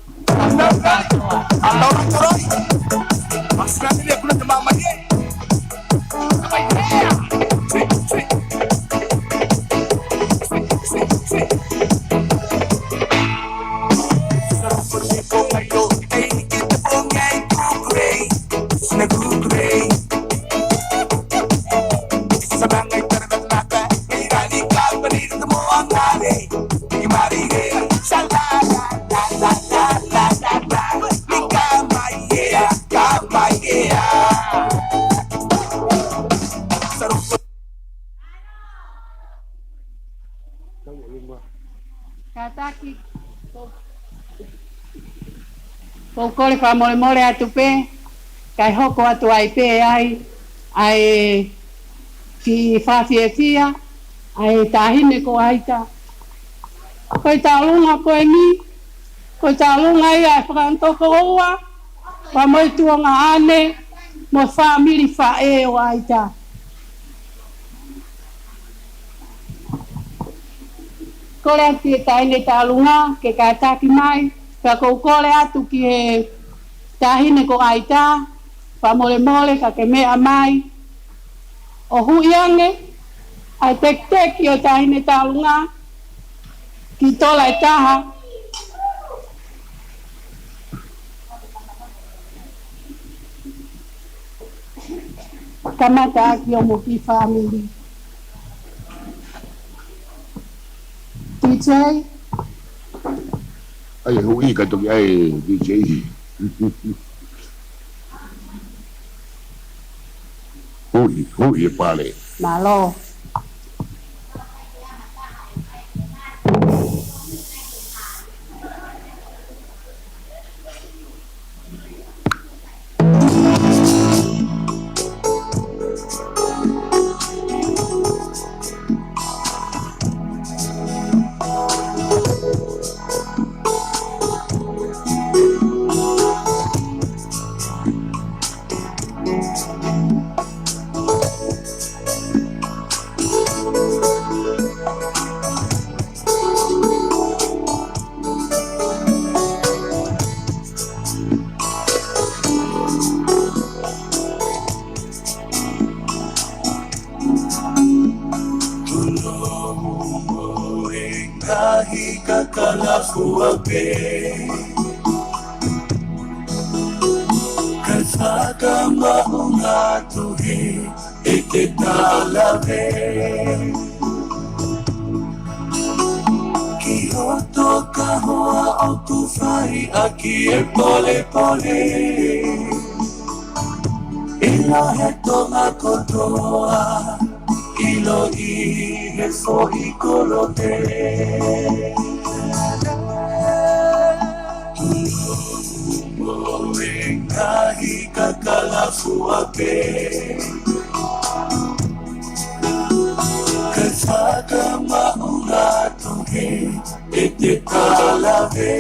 Kātaki, kou kole fakamolemole atu pē, kae hoko atu ai pē ai, ʻa e kiʻi fakafiefia, ʻa e taʻahine ko ʻAita. Ko e taʻolunga ko eni, ko e taʻolunga ia ʻa e fakaʻofoʻofa, pea mo e tuongaʻane, mo e fāmili faʻē ʻo ʻAita. Kole atu ki he taʻahine taʻolunga, ke kātaki mai, pea kou kole atu ki he taʻahine ko ʻAita, fakamolemole ka ke meʻa mai, ʻo huʻi ange ʻa e tekiteki ʻo e taʻahine taʻolunga ki tola ʻe taha. Kamata ʻaki hoʻomo kiʻi fāmili. D J. ʻAi, huʻi ka toki ʻai, D J. Huʻi, huʻi e pale. Mālō. Tulou mo e ngaahi kakala fua pē, kae fakamaʻunga atu he ʻete talave. Ki hoto kahoa ʻoku fai ʻaki e polepole, ʻi he Tonga kotoa, ʻiloʻi he foʻi kolope. Tulou mo e ngaahi kakala fua pē, kae fakamaʻunga atu he ʻete talave.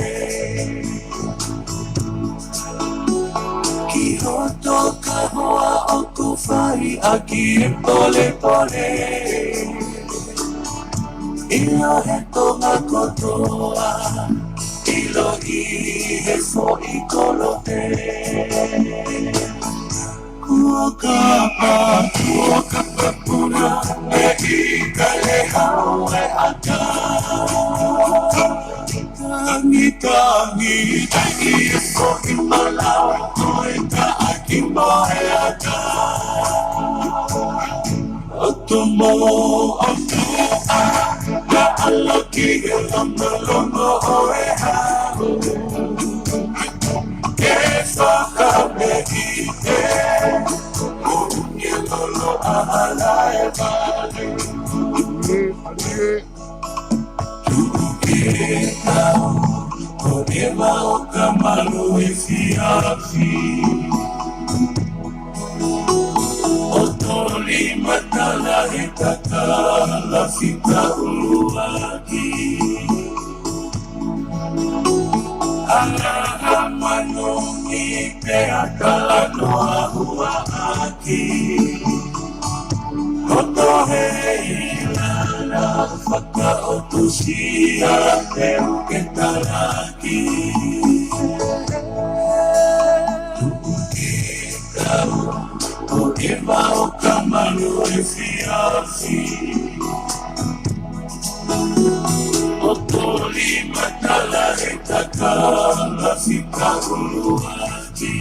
Fai ʻaki e polepole, ʻilo he Tonga kotoa, ʻilo ʻi he foʻi kolope. Kuo kapa, kuo kapa puna, ʻe ʻi kale hau e ʻata. Tangi, tangi, tangi e foʻi malau, ko e taʻaki mo e ʻata. ʻOtu mo ʻotu ʻa, ka ʻaloki e longolongo ʻo e hau. Ke fakameʻite, ʻo ʻunia lolo ʻa hala e vale. Tuku ke tau, ko e vao ka malu e fiafi. ʻOtoli matala he tatala fita uluaki. Ala ha manongi pea talanoa huaʻaki. Koto he ilala fakaʻotusia te u ke talaki. Tuku ke tau, ko e vao ka malu e fiafi. ʻOtoli matala he tatala fika uluaki.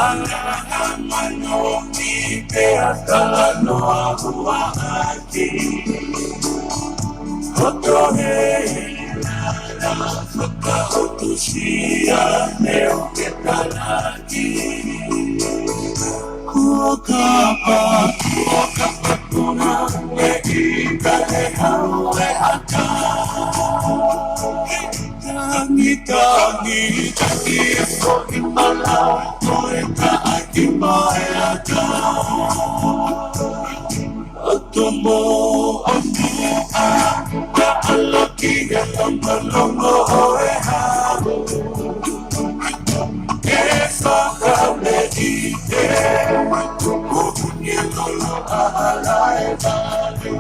Ala ha manongi pea talanoa huaʻaki. Koto he ilala fakaʻotusia te u ke talaki. Kuo kapa, kuo kapa puna, ʻe ʻi kale hau e ʻata. Tangi, tangi, tangi e foʻi malau, ko e taʻaki mo e ʻata. ʻOtu mo ʻotu ʻa, ka ʻaloki e longolongo ʻo e hau. Ke fakameʻite, ʻo ʻunia lolo ʻa hala e vale.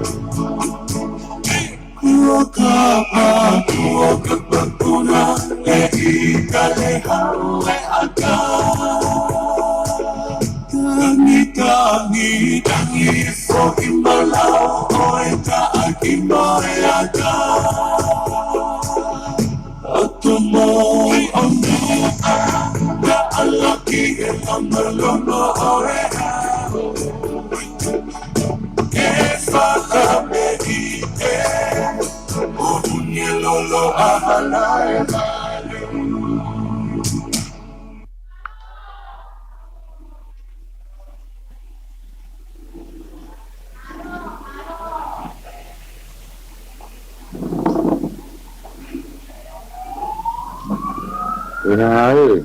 Kuo kapa, kuo kapa puna, ʻe ʻi kale hau e ʻata. Tangi, tangi, tangi e foʻi malau, ko e taʻaki mo e ʻata. ʻOtu mo ʻotu ʻa, ka ʻaloki e longolongo ʻo e hau. Ke fakameʻite, ʻo ʻunia lolo ʻa hala e vale. ʻE hā ē?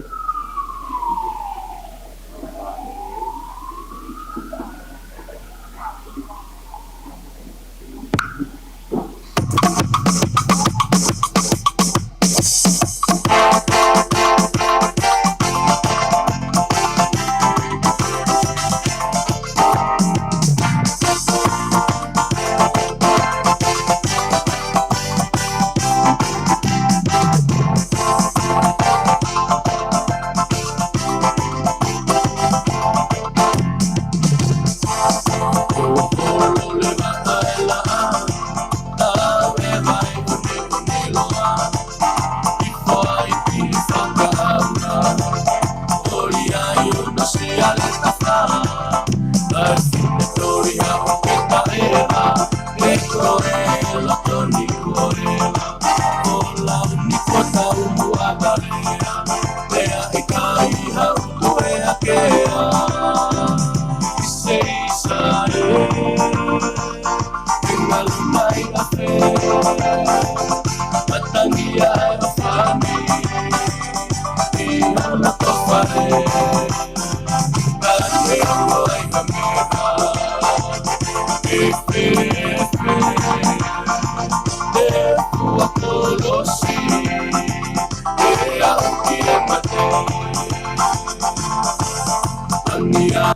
Ka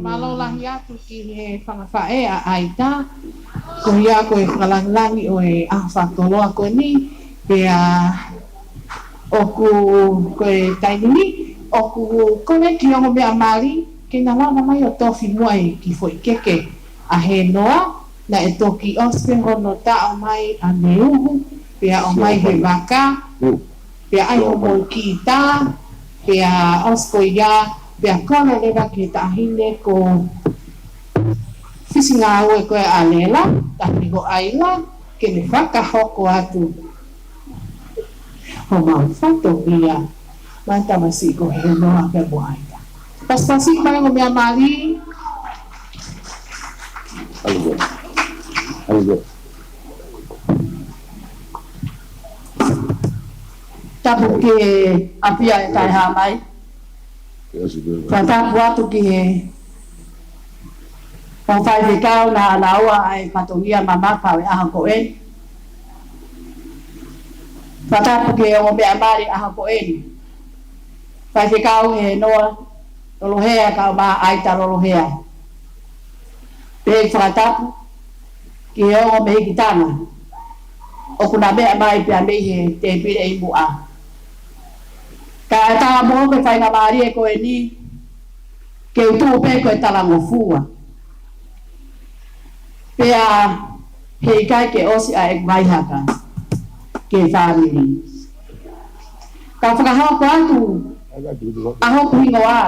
mālō lahi atu ki he fanga faʻē ʻa ʻAita, ko ia ko e fakalangilangi ʻo e ʻaho fakakoloa ko eni, pea ʻoku ko e taimi ni, ʻoku kole ki he ongo meʻa mali, ke na lava mai ʻo tofi muʻa e kiʻi foʻi keke ʻa Henoa, naʻe toki ʻosi pē hono taʻo mai ʻa Neuhu, pea ʻomai he vaka, pea ʻai hoʻomo kita, pea ʻosi ko ia, pea kole leva ki he taʻahine ko Fisingāue ko ē ʻa Lela, taʻahine ko ʻAila, ke ne fakahoko atu homau fatongia maʻa e tamasiʻi ko Henoa pea mo ʻAita. Pasipasi mai ongo meʻa mali. Haleluia. Haleluia. Tapu ki he ʻAfio ʻa e Taʻehāmai. Fakatapu atu ki he ongo faifekau naʻa nau ʻai e fatongia mamafa ʻo e ʻaho ko eni. Fakatapu ki he ongo meʻa mali ʻaho ko eni. Faifekau Henoa Lolohea kae ʻumaʻā ʻAita Lolohea. Pea fakatapu ki he ongo mehikitanga ʻoku na meʻa mai pea mei he tēpile ʻi muʻa. Kae ʻatā moʻoku e faingamālie ko eni ke u tuʻu pē ko e talangofua. Pea heʻikai ke ʻosi ʻa e vaihaka ki he fāmili. Ka fakahoko atu ʻa hoku hingoa,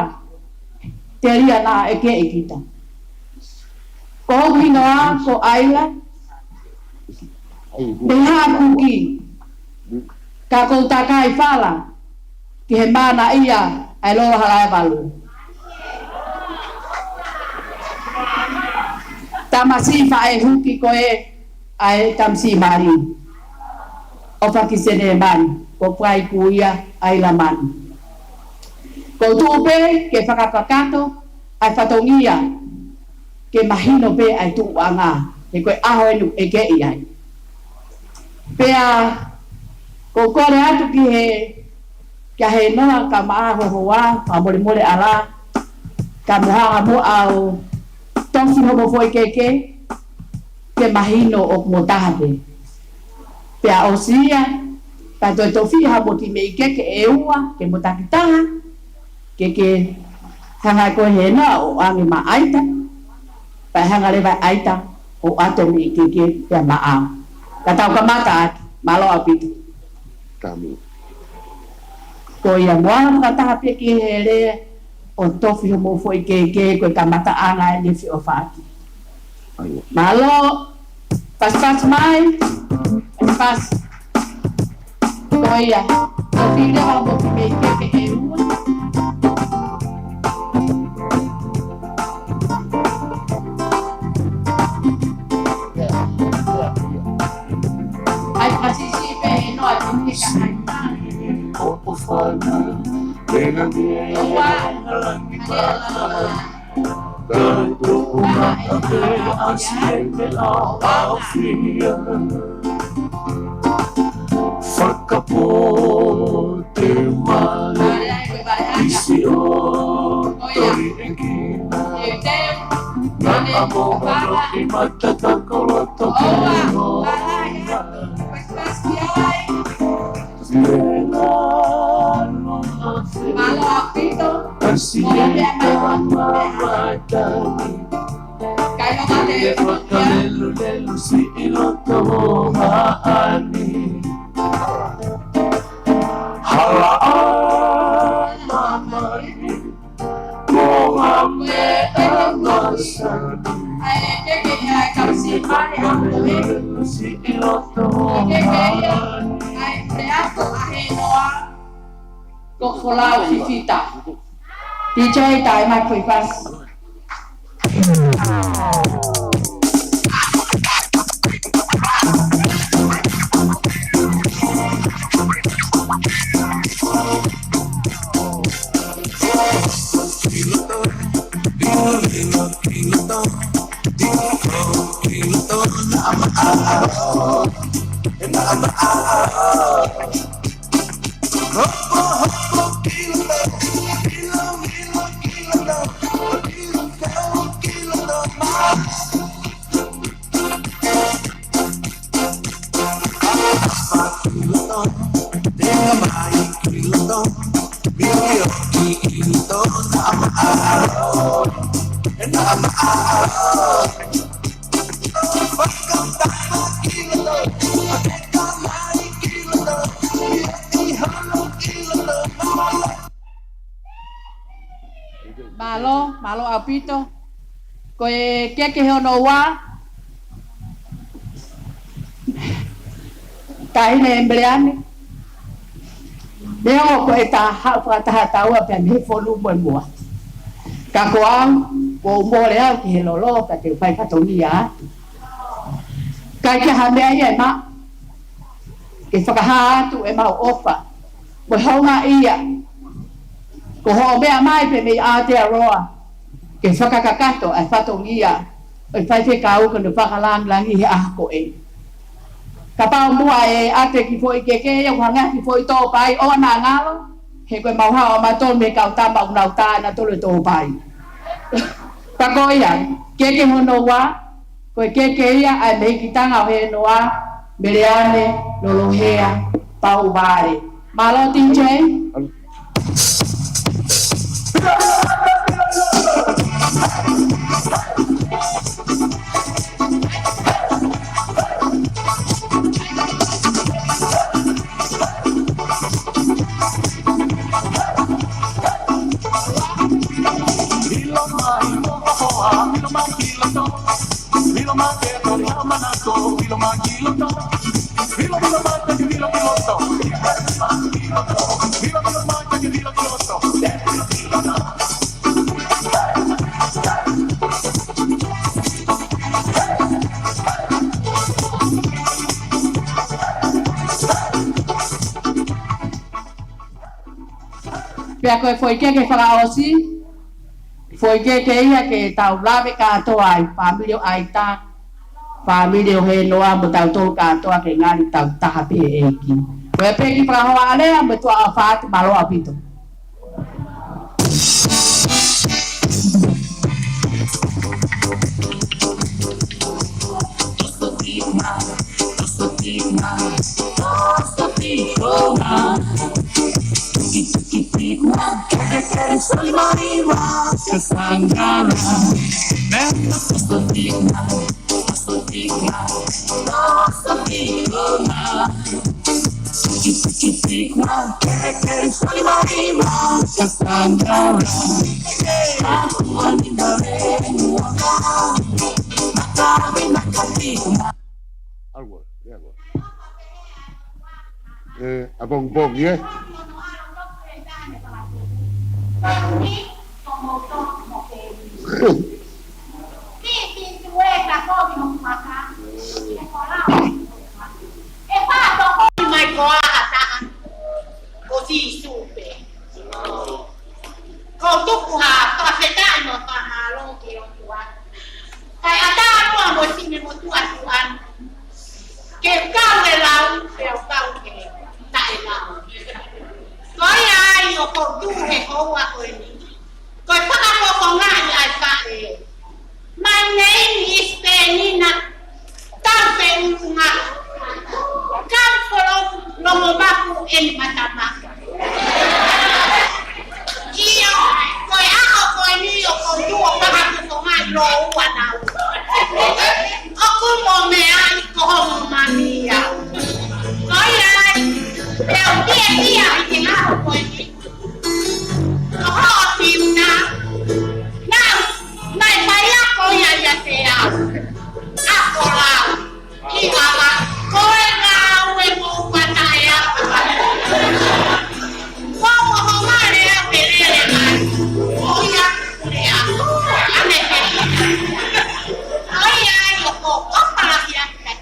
telia naʻa ʻeke ʻe kita. Ko hoku hingoa ko ʻAila Mehaakuki, ka ʻoku ou takai fala ki he mana ia ʻa e Lolo Halaevalu. Tamasiʻi faʻē huki ko ē ʻa e tamasiʻi mali ʻo Fakisene Manu, ko Fai Kuia ʻAila Manu. Ko u tuʻu pē ke fakakakato ʻa e fatongia ke mahino pē ʻa e tuʻuʻanga, he ko e ʻaho eni ʻoku ʻeke ai. Pea ko u kole atu ki he, kia Henoa kae ʻumaʻā ho hoa, fakamolemole ʻala, ka mo hanga muʻa ʻo tofi hoʻomo foʻi keke, ke mahino ʻoku mo taha pē. Pea ʻosi ia, kae toe tofi haʻamo kiʻi meʻi keke ʻe ua, ke mo takitaha, ke ke hanga ko ē Henoa ʻo ʻoange maʻa ʻAita, pea hanga leva ʻe ʻAita ʻo ʻoatu e meʻi keke pea maʻau. Ka tau kamata ʻaki, mālō ʻaupito. Kami. Ko ia mo au fakataha pē ki he lea ʻo tofi hoʻomo foʻi keke, ko e kamataʻanga eni e feʻofaʻaki. Mālō, pasipasi mai, pasipasi. Ko ia, tofi leva hoʻomo kiʻi meʻi keke ʻe ua. ʻAi, pasisi pē Henoa, tofi ka ʻai. ʻOku fana, pena ni e ua, langi pata. Ka tuʻu maʻa pē ʻa Siene ʻa ʻAfia. Fakapote male, ʻi siʻo toeʻekina. Naʻa mo hono ʻi mata ka ko loto ke hona. Mālō ʻaupito. Mālō ʻaupito. Mālō ʻaupito. Kae fakalelulelu siʻi loto haʻani. Hala ʻa mamani. Ko ha meʻa masani. ʻAi, ke ke ia e kau si mani a ko e. Siʻi loto haʻani. ʻAi, te ako a Henoa. Ko Folau Fifita. D J, tae mai ko e fasi. Mālō, mālō ʻaupito. Ko e keke hono ua, Taʻahine Meleane. Neongo ko e taha, fakataha taua pē mei he fonu mo e moa. Ka ko au, kuo u mole au ki he lolo, ka te u fai fatongia atu. ʻIkai ke ʻi ai ha meʻa ia ʻe maʻu ke fakahā atu ʻemau ʻofa mo e houngaʻia. Ko hoʻo meʻa mai pē mei Aotearoa ke fakakakato ʻa e fatongia ʻo e faifekau ko eni fakalāngilangi he ʻaho ko eni. Kapau muʻa ʻe ʻave ki foʻi keke ia, ʻoku hangē ha kiʻi foʻi tōpai ʻoua naʻa ngalo, he ko e mau haʻu ʻa mautolu mei he kau tama ʻoku nau tā ʻenau tolo e tōpai. Ka ko ia, keke hono ua, ko e keke ia ʻa e mehikitanga ʻo Hēnoa, Meleane Lolohea Pauvale. Mālō, D J. Pea ko e foʻi keke fakaʻosi, foʻi keke ia ke tau lave kātoa ai, fāmili ʻo ʻAita, fāmili ʻo Hēnoa mo tautolu kātoa ke ngali tau taha pē ʻEiki. Ko e peki fakahoa alea mo e tuʻa ʻofa atu, mālō ʻaupito. Algo, algo. Eh, a bong bong, yeah? ʻE fā toko mai ko ā ha taha, ko Sīsū pē. Ko u tuku ha fakafetaʻi mo e fakamālō ki he ʻOtua. Kae ʻatā muʻa mo e sine mo tuʻa tuʻa. Ke u kau he lau, pea u kau he taʻelau. Ko ia ai ʻoku ou tuʻu he houa ko eni. Ko e fakafofongaʻi ʻa e faʻē. My name is Penina Taufeʻulunga. Come from Longomapu and Matamata. ʻIo, ko e ʻaho ko eni ʻoku ou tuʻu ʻo fakafofongaʻi lōua naua. ʻOku mou meaʻi ko homo mami au. Ko ia ai, pea u fiefia ʻi he ʻaho ko eni. Ko hoʻo tiuna, naʻe, naʻe faiako ia ʻiate au. ʻAko lau. ʻI ala, ko e ngāue mo ʻoua taʻeʻaonga. Ko hoʻo male ʻa e lele mai. Ko ia, ko e ʻaho. ʻAne pē. Ko ia ai ʻoku ou ʻofa lahi atu.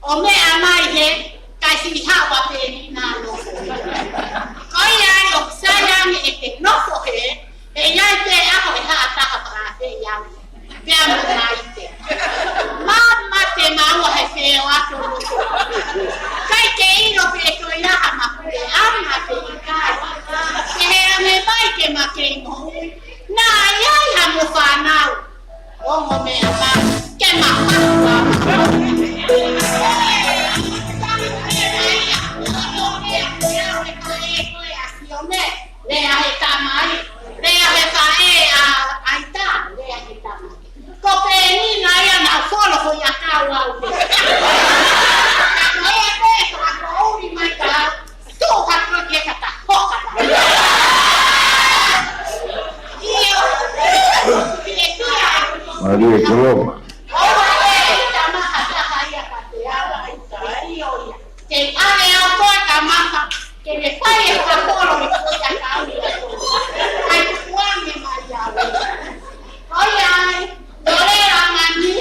ʻo meʻa mai hē, kae siʻi haʻu ʻa Pēnina ʻo nofo. Ko ia ai ʻoku sai ange ʻete nofo hē, ʻe ʻi ai pē ʻaho ʻe haʻa taha pahā pē ia. Pea mo Maite. Mā mate māua he feohi atu. ʻIkai ke ʻilo pe ko e hā ha mapuleʻanga pe ʻikai. Ke hē ange mai ke ma kei moʻui. Naʻa ʻi ai ha mo e fānau. Ongo meʻa ma ke ma papa. Lea he tamai, lea he faʻē ʻa ʻAita, lea he tamai. Ko Pēnina ia naʻa folo ko ia kau au. Ko ia ko e ka ko uri mai ka, tō ka ko ke ka ta hoka. Io, io, io. Maria Koloma. ʻO ua e tama ka ta ka ia ka te ala ʻAita, io ia. Ke ale au ko e tama ka, ke me fai e ka kolo me ko ia ka uri. Ai kuange mai au. Ko ia ai, ʻo lea mani,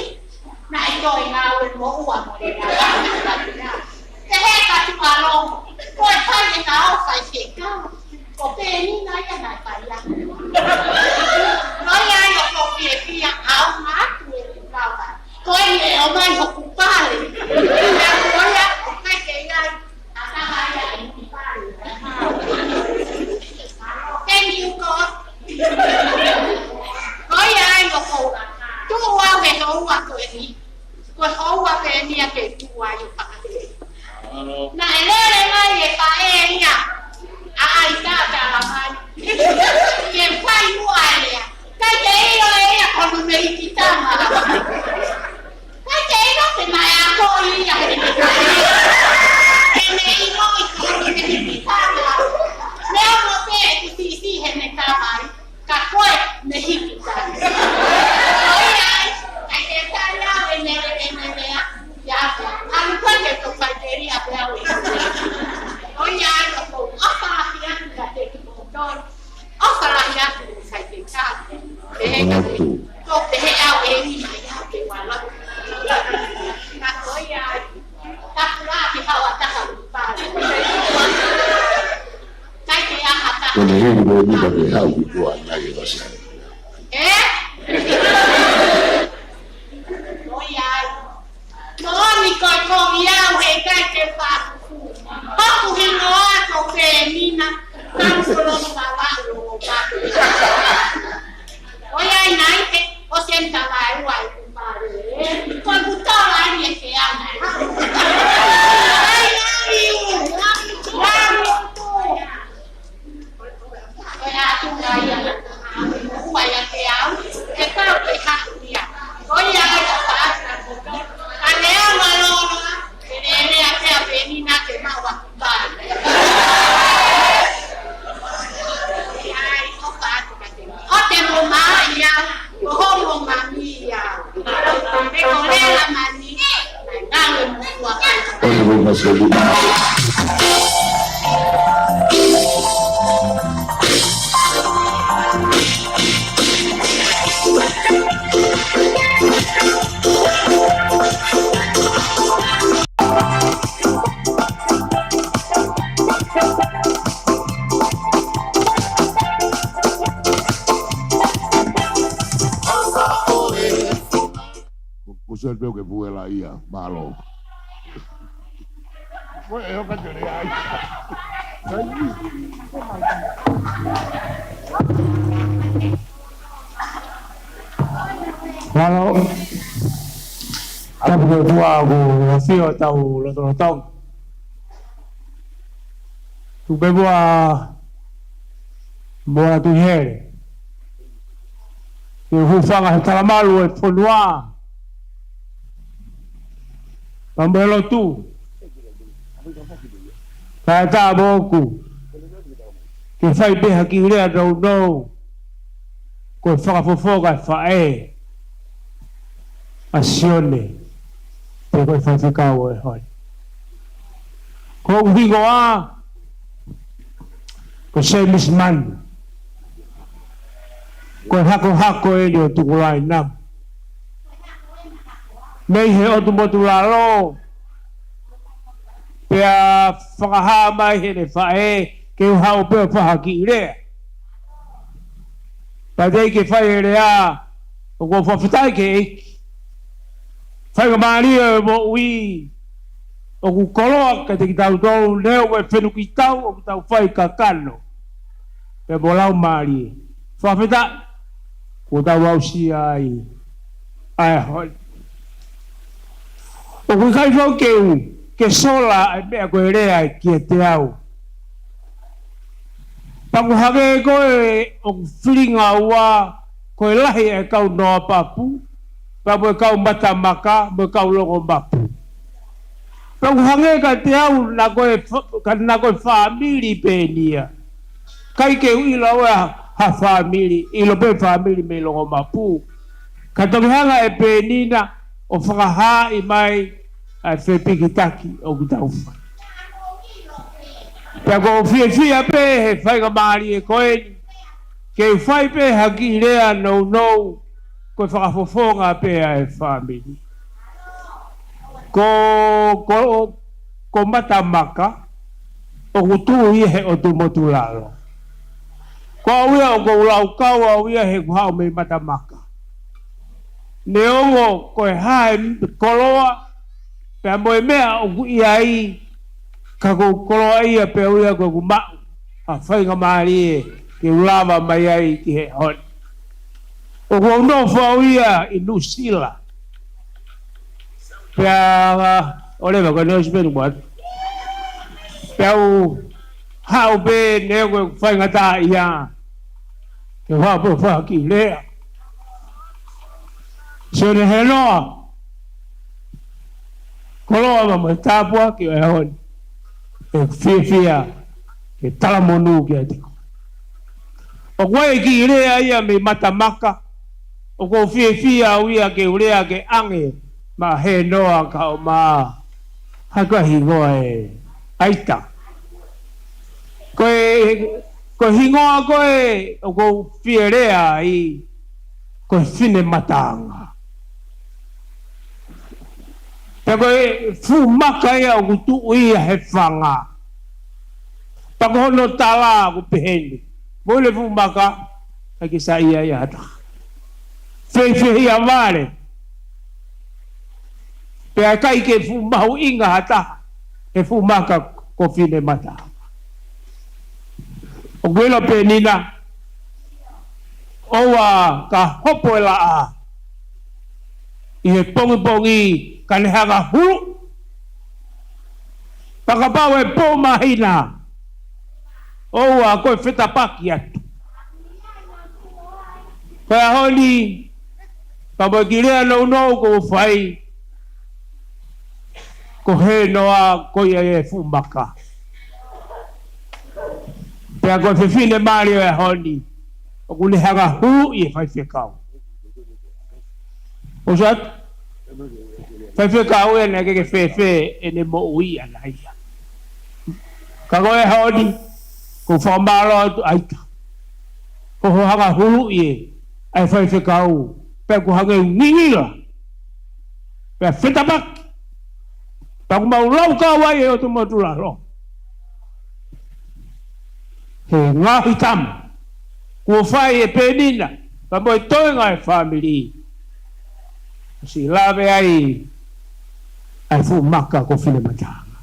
naʻe toe ngāue mo ua mo lea. Te he ka tuʻalongo, ko e fai e ka o fai ke ka, ko Pēnina ia naʻe fai ia. Ko ia ai ʻoku ou fiefia au ma atu e kau ka. Ko e ʻomai hoku pale. Ko ia, ʻoku ʻikai ke ʻi ai. Thank you, God. Ko ia ai ʻoku ou tuʻu au he houa ko eni. Ko e houa pē eni ia ke tuʻu ai ʻo fakatele. Naʻe lele mai e faʻē ia ʻa ʻAita ʻo tala mai. Ke fai muʻa e lea. ʻIkai ke ʻilo ʻe ia ko hono mehikitama. ʻIkai ke ʻilo pe naʻe ako ia he meʻa. He meʻa ʻi mo i ko hono mehikitama. Lea mo pē ʻeku siʻisiʻi heʻene tamai. Ka ko e mehikitama. Ko ia ai, ʻikai ke tali au ʻene, ʻene lea. Ia, ʻalu ko ē ke toki fai keli ʻa pē au ē. Ko ia ai, ʻoku ou ʻofa lahi atu kiate kimoutolu. ʻOfa lahi atu, sai ke ka. Pehē ka. Atu. Ko pehē au ē ni mai au ke wala. Ka ko ia ai. Tapu lahi ki haʻa taha pale. Kai ke aha taha. Ko e hili ko e mita ke hau ki tua nai e vasa. Ē? Ko ia ai. Moʻoni ko e kovi au he ʻikai ke fākuku. Hoku hingoa ko Pēnina, Kanisolo Vavaʻu ʻo Vavaʻu. ʻOiauē, naʻe ʻosi eni ka vaeua e kupa lele. Ko e kutola eni e ke ana. I love you. Love you too. Ko e atu ngai ia. Ua ia ke au. E kau ke haku ia. Ko ia ai ka pa. Ka lea malolo. Ke lele a pea Pēnina ke maua. Bye. Ai, ko ka atu ka te. O te mo mai ia. Ko homo mami ia. Pe ko lela mani. Ai, ngalo mo ua. O te mo masoli. Ko, ko se teu ke puela ia, mālō. Ko e o ka te lea ai. Mālō. Tapu ki he ʻOtua ʻoku ʻafio ʻi hotau lotolotonga. Tuku pē muʻa mo e tuʻi hele. Ke hūfanga he talamalu e fonua. Pea mo e lotu. Kae tā moʻoku. Ke fai pē ha kiʻi lea nounou. Ko e fakafofonga e faʻē ʻa Sione, pe ko e faifekau ʻo e holi. Ko hoku hingoa, ko Semisi Manu. Ko e hakohako eni ʻo Tukulāinanga. Mei he ʻotu motu lalo, Pea fakahā mai heʻene faʻē ke u haʻu pē ʻo fai ha kiʻi lea. Pea teʻeki ke fai e lea, ʻoku ou fakafetaʻi ki he ʻEiki. Faingamālie ʻo e moʻui ʻoku koloa kiate kitautolu, neongo e fenukitau ʻoku tau fai kakano pea mo laumālie. Fakafetaʻi kuo tau aʻusia ai ʻa e ʻaho ni. ʻOku ʻikai foki ke u, ke sola e meʻa ko e lea kiate au. Pea ʻoku hangē ko e ʻoku filinga ua, ko e lahi e kau noa papu, pea mo e kau matamaka, mo e kau longomapu. Pea ʻoku hangē kiate au naʻa ko e fa-, ka naʻa ko e fāmili pē eni ia. ʻIkai ke u ʻilo au ia ha fāmili, ʻilo pē fāmili mei longomapu. Ka toki hanga ʻe Penina ʻo fakahaaʻi mai ʻa e fepikitaki ʻoku tau fai. Pea ʻoku ou fiefia pē he faingamālie ko eni, ke u fai pē ha kiʻi lea nounou, ko e fakafofonga pē ʻa e fāmili. Ko, ko, ko matamaka, ʻoku tuʻu ia he ʻotu motu lalo. Ko au ia ʻoku ou laukau au ia he ʻoku ou haʻu mei matamaka. Neongo ko e hā e koloa, pea mo e meʻa ʻoku ʻi ai, ka ʻoku ou koloaʻia pē au ia ko ʻeku maʻu ʻa e faingamālie ke u lava mai ai ki he ʻaho ni. ʻOku ou nofo au ia ʻi Nuʻu Sila. Pea, ʻo leva ko e nau sipeni kuat. Pea u haʻu pē neongo ʻeku faingataʻaʻia ke u haʻu pē ʻo fai ha kiʻi lea. Sione Henoa, koloa mo e tāpuaki ʻo e ʻaho ni. ʻOku ou fiefia ke talamonū kiate koe. ʻOku ʻi ai e kiʻi lea ia mei matamaka. ʻOku ou fiefia au ia ke u lea ke ʻange maʻa Henoa kae ʻumaʻā, hā ko e hingoa ē, ʻAita. Ko e, ko e hingoa ko ē ʻoku ou fie lea ai, ko e finemataʻanga. Pea ko e fuʻu maka ia ʻoku tuʻu ia he fanga. Pea ko hono tala ʻoku peheni. Mo e fuʻu maka, ʻikai ke saiʻia ia ha taha. Feifehiʻa vale. Pea ʻikai ke fuʻu mahuʻinga ha taha he fuʻu maka ko e finemataʻanga. ʻOku ʻilo Penina, ʻoua ka hopo e laʻā ʻi he pongipongi ka ne hanga hulu. Pea kapau ʻe pō māhina, ʻoua ko e fetapaki atu. Ko e ʻaho ni, ka mo e kiʻi lea nounou ʻoku ou fai, ko Henoa ko ia e fuʻu maka. Pea ko e fefine mālie ʻo e ʻaho ni, ʻoku ne hanga hulu ʻi he faifekau. ʻOsi atu, faifekau ē naʻe ʻikai ke fēfē ʻene moʻui ʻaʻana ia. Ka ko e ʻaho ni, ʻoku ou fakamālō atu ʻAita. Ko hoʻo hanga huluʻi ē ʻa e faifekau, pea ʻoku hangē ngingila. Pea fetapaki. Pea ʻoku mau laukau ai ʻi he ʻotu motu lalo. He ngaahi tama kuo fai ʻe Penina, pea mo e toenga e fāmili. ʻOsi lave ai ʻa e fuʻu maka ko e finemataʻanga.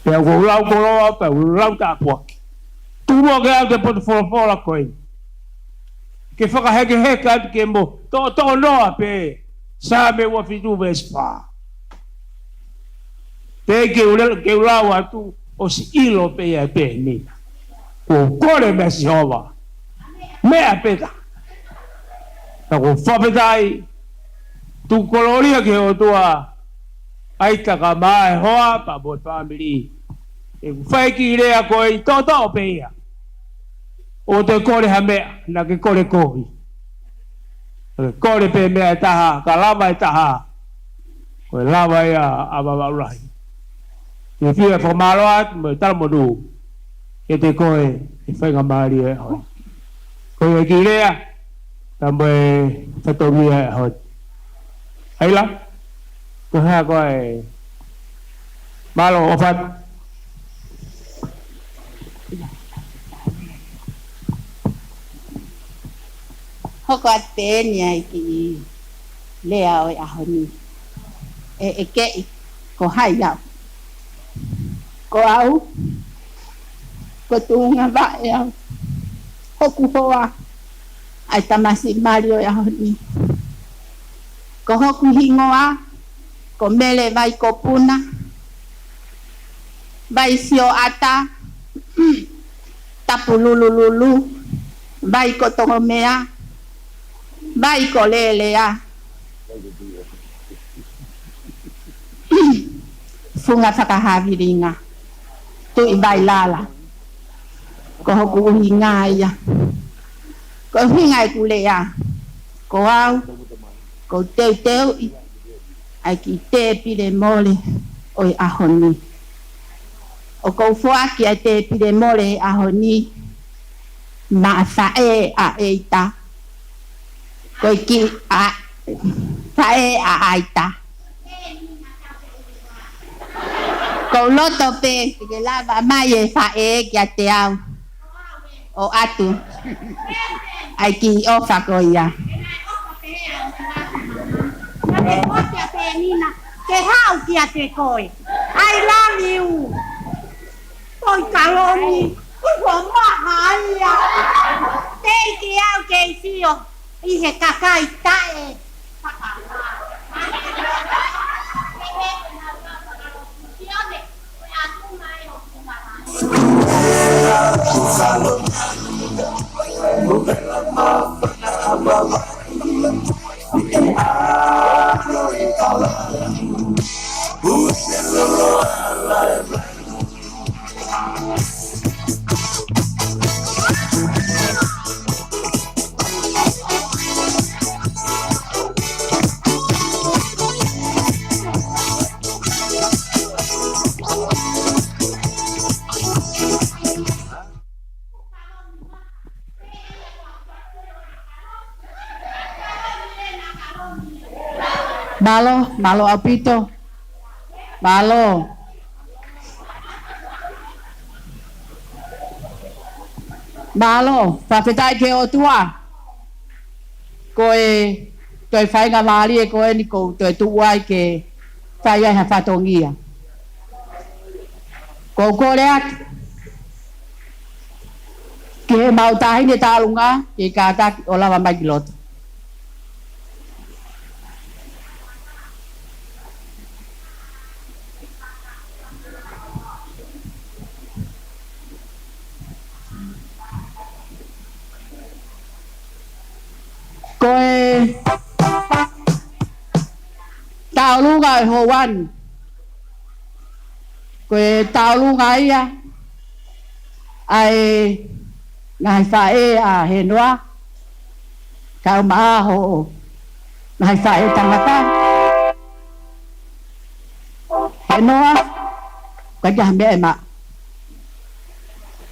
Pea ʻoku ou lau koloa, pea ʻoku ou lau tāpuaki. Tuku muʻa ke ʻoatu e potu folofola ko ē ke fakahekeheka atu ke mo toʻotoʻonoa pē Saame ua fitu veesi fā. Pea ke u le-, ke u lau atu, ʻosi ʻilo pē ia ʻe Penina. Kuo u kole meia Sihova meʻa pē taha. Pea ʻoku ou fakafetaʻi, tuku kolōlia ki he ʻOtua, ʻAita kae ʻumaʻā e hoa, pea mo e fāmili. ʻEku fai e kiʻi lea ko ē ʻi toʻotoʻo pē ia. ʻOua te ke kole ha meʻa, naʻa ke kole kovi. Naʻa ke kole pē meʻa ʻe taha, ka lava e taha, ko e lava ia ʻa Vavaʻu Lahi. Fiefia fakamālō atu mo e talamonū kiate koe ʻi he faingamālie ʻo e ʻaho ni. Ko ia e kiʻi lea, pea mo e fatongia ʻo e ʻaho ni. ʻAila, ko e hā koā e Mālō, ʻofa atu. Hoko atu pē eni ʻa e kiʻi lea ʻo e ʻaho ni. ʻE, ʻe keʻi, ko hai au? Ko au, ko Tuʻungavaʻe au. Hoku hoa, ʻa e tamasiʻi mali ʻo e ʻaho ni. Ko hoku hingoa, ko Mele Vaikopuna, Vai Sioʻata, Tapu Lulululu, Vai ko Tongomea, Vai ko Lelea, Funga Fakahavilinga, Tuʻi Vailala. Ko hoku ʻuhinga ia. Ko e ʻuhinga ʻeku lea, ko au, ʻoku ou teuteuʻi ʻa e kiʻi tēpile mole ʻo e ʻaho ni. ʻOku ou foaki ʻa e tēpile mole ʻo e ʻaho ni maʻa faʻē ʻa ʻEita. Ko e kiʻi ʻa, faʻē ʻa ʻEita. ʻOku ou loto pē ke ke lava mai e faʻē kiate au ʻo ʻoatu ʻa e kiʻi ʻofa ko ia. Ke haʻu kiate koe. I love you. Toi kaloni, ʻi ho maha ia. Tei ke au kei sio ʻi he kakai taʻe. Mālō, mālō ʻaupito. Mālō. Mālō, fakafetaʻi ki he ʻOtua. Ko e toe faingamālie ko eni ʻoku ou toe tuʻu ai ke fai ai ha fatongia. ʻOku ou kole atu ki heʻemau taʻahine Talunga ke kātaki ʻo lava mai ki loto. Ko e tauʻolunga ʻo e houa ni. Ko e tauʻolunga ia ʻa e ngaahi faʻē ʻa Henoa, kae ʻumaʻā hoʻo ngaahi faʻē tangata. Henoa, ʻikai ha meʻa ʻe maʻu.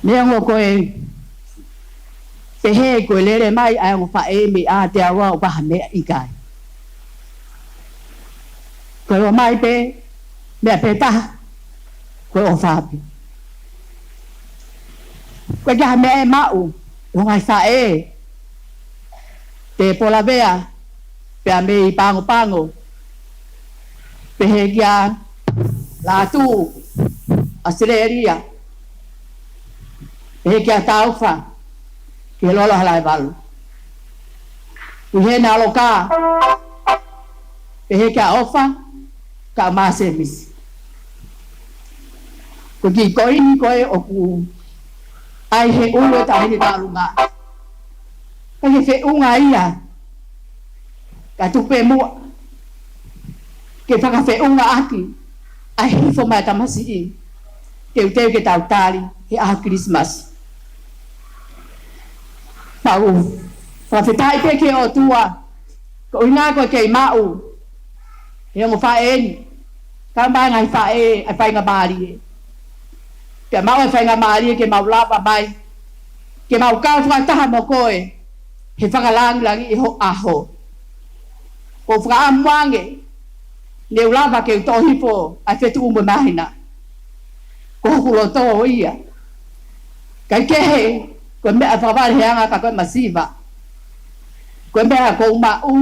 Neongo ko e pehē ko e lele mai ʻa e ongo faʻē mei ʻateaua ʻoku ʻikai ha meʻa, ʻikai. Ko e ō mai pē, meʻa pē taha, ko e ʻofa pē. ʻIkai ha meʻa ʻe maʻu, ʻo ngaahi faʻē, Te Polavea, pea mei Pagopago, pehē kia Lātū, ʻAositelēlia, pehē kia Taufa, ki he Lolo Halaevalu. Ki he Naloka, pehē kia ʻOfa, kae ʻumaʻā Semisi. Ko e kiʻi koini ko ē ʻoku ʻi ai he ʻulu ʻo e taʻahine Talunga. Ka ke feʻunga ia, ka tuku pē muʻa ke fakafeʻunga ʻaki ʻa e hifo mai ʻa e tamasiʻi, teuteu ke tau tali he ʻaho Kilisimasi. Pau, fakafetaʻi pē ki he ʻOtua, ko e ʻuhinga ko e kei maʻu he ongo faʻē ni, kae ʻumaʻā e ngaahi faʻē ʻa e faingamālie. Pea maʻu e faingamālie ke mau lava mai ke mau kau fakataha mo koe he fakalāngilangiʻi ho ʻaho. ʻOku ou fakaʻamu ange ne u lava ke u toʻo hifo ʻa e fetuʻu mo e māhina. tuku loto ia. Kae kehe, ko e meʻa fakavaleheʻanga ka ko e masiva. Ko e meʻa ʻoku ou maʻu,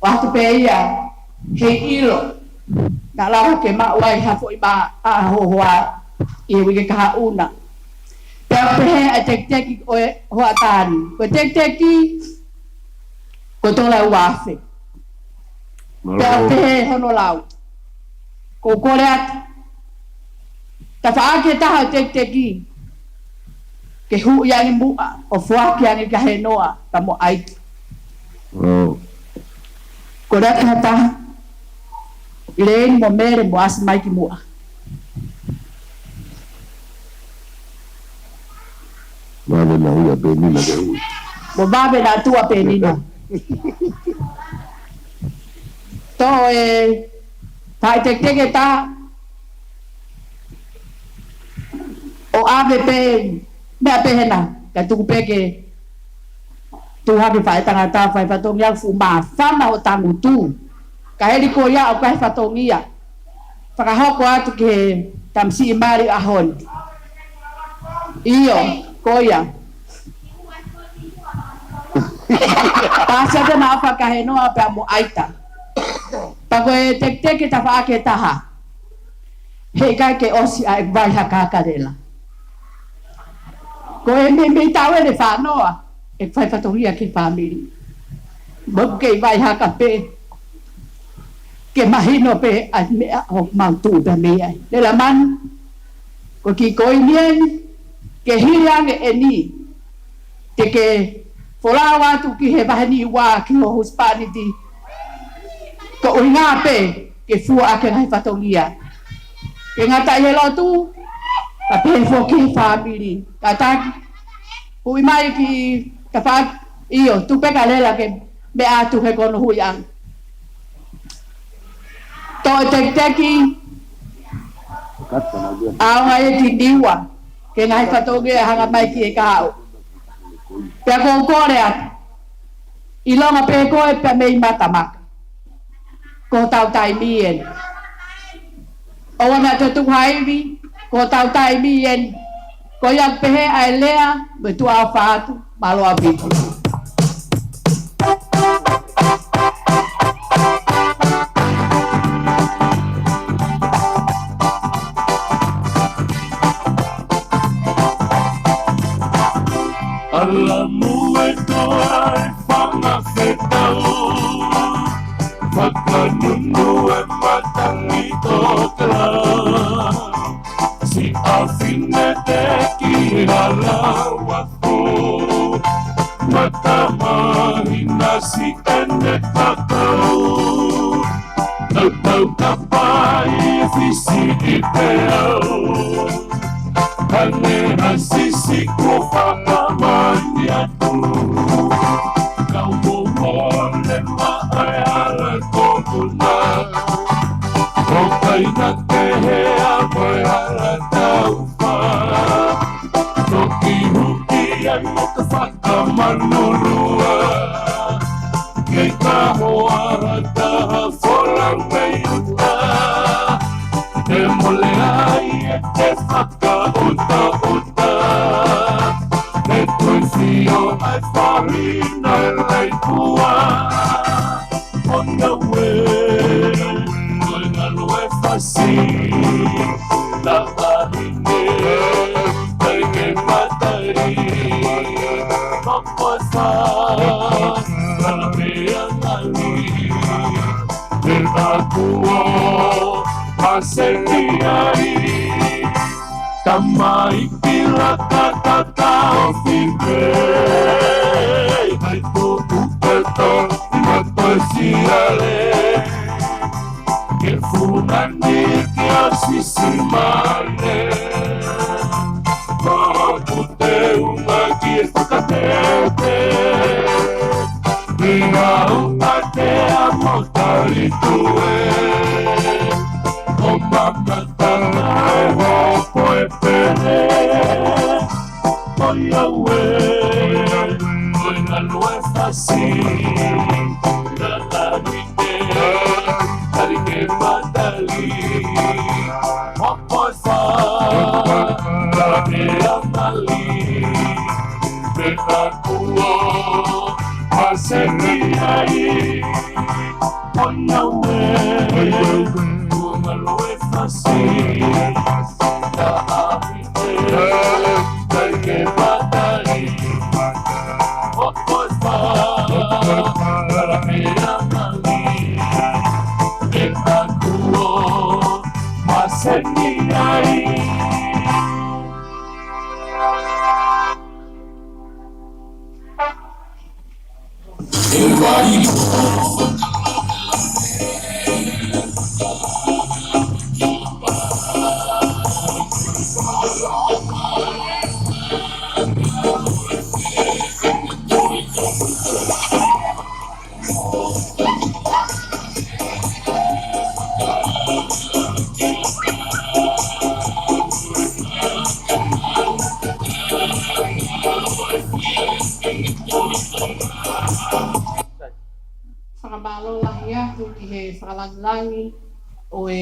ʻoatu pē ia, heiʻilo naʻa lava ke maʻu ai ha foʻi maʻa hohoa ʻi he uike kahaʻu na. Pea pehē ʻa e tekiteki ʻo e hoʻatā ni. Ko e tekiteki, ko e tola ua afe. Pea pehē hono lau. ʻOku ou kole atu, tafaʻaki ʻe taha ʻo e tekiteki, ke huʻi ange muʻa, ʻo foaki ange kia Henoa, ka mo ʻAita. Kole atu ha taha, ʻIleni mo Mele mo ʻasi mai ki muʻa. Male na ia Penina ke ui. Mo vave na tua Penina. Tō e, fai teketeke ta, ʻo ʻave pē, meʻa pē hena, ka tuku pē ke, tuʻu hake fai tangata, fai fatongia fuʻu māfana ʻo tangutu. Ka heli ko ia ʻoku ʻikai fatongia. Fakahoko atu ki he tamasiʻi mali ʻaho ni. ʻIo, ko ia. Pasi atu na ʻofa kia Henoa pea mo ʻAita. Pea ko e teketeke tafaʻaki ʻe taha. Heʻikai ke ʻosi ʻa e vai haka kalela. Ko e meimei tau ʻene fānoa, ʻe fai fatongia ki he fāmili. Mo ke vai haka pē, ke mahino pē ʻa e meʻa ʻoku mau tuʻu pē mei ai. Lele manu, ko e kiʻi koini eni, ke hili ange eni, te ke folau atu ki he vahe ni ua ki ho husepāniti. Ko e ʻuhinga pē, ke fua ʻaki e ngaahi fatongia. Ke ngata ʻi he lotu, ka pehē foki ki he fāmili. Kātaki, huʻi mai ki tafaʻaki, ʻio, tuku pē kalela ke meʻa atu he ko hono huʻi ange. Tō e teketeke, ʻaonga e ki Niua, ke ngaahi fatongia hanga mai ki he kahaʻu. Pea ʻoku ou kole atu, ʻilonga pē ko e pea mei Matamaka. Ko hotau taimi eni. ʻOua naʻa toe tuku ha ivi, ko hotau taimi eni. Ko ia pehē ʻa e lea, mo e tuʻa ʻofa atu, mālō ʻaupito. ʻAla mo e toa e fanga fetau, fakanunu e matangi tokela. Siʻa fine teki hala wafu, mata mahina siʻene kakau. Tautau kapa ʻi Fisi ʻi peau. Hangē ha sisi kuo fakamai atu. Kau mo mole maʻa e hala ko Puna. ʻO kaina kehe ʻa mo e hala taufa. Toki huki ai mo ka fakamalulua. Ke ka hoa ha taha folau mei uta. Ke mole ai e te fakaʻutaʻuta. Ke kuifio ai fahina e leikua. ʻOiauē, ʻoi ngalo e fasi. Lava ine, kai ke matai. Makosa, kala mea ngali. Te akuo, maseni ai. Tamai kila kakaka o fipe. Hai tuku peto, mato siale. Ke funani ke asisi mane. Ko pute uma ki fakatete. Ina utate a motalitue. O makatanga e hopo e pene. ʻOiauē, ʻoi ngalo e fasi. Nana ni te, tali ke matali. Hopo e fa. Ka mea mali, me ka kuo, ma se ni ai, o nau me, o nau me, kuo malu e fasi, ta api te, tai ke patai, o koe pa, ka mea mali, me ka kuo, ma se ni ai. Fakamālō lahi atu ki he fakalangilangi ʻo e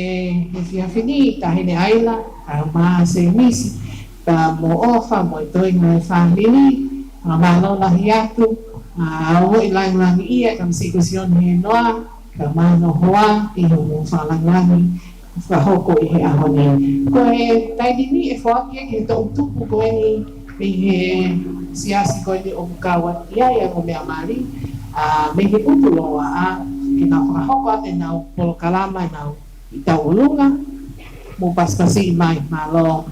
efiafi ni, Taʻahine ʻAila, kae ʻumaʻā Semisi, pea mo ʻOfa, mo e toenga e fāmili. Fakamālō lahi atu, ʻa, ʻoku ou langilangiʻia, Kamisiko Sione Henoa, kae ʻumaʻā hono hoa, ʻi hoʻomou fakalangilangi, fakahoko ʻi he ʻaho ni. Ko e taimi ni ʻe foaki ia ki he toʻutupu ko eni, mei he siasi ko eni ʻoku kau atu ki ai ʻa e ongo meʻa mali, ʻa, mei he ʻUtulōaʻa, ke nau fakahoko atu ʻenau polokalama, ʻenau ʻi tauʻolunga, mou pasipasi mai, mālō.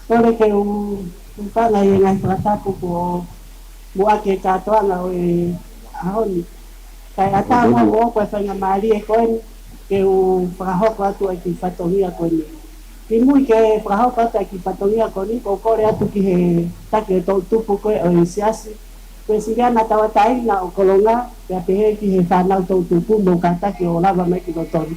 Kole ke u, u hūfanga ʻi he ngaahi fakatapu kuo muʻaki he kātoanga ʻo e ʻaho ni. Kae ʻatā muʻa mo au ko e faingamālie ko eni ke u fakahoko atu ʻa e kiʻi fatongia ko eni. Kimuʻa ke fakahoko atu ʻa e kiʻi fatongia ko eni, ʻoku ou kole atu ki he taki ʻo e toʻutupu ko ē ʻo e siasi, Peresiteni Tauʻatāina Taina ʻo Kolonga, pea pehē ki he fānau toʻutupu, mou kātaki ʻo lava mai ki loto ni.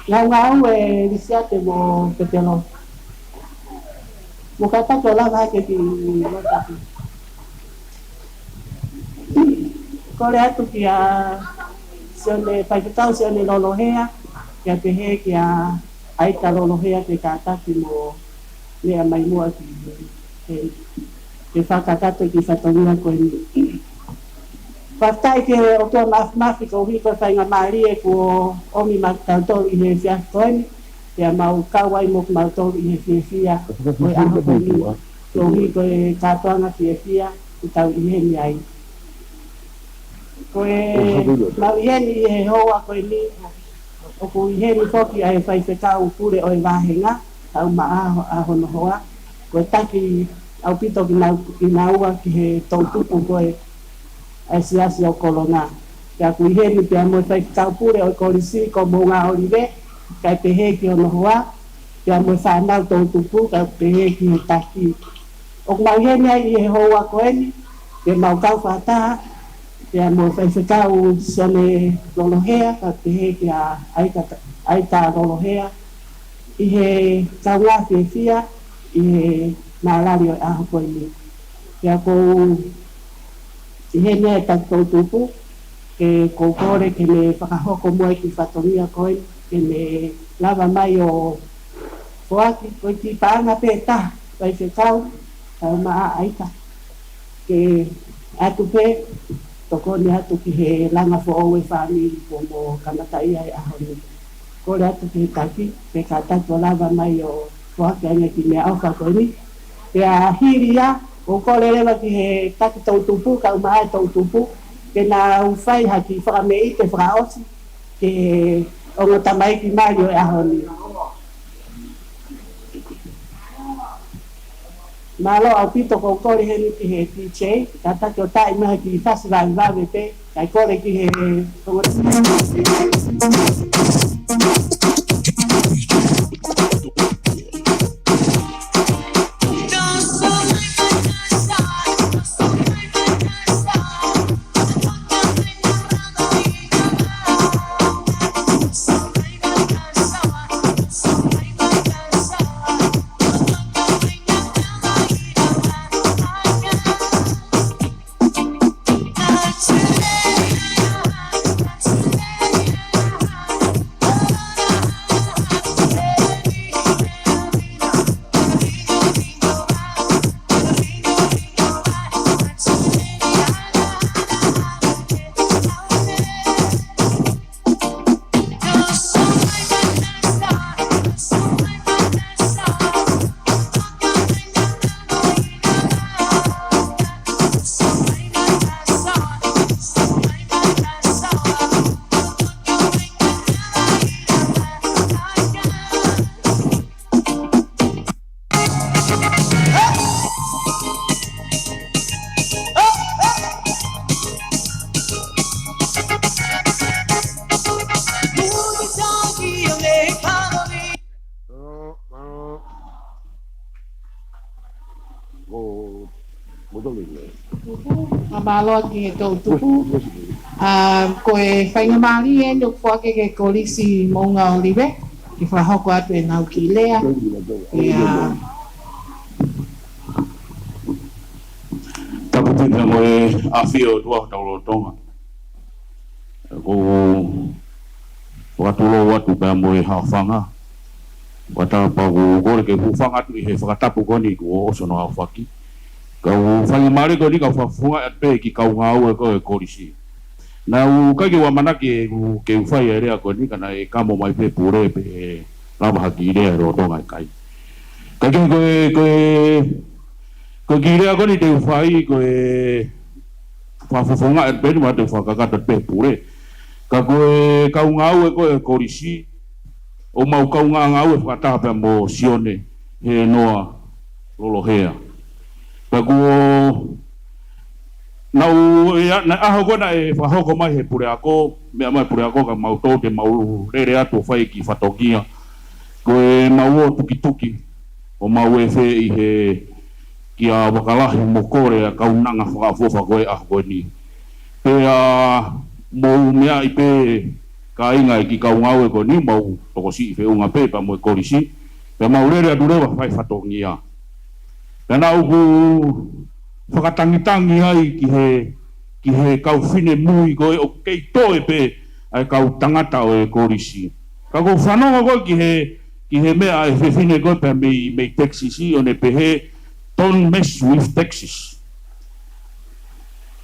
Ngaungaue Lisiate mo Petelo. Mou kātaki ʻo lava hake ki loto ni. Kole atu kia Sione, Faifekau Sione Lolohea, pea pehē kia ʻAita Lolohea ke kātaki mo meʻa mai muʻa ki he, ke fakakakato e kiʻi fatongia ko eni. Fakafetaʻi ki he ʻOtua Māfimafi koeʻuhi ko e faingamālie kuo ʻomi maʻatautolu ʻi he efiafi ko eni, pea mau kau ai mo kimautolu ʻi he fiefia ʻo e ʻaho ko eni, koeʻuhi ko e kātoanga fiefia ʻoku tau ʻi heni ai. Ko e mau ʻi heni ʻi he houa ko eni, ʻoku ʻi heni foki ʻa e Faifekau Pule ʻo e Vāhenga, kae ʻumaʻā hono hoa, ko e taki ʻaupito kinaua ki he toʻutupu ko ē ʻa e siasi ʻo Kolonga. Pea ʻoku ʻi heni pea mo e Faifekau Pule ʻo e Kolisi ko Moʻunga ʻŌlive, kae pehē ki hono hoa, pea mo e fānau toʻutupu, kae pehē ki he taki. ʻOku mau ʻi heni ai ʻi he houa ko eni, ke mau kau fakataha, pea mo Faifekau Sione Lolohea, kae pehē kia ʻAita, ʻAita Lolohea, ʻi he kaungā fiefia, ʻi he mālali ʻo e ʻaho ko eni. Pea ʻoku ou ʻi heni ʻa e taki toʻutupu, ke ʻoku ou kole ke ne fakahoko muʻa e kiʻi fatongia ko eni, ke ne lava mai ʻo foaki, ko e kiʻi paʻanga pē ʻe taha, Faifekau, kae ʻumaʻā ʻAita. Ke ʻoatu pē, tokoni atu ki he langa foʻou e fāmili kuo mo kamataʻia he ʻaho ni. Kole atu ki he taki, ke kātaki ʻo lava mai ʻo foaki ange kiʻi meʻaʻofa ko eni. Pea hili ia, ʻoku ou kole leva ki he taki toʻutupu, kae ʻumaʻā e toʻutupu, ke nau fai ha kiʻi fakameʻite fakaʻosi, ki he ongo tamaiki mali ʻo e ʻaho ni. Mālō ʻaupito, ʻoku ou kole heni ki he D J, kātaki ʻo taaʻi mai ha kiʻi fasi vavevave pē, kae kole ki he ongo Mālō ki he toʻutupu. ʻA, ko e faingamālie eni ʻoku foaki ki he Kolisi Moʻunga ʻOlive ke fakahoko atu ʻenau kiʻi lea. ʻIa. Tapu pē mo e ʻafio ʻa e ʻOtua ʻi hotau lotolotonga. Ko e fakatulou atu pea mo e haʻofanga. Fakatapu, ʻoku ou kole ke u hūfanga atu ʻi he fakatapu ko eni kuo ʻosi hono aofaki. Ka ʻoku ou faingamālie ko eni ke u fakafofongaʻi atu pē ki he kau ngāue ko ē ʻo e Kolisi. Naʻá ku ʻikai ke u ʻamanaki ke u, ke u fai e lea ko eni ka naʻe kamo mai pē pule pē ʻe lava ha kiʻi lea ʻi he lotolotonga ʻo e kai. Ka ko e, ko e, ko e kiʻi lea ko eni te u fai ko e fakafofongaʻi atu pē eni mo e fakakakato atu pē pule. Ka ko e kau ngāue ko ē ʻo e Kolisi, ʻoku mau kaungā ngāue fakataha pea mo Sione Hēnoa Lolohea. Pea kuo nau, ʻi he ʻaho ko ē naʻe fakahoko mai he puleako, meʻa mai puleako ka mau tō te mau lele atu ʻo fai e kiʻi fatongia. Ko e mau ō tukituki ʻo mau ʻi fē ʻi he kia Vakalahi mo Kole ʻa e kaunanga fakaʻofoʻofa ko ē ʻaho ko eni. Pea mou meaʻi pē kāinga ʻi he kiʻi kau ngāue ko eni mau tokosiʻi feʻunga pē pea mo e Kolisi. Pea mau lele atu leva ʻo fai fatongia. Pea naʻá ku fakatangitangi ai ki he, ki he kau finemui ko ē ʻoku kei toe pē ʻa e kau tangata ʻo e Kolisi. Ka ʻoku ou fanongo ko ē ki he, ki he meʻa ʻa e fefine ko ē pea mei, mei Texas ʻo ne pehē, "Don't mess with Texas."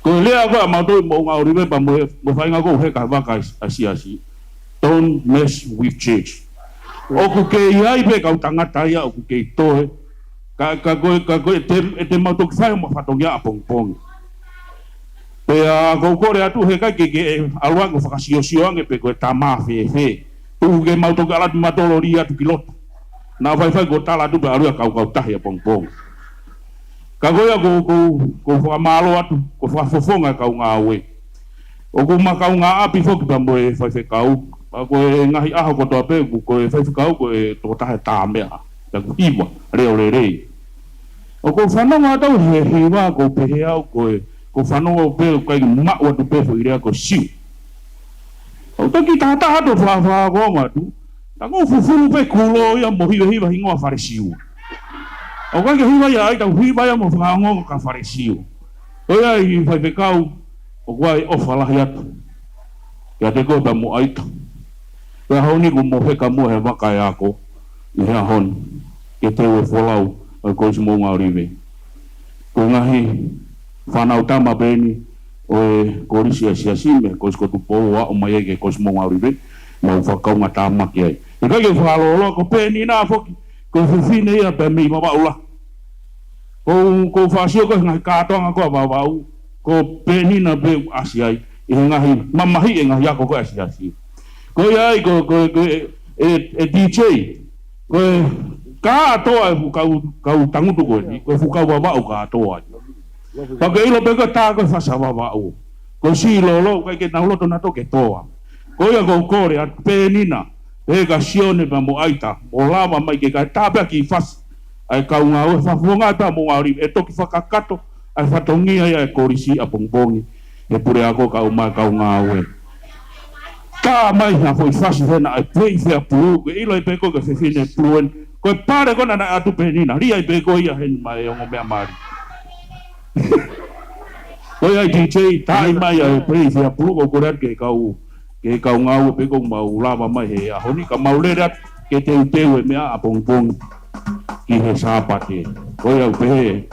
Ko e lea ko ē ʻa mautolu ʻi Moʻunga ʻOlive pea mo e, mo e faʻahinga ko ē ʻoku heka he vaka ʻa e siasi. "Don't mess with church." ʻOku kei ʻi ai pē kau tangata ia ʻoku kei toe. Ka, ka ko e, ka ko e te, ʻe te mau toki fai mo e fatongia ʻapongipongi. Pea ʻoku ou kole atu he ʻikai ke, ke ʻalu ange ʻo fakasiosio ange pe ko e tama fēfē. Tuku ke mau toki ʻalu atu mautolu ʻo lī atu ki loto. Naʻa faifai kuo tala atu pē ʻalu ia kaukau tahi ʻapongipongi. Ka ko ia ʻoku ou, ʻoku ou, ʻoku ou fakamālō atu, ko e fakafofonga e kau ngāue. ʻOku ma kaungāʻapi foki pea mo e faifekau. Pea ko e ngaahi ʻaho kotoa pē, ko, ko e faifekau, ko e tokotaha ʻe tā meʻa. Pea ʻoku hiva, leʻo lelei. ʻOku ou fanongo atu he hiva, ʻoku ou pehē au, ko e, ʻoku ou fanongo pē, ʻoku ʻikai ke maʻu atu pē foʻi lea ko e Siu. ʻOku ou toki tahataha atu ʻo fakafakaongo atu, tā ko e fufulu pē kulo ia mo hivahiva hingoa fale Siu. ʻOku ʻikai ke hiva ia ʻAita, ʻoku hiva ia mo fakaongo ka fale Siu. Ko ia ʻi faifekau, ʻoku ou ʻofa lahi atu kiate koe pea mo ʻAita. Ko e ʻaho ni kuo mo heka muʻa he vaka e ako, ʻi he ʻaho ni, ke teu e folau ʻo e Kolisi Moʻunga ʻOlive. Ko e ngaahi fānau tama pē eni ʻo e Kolisi ʻa e Siasi mei he Kolisi ko Tupou ʻo aʻu mai ai ki he Kolisi Moʻunga ʻOlive, mau fakakaungātāmaki ai. ʻIkai ke fakalōloa, ko Penina foki, ko e fefine ia pea mei Vavaʻu lahi. ʻOku ou, ʻoku ou fakasio ko e ngaahi kātoanga ko ē ʻa Vavaʻu, ko Penina pē ʻoku ʻasi ai ʻi he ngaahi mamahiʻi e ngaahi ako ko ē ʻa e Siasi. Ko ia ai ko, ko, ko e, e, e D J, ko e kātoa e fuʻu kau, kau tangutu ko eni, ko e fuʻu kau Vavaʻu kātoa. Pea ke ʻilo pē ko e tā ko e fasi ʻa Vavaʻu, ko e siʻi lolo, ʻikai ke nau loto nautolu ke toa. Ko ia ʻoku ou kole atu Penina, pehē kia Sione pea mo ʻAita, ʻo lava mai ke kai tā pē ʻa e kiʻi fasi ʻa e kau ngāue, fakafofongaʻi pea mo Moʻunga ʻOlive, ʻe toki fakakakato ʻa e fatongia ia ʻa e Kolisi ʻapongipongi he puleako kae ʻumaʻā e kau ngāue. Tā mai ha foʻi fasi hena ʻa e Playfair Blue, ke ʻilo ai pē ko e fefine blue eni. Ko e pale ko ena naʻe ʻatu Penina, lī ai pē ko ia heni maʻa e ongo meʻa mali. Ko ia ai D J, tā mai ʻa e Playfair Blue, ʻoku ou kole atu ki he kau, ki he kau ngāue pē kuo mau lava mai he ʻaho ni, ka mau lele atu ke teuteu e meʻa ʻapongipongi ki he Sāpate. Ko ia ʻoku pehē,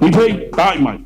D J, tā mai.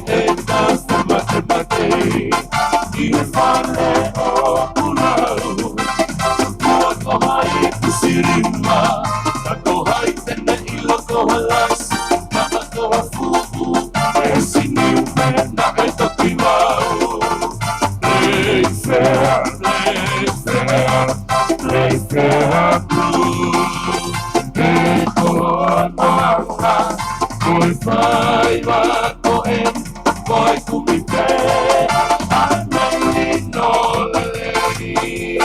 ʻe tasa matemate ʻi he fale ʻo Punau. Ko hai kusilima, ka ko hai te ne ʻilo ko ha lasi, ka ko ha fuʻu, ʻe siniu me naʻe toki vau. Playfair, Playfair, Playfair Blue. He ko e maʻa, ko e faiva ko ē, ko e kumi pē ʻa e mahino lelei.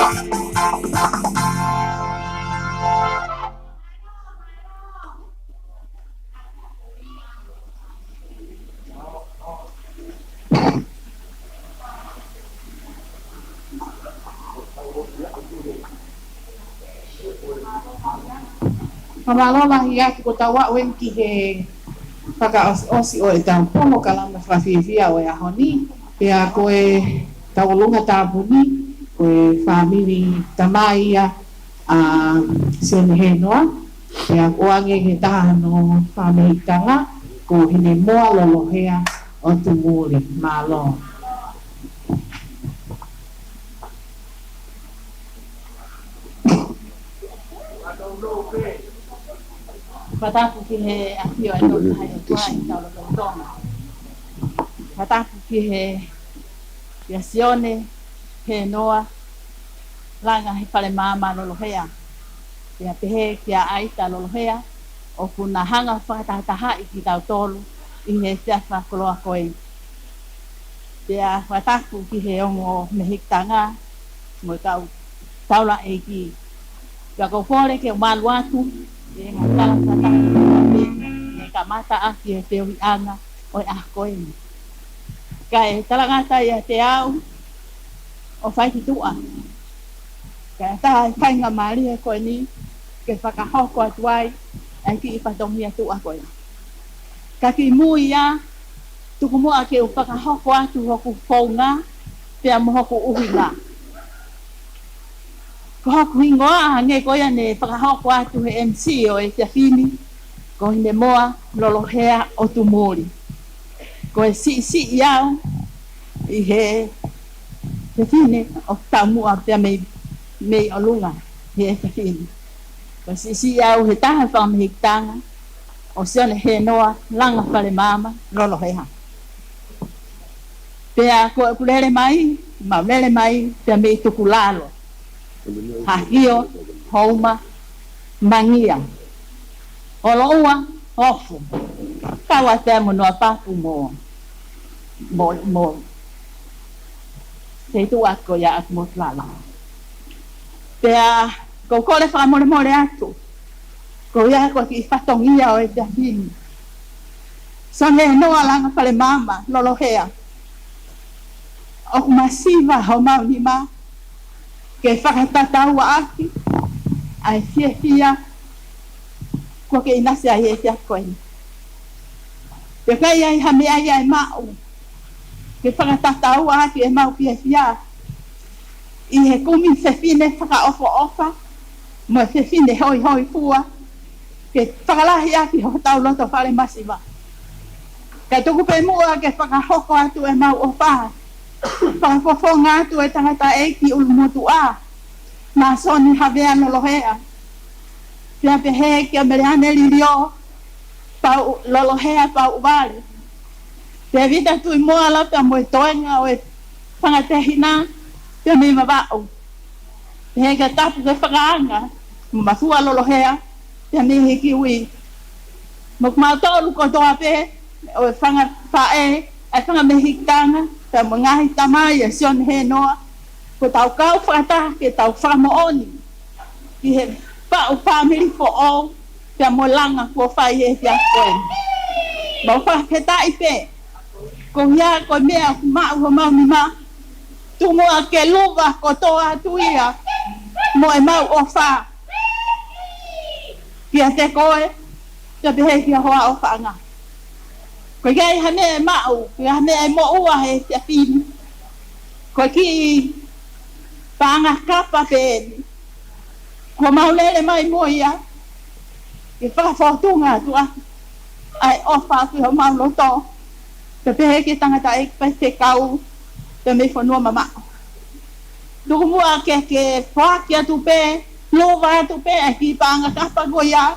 Fakamālō lahi atu. Kuo tau aʻu eni ki he fakaʻosiʻosi ʻo ʻetau polokalama fakafiefia ʻo e ʻaho ni. Pea ko ʻetau ʻolunga tāpuni, ko e fāmili tamai ia ʻa Sione Henoa, pea ʻoange ki he taha hono fāmili tanga, ko Hinemoa Lolohea ʻo Tumuli. Mālō. Fakatapu ki he ʻafio ʻa e Tolu Tahaʻi ʻOtua ʻi hotau lotolotonga. Fakatapu ki he, kia Sione Henoa Langa he Fale Maama Lolohea. Pea pehē kia ʻAita Lolohea, ʻoku na hanga fakatahatahaʻi kitautolu ʻi he efiafi fakakoloa ko eni. Pea fakatapu ki he ongo mehikitanga mo e kau taulaʻeiki. Pea ʻoku ou kole ke u malu atu ʻi he ngaahi tala fakatapu ʻi he kamataʻaki e feohiʻanga ʻo e ʻaho ko eni. Kae talangata ʻiate au ʻo fai ki tuʻa. Kae ʻatā e faingamālie ko eni ke fakahoko atu ai ʻa e kiʻi fatongia tuʻa ko eni. Ka kimuʻa ia, tuku muʻa ke u fakahoko atu hoku founga pea mo hoku ʻuhinga. Ko hoku hingoa hangē ko ia ne fakahoko atu he M C ʻo e efiafi ni, ko Hinemoa Lolohea ʻo Tumuli. Ko e siʻisiʻi au ʻi he fefine ʻoku taumuʻa pea mei, mei ʻolunga he efiafi ni. Ko e siʻisiʻi au he taha fakamehikitanga ʻo Sione Henoa Langa Fale Maama Lolohea. Pea ko ʻeku lele mai, mau lele mai pea mei Tukulalo, Hahio, Houma, Mangia, ʻOloʻua, Ofu, kau atu pea mo Noapapu mo, mo, mo, se tuʻa ko ia ʻa Motuʻalalo. Pea ʻoku ou kole fakamolemole atu, ko ia ko e kiʻi fatongia ʻo e efiafi ni. Sione Henoa Langa Fale Maama Lolohea, ʻoku masiva homau nima ke fakatatauʻaki ʻa e fiefia kuo ke ʻinasi ai he efiafi ko eni. Pea ʻikai ai ha meʻa ia ʻe maʻu ke fakatatauʻaki ʻemau fiefia ʻi he kumi fefine fakaʻofoʻofa mo e fefine hoihoifua ke fakalahi ʻaki hotau loto fale masiva. Kae tuku pē muʻa ke fakahoko atu ʻemau ʻofa, fakafofonga atu e tangataʻeiki ʻulumotuʻa, Masoni Havea Lolohea, pea pehē kia Meleane Lilio Pau, Lolohea Pauʻuvale, Tevita Tuʻimoala pea mo e toenga ʻo e fanga tehina pea mei Vavaʻu. Pehē kia Tapu ke Fakaanga mo Mafua Lolohea pea mei Hikiui. Mo kimautolu kotoa pē ʻo e fanga faʻē, ʻa e fanga mehikitanga, pea mo e ngaahi tamai ʻa Sione Henoa, kuo tau kau fakataha ke tau fakamoʻoni ki he paʻu fāmili foʻou pea mo e langa kuo fai he efiafi ko eni. Mau fakafetaʻi pē, ko ia ko e meʻa ʻoku maʻu homau nima, tuku muʻa ke luva kotoa atu ia mo ʻemau ʻofa kiate koe, pea pehē ki ho hoa ʻofaʻanga. ʻOku ʻikai ha meʻa ʻe maʻu, ʻikai ha meʻa ʻe moʻua he efiafi ni. Ko e kiʻi paʻanga kapa pē eni kuo mau lele mai mo ia ke fakafōtunga atu ʻa e ʻofa ʻoku ʻi homau loto. Pea pehē ki he tangataʻeiki faifekau, pea mei fonua mamaʻo. Tuku muʻa ke, ke foaki atu pē, luva atu pē, ʻa e kiʻi paʻanga kapa ko ia,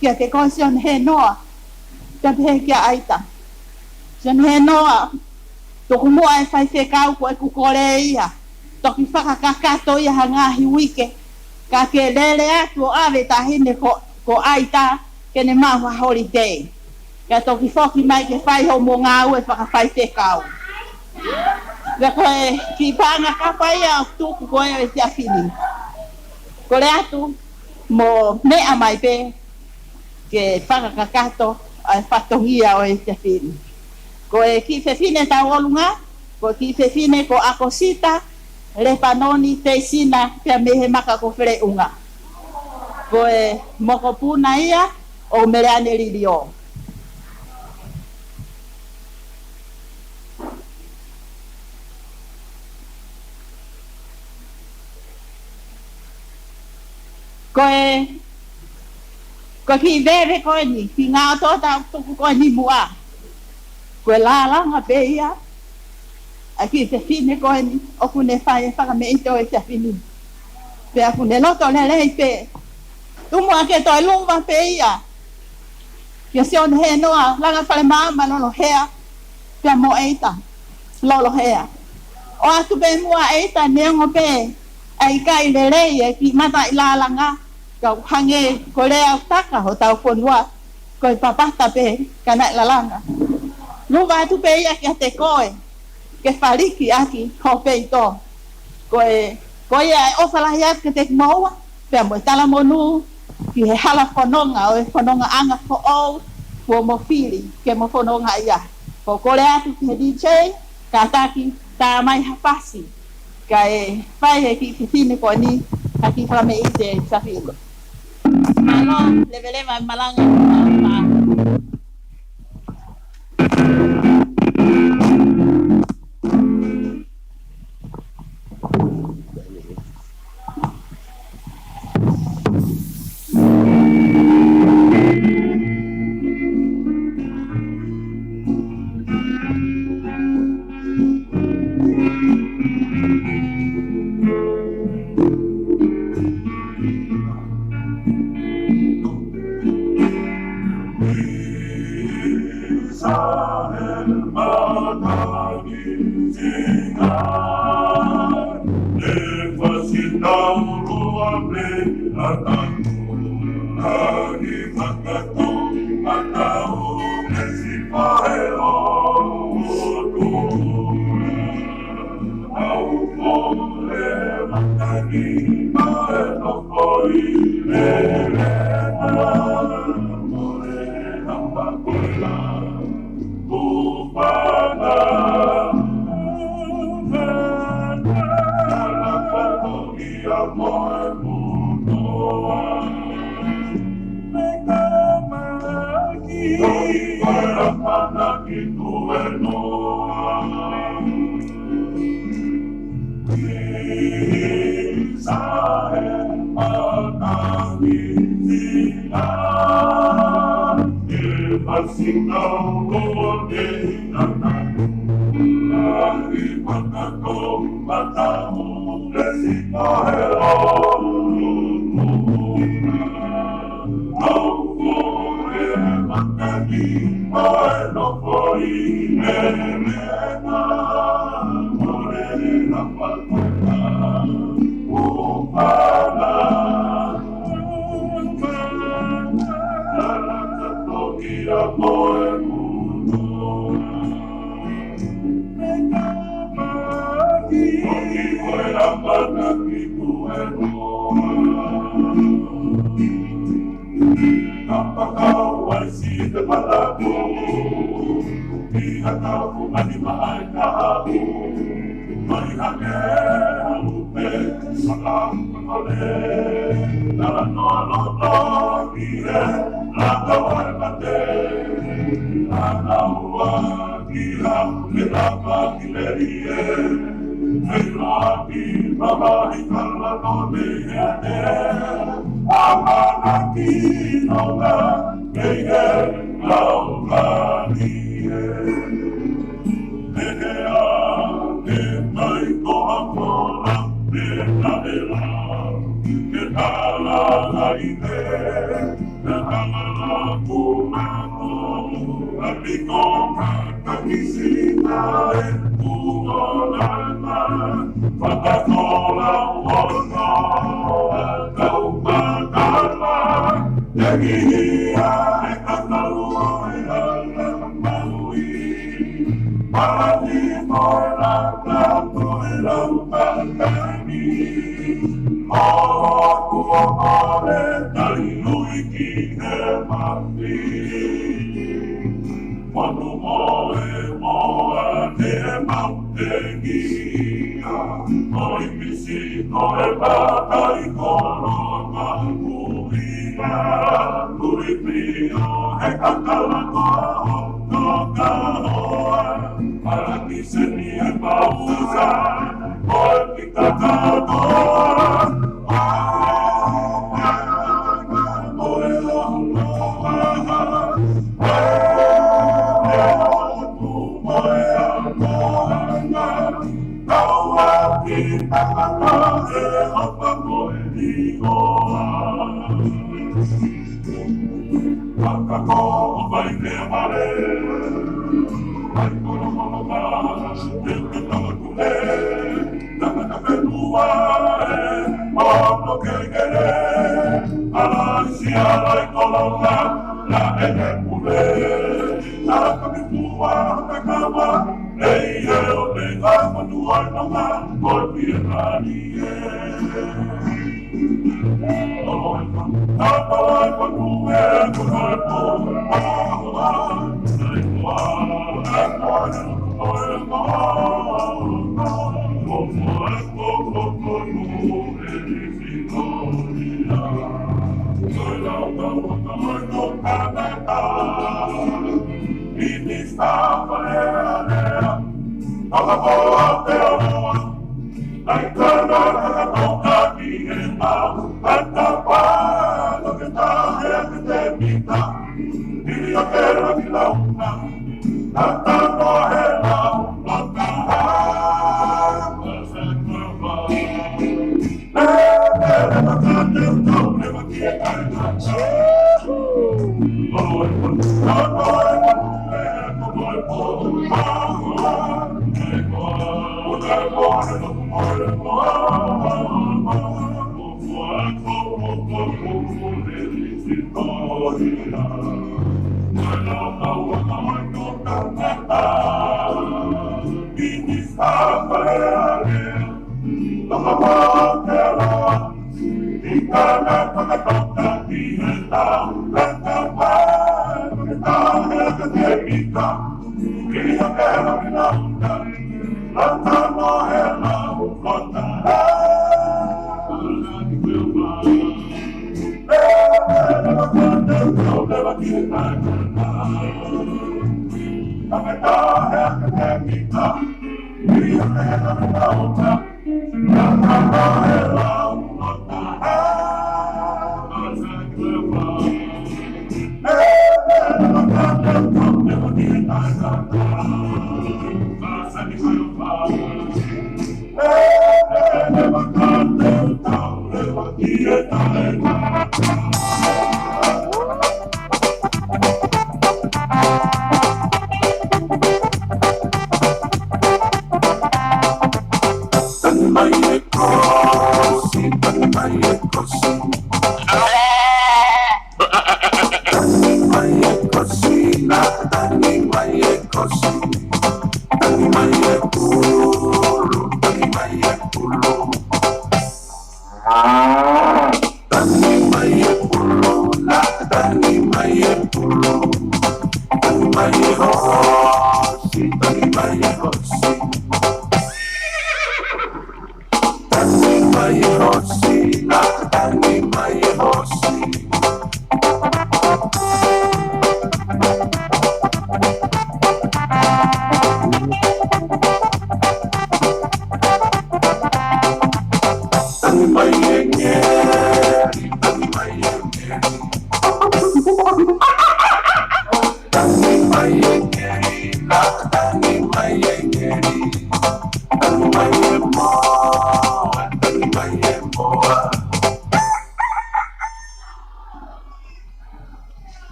kiate koe Sione Henoa. Pea pehē kia ʻAita. Sione Henoa, tuku muʻa e faifekau ko ʻeku kole ia. Toki fakakakato ia ha ngaahi uike. Ka ke lele atu ʻo ʻave taʻahine ko, ko ʻAita, ke ne maʻu ha holiday. Ka toki foki mai ke fai hoʻomo ngāue fakafaifekau. Pea ko e kiʻi paʻanga kapa ia ʻoku tuku ko ē ʻo e efiafi ni. Kole atu mo meʻa mai pē ke fakakakato ʻa e fatongia ʻo e efiafi ni. Ko e kiʻi fefine tauʻolunga, ko e kiʻi fefine ko ʻAkosita Lepanoni Teisina pea mei he maka ko Feleʻunga. Ko e mokopuna ia ʻo Meleane Liliō. Ko e, ko e kiʻi veve ko eni, kiʻi ngaʻotoʻota ʻoku tuku ko eni muʻa. Ko e lālanga pē ia ʻa e kiʻi fefine ko eni ʻoku ne fai e fakameʻite ʻo e efiafi ni. Pea ʻoku ne loto lelei pē. Tuku muʻa ke toe luva pē ia kia Sione Henoa, langa fale maama Lolohea, pea mo ʻEita Lolohea. ʻOatu pē muʻa ʻEita neongo pē ʻa e ʻikai lelei e kiʻi mataʻi lālanga, ka ʻoku hangē ko e lea ʻoku taka hotau fonua, ko e papata pē ka naʻe lālanga. Luva atu pē ia kiate koe, ke faliki ʻaki ho peito. Ko e, ko ia e ʻofa lahi atu kiate kimoua, pea mo e talamonū ki he hala fononga ʻo e fonongaʻanga foʻou kuo mo fili ke mo fononga ia. Ko e kole atu ki he D J, kātaki tā mai ha fasi, kae fai ʻe he kiʻi fefine ko eni ha kiʻi fakameʻite ʻi he efiafi ni. Mālō, leveleva e malanga.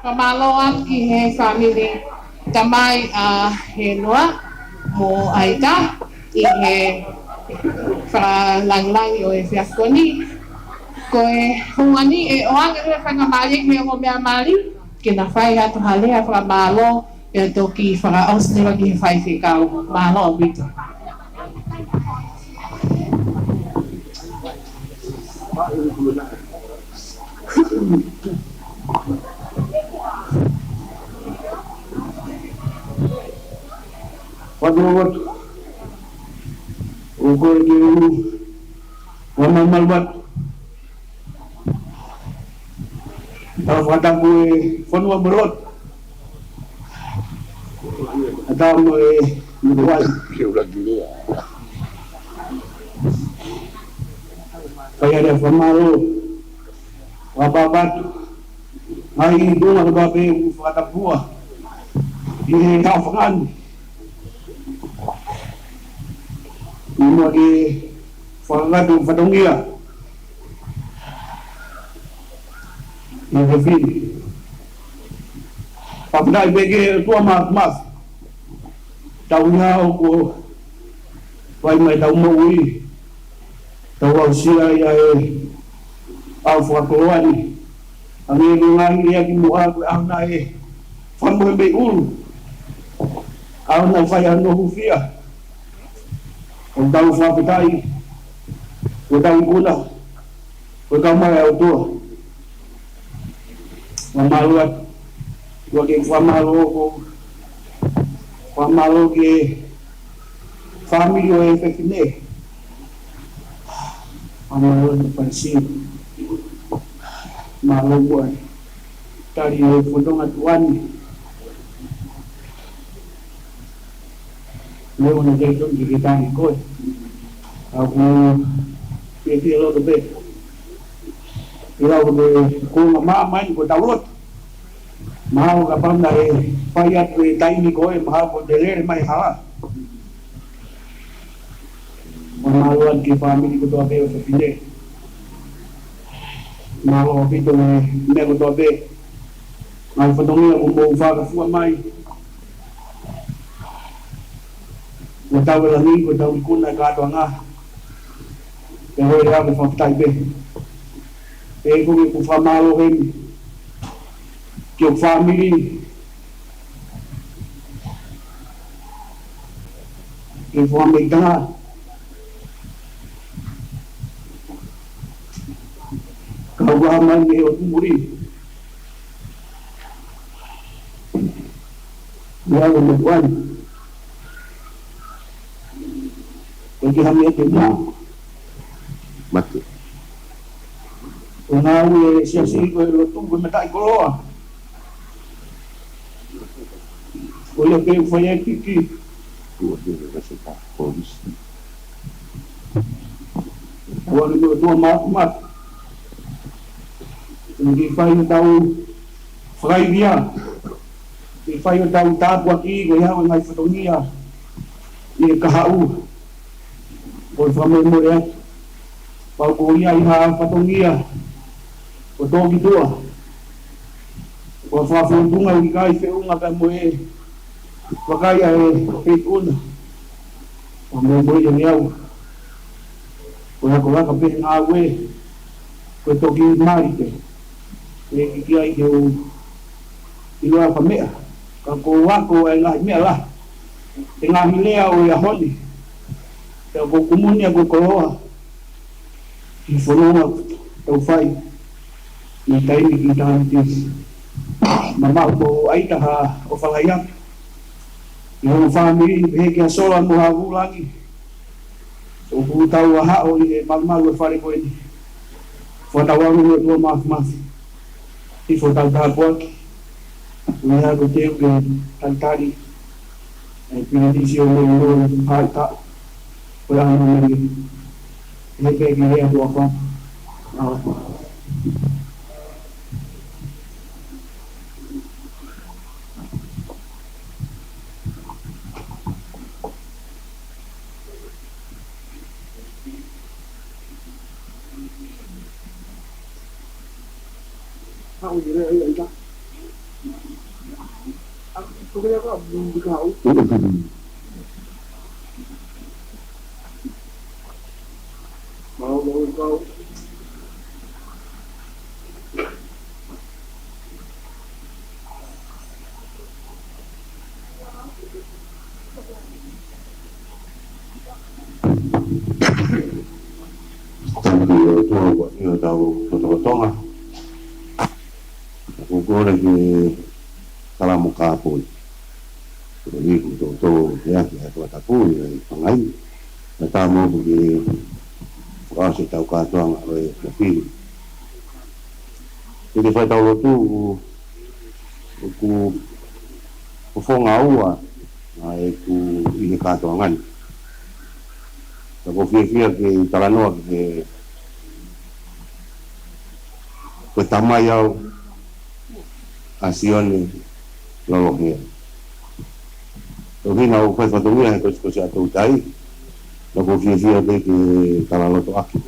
Fakamālō atu ki he fāmili tamai ʻa Henua mo ʻAita ʻi he fakalāngilangi ʻo e efiafi ko eni. Ko e houa ni ʻe ʻoange ʻa e faingamālie ki he ongo meʻa mali ke na fai atu ha lea fakamālō, pea toki fakaʻosi leva ki he faifekau. Mālō ʻaupito. Fakaʻosi atu. ʻOku ou kole ke u fakamālō atu. Tau fakatapu e fonua mo e lotu. Kae ʻatā mo e motuʻa. Fai ʻa e fakamālō. Fakatapu atu. Ngaahi tuʻunga kotoa pē ʻoku fakatapua ʻi he taʻu fakaʻani. Ni mo ke fakakakato fatongia ʻi he fefine. Fakafetaʻi pē ki he ʻOtua Māfimafi. Taʻu ʻe hā ʻoku fai mai ʻetau moʻui, tau aʻusia ai ʻa e ʻaho fakakoloa ni. Hangē ko e ngaahi lea kimuʻa, ko e ʻaho naʻe fakamohe mei ʻulu, ʻaho naʻe fai ai hono hūfia. ʻOku tau fakafetaʻi, ko ʻetau ikuna, ko e kau mai ʻa e ʻOtua. Fakamālō atu. ʻOku ou kei fakamālō, ʻoku ou fakamālō ki he fāmili ʻo e fefine. Fakamālō atu Palesina. Mālō ʻaupito. Tali ʻa e fōtunga tuʻa ni. Leo na kei tonu ke ke tali koe. ʻOku ou fiefia loto pē. ʻI he lau ko e kuonga māmani ko ʻetau lotu. Mahalo kapau naʻe fai atu e taimi ko ē, mahalo kuo te lele mai hala. Fakamālō atu ki he fāmili kotoa pē ʻo e fefine. Mālō ʻaupito e meʻa kotoa pē. Ngaahi fatongia kuo mou fakafua mai. Ko hotau ʻEiki, ko hotau ikuna ʻi he kātoanga. Pea ko e lea ʻoku fakafetaʻi pē. Pea ʻoku ou fakamālō heni ki hoku fāmili, ki he fāmili taha. Kau ʻa mai mei ʻOtu Muli. Ia, ʻo Matuʻani. Ko e kiʻi hami ʻe te mā. Mate. Ko e ngāue ʻa e siasi ko e lotu ko e mataʻikoloa. Ko ia pē ʻoku fai ai e piki. Ua ke ka se ka polisi. Ua ke ʻOtua Māfimafi. Ke fai hotau fakaivia. Ke fai hotau tāpuaki, ko ia ʻoku ngaahi fatongia ʻi he kahaʻu. Ko e fakamolemole atu. Pau ko ia ʻi ha fatongia ʻoku tō ki tuʻa, ko e fakafōtunga ʻoku ʻikai feʻunga pea mo e vakai ʻa e feituʻu na. Fakamolemole ʻiate au. Ko e ako laka pē ngāue, ko e toki mali pē. ʻE ʻikai ke u ʻilo ʻa e meʻa, ka ʻoku ou ako ʻa e ngaahi meʻa lahi. ʻE ngaahi lea ʻo e ʻaho ni. Pea ʻoku ou kumuni ʻa e koloa ki he fononga ʻoku tau fai. Naʻe taimi ki taimi tisi. Mamaʻo ko ʻAita ha ʻofa lahi atu ki hono fāmili, pehē kia Sola mo Havulangi. ʻOku tau ʻaho ʻi he malumalu e fale ko eni. Fakatauange mo e ʻOtua Māfimafi ke hifo hotau tāpuaki. Ko ia ko e teu ke talitali e pilinisi ʻo Mele Noa Haʻita. Ko ia ʻa e mele. He pē ki he ʻOtua. ʻAo. Tau ki he ʻOtua ko ia ʻoku tau tokotonga. ʻOku kole ke tala mo kāpoi. Ko ia ʻoku tau tō he ʻaho ni ʻa e fakatapu ʻi he pangai. Naʻa tau mo ke fakaʻosi ʻetau kātoanga ʻo e fili. Ke te fai ʻetau lotu ʻoku, ʻoku fofonga ua ʻa ʻeku ʻi he kātoanga ni. Ka ʻoku ou fiefia ke talanoa ki he, ko e tamai au ʻa Sione Lolohea. Ko hina ʻoku fai fatongia he kosikosi ʻa Toutai, ka ʻoku ou fiefia pē ke talaloto ʻaki.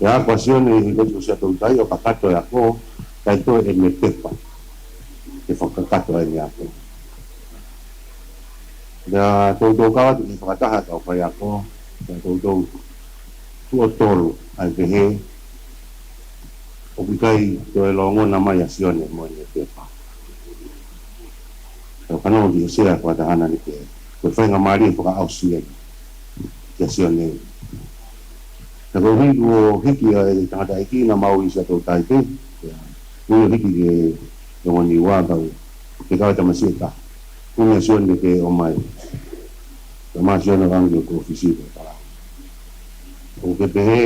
Pea ko Sione he kosikosi ʻa Toutai ʻo kakato e ako, kae toe ʻene pepa ke fakakakato ai ʻene ako. Pea toutou kau atu ki he fakataha ʻetau faiako, pea toutou tuʻo tolu ʻa e pehē, ʻoku ʻikai toe longona mai ʻa Sione mo ʻene pepa. Pea ʻoku ou fanongo ki he sea fakataha ni ke, ko e faingamālie fakaʻosi eni kia Sione. Ka ko e hiki ʻo hiki ʻa e tangataʻeiki naʻa mau ʻi Siaʻatoutai pē, pea ui ʻo hiki ki he Tonga Niua, kau ke kau e tamasiʻi ʻe taha. Kumi ʻa Sione ke ʻomai. Ka ma Sione ʻo angi ʻo ko ʻofisi ko e tala. ʻOku ke pehē,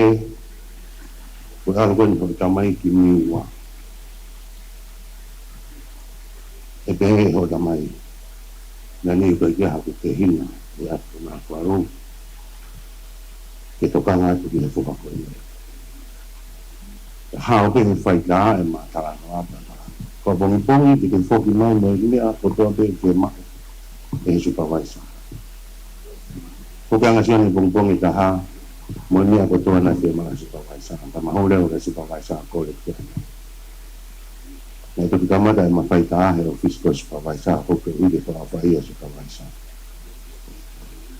ko e ʻalu ko eni hoʻo tamai ki Niua. ʻE pehē hoʻo tamai, naʻa ne ʻikai ke ʻi ai haku tehina, ʻe atu na kuaru ke tokanga atu ki he foha ko ia. Ka hao ke he faitā ʻe ma talanoa, ma talanoa. Ko e pongipongi te ke foki mai mo e meʻa kotoa pē ke maʻu ʻe he supervisor. Ko ke anga Sione pongipongi ʻe taha, mo e meʻa kotoa naʻe fiemaʻu ʻe he supervisor. Ka mahou leva ki he supervisor ko le ke. Naʻe toki kamata ʻema faitā he ʻofisi ko e supervisor, ko ke ui ke fakaʻofaʻia supervisor.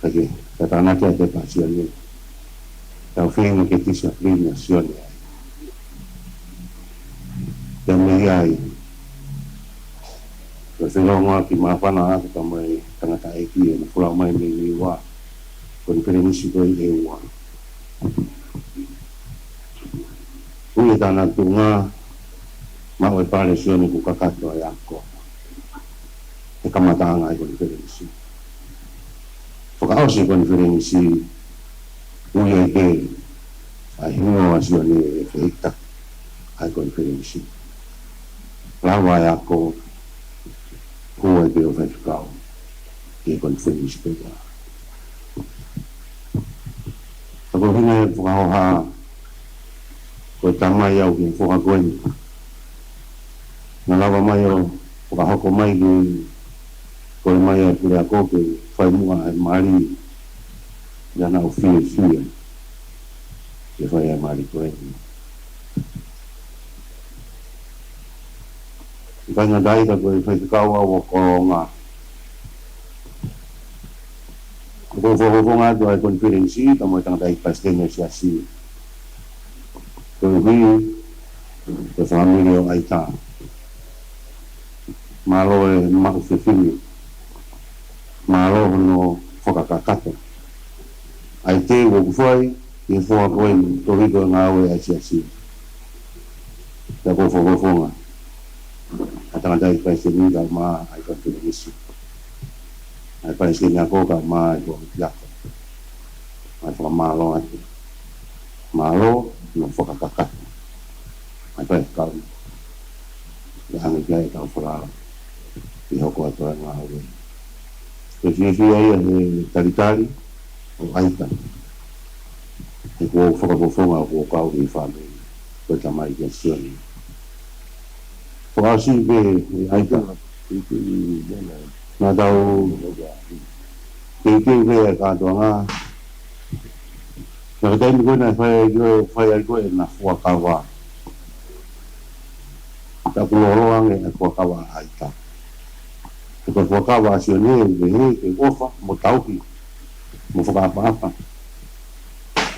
Ka ke, ka tānaki ʻa e pepa ʻa Sione. Tau feinga ke discipline ʻa Sione ai. Pea mei ai, ko e felongoaki māfana atu ka mo e tangataʻeiki ʻe na folau mai mei Niua, konifelenisi ko ē ʻe ua. Ui e tānaki tuʻunga, maʻu e pale ʻe Sione kuo kakato e ako. He kamataʻanga ʻa e konifelenisi. Fakaʻosi e konifelenisi, ui ai pē ʻa e hingoa ʻo Sione ʻe fehikitaki ʻa e konifelenisi. Lava e ako, hū ai pē ʻo faifekau ki he konifelenisi pē ia. Ka ko e hina e fakahoha, ko e tamai au ki he foha ko eni. Naʻa lava mai ʻo fakahoko mai ke kole mai ʻa e puleako ke fai muʻa e mali, naʻa na ʻo fiefia ke fai e mali ko eni. ʻIkai ngata ai ka ko e faifekau au ʻo Kolonga. ʻOku ou fakafofonga atu ʻa e konifelenisi, ka mo e tangataʻeiki palesiteni ʻo e siasi. Koeʻuhi, ko e fāmili ʻo ʻAita. Mālō e maʻu fefine. Mālō hono fakakakato ʻa e teu ʻoku fai, ʻi he foha ko eni, koeʻuhi ko e ngāue ʻa e siasi. Pea ʻoku ou fakafofonga ʻa e tangataʻeiki palesiteni kae ʻumaʻā ʻa e konifelenisi. ʻA e palesiteni ako kae ʻumaʻā ʻa e kōmiti ako. ʻA e fakamālō atu. Mālō, no fakakakato. ʻA e faifekau. Naʻe ʻange ki ai ʻetau falala. ʻI he hoko atu ʻa e ngāue. Ko e fiefia ia he talitali ʻo ʻAita. He kuo u fakafofonga kuo u kau ʻi he fāmili. Ko e tamai kia Sione. Fakaʻosi pē ʻe ʻAita. Naʻa tau teuteu pē ʻa e kātoanga. Naʻe ʻi ai e taimi ko ē naʻe fai ai ko ē, fai ai ko ē ʻena fuakava. Pea ʻoku lōloa ange e fuakava ʻa ʻAita. Ko e fuakava ʻa Sione ʻoku pehē, ke ʻofa mo tauhi mo fakaʻapaʻapa.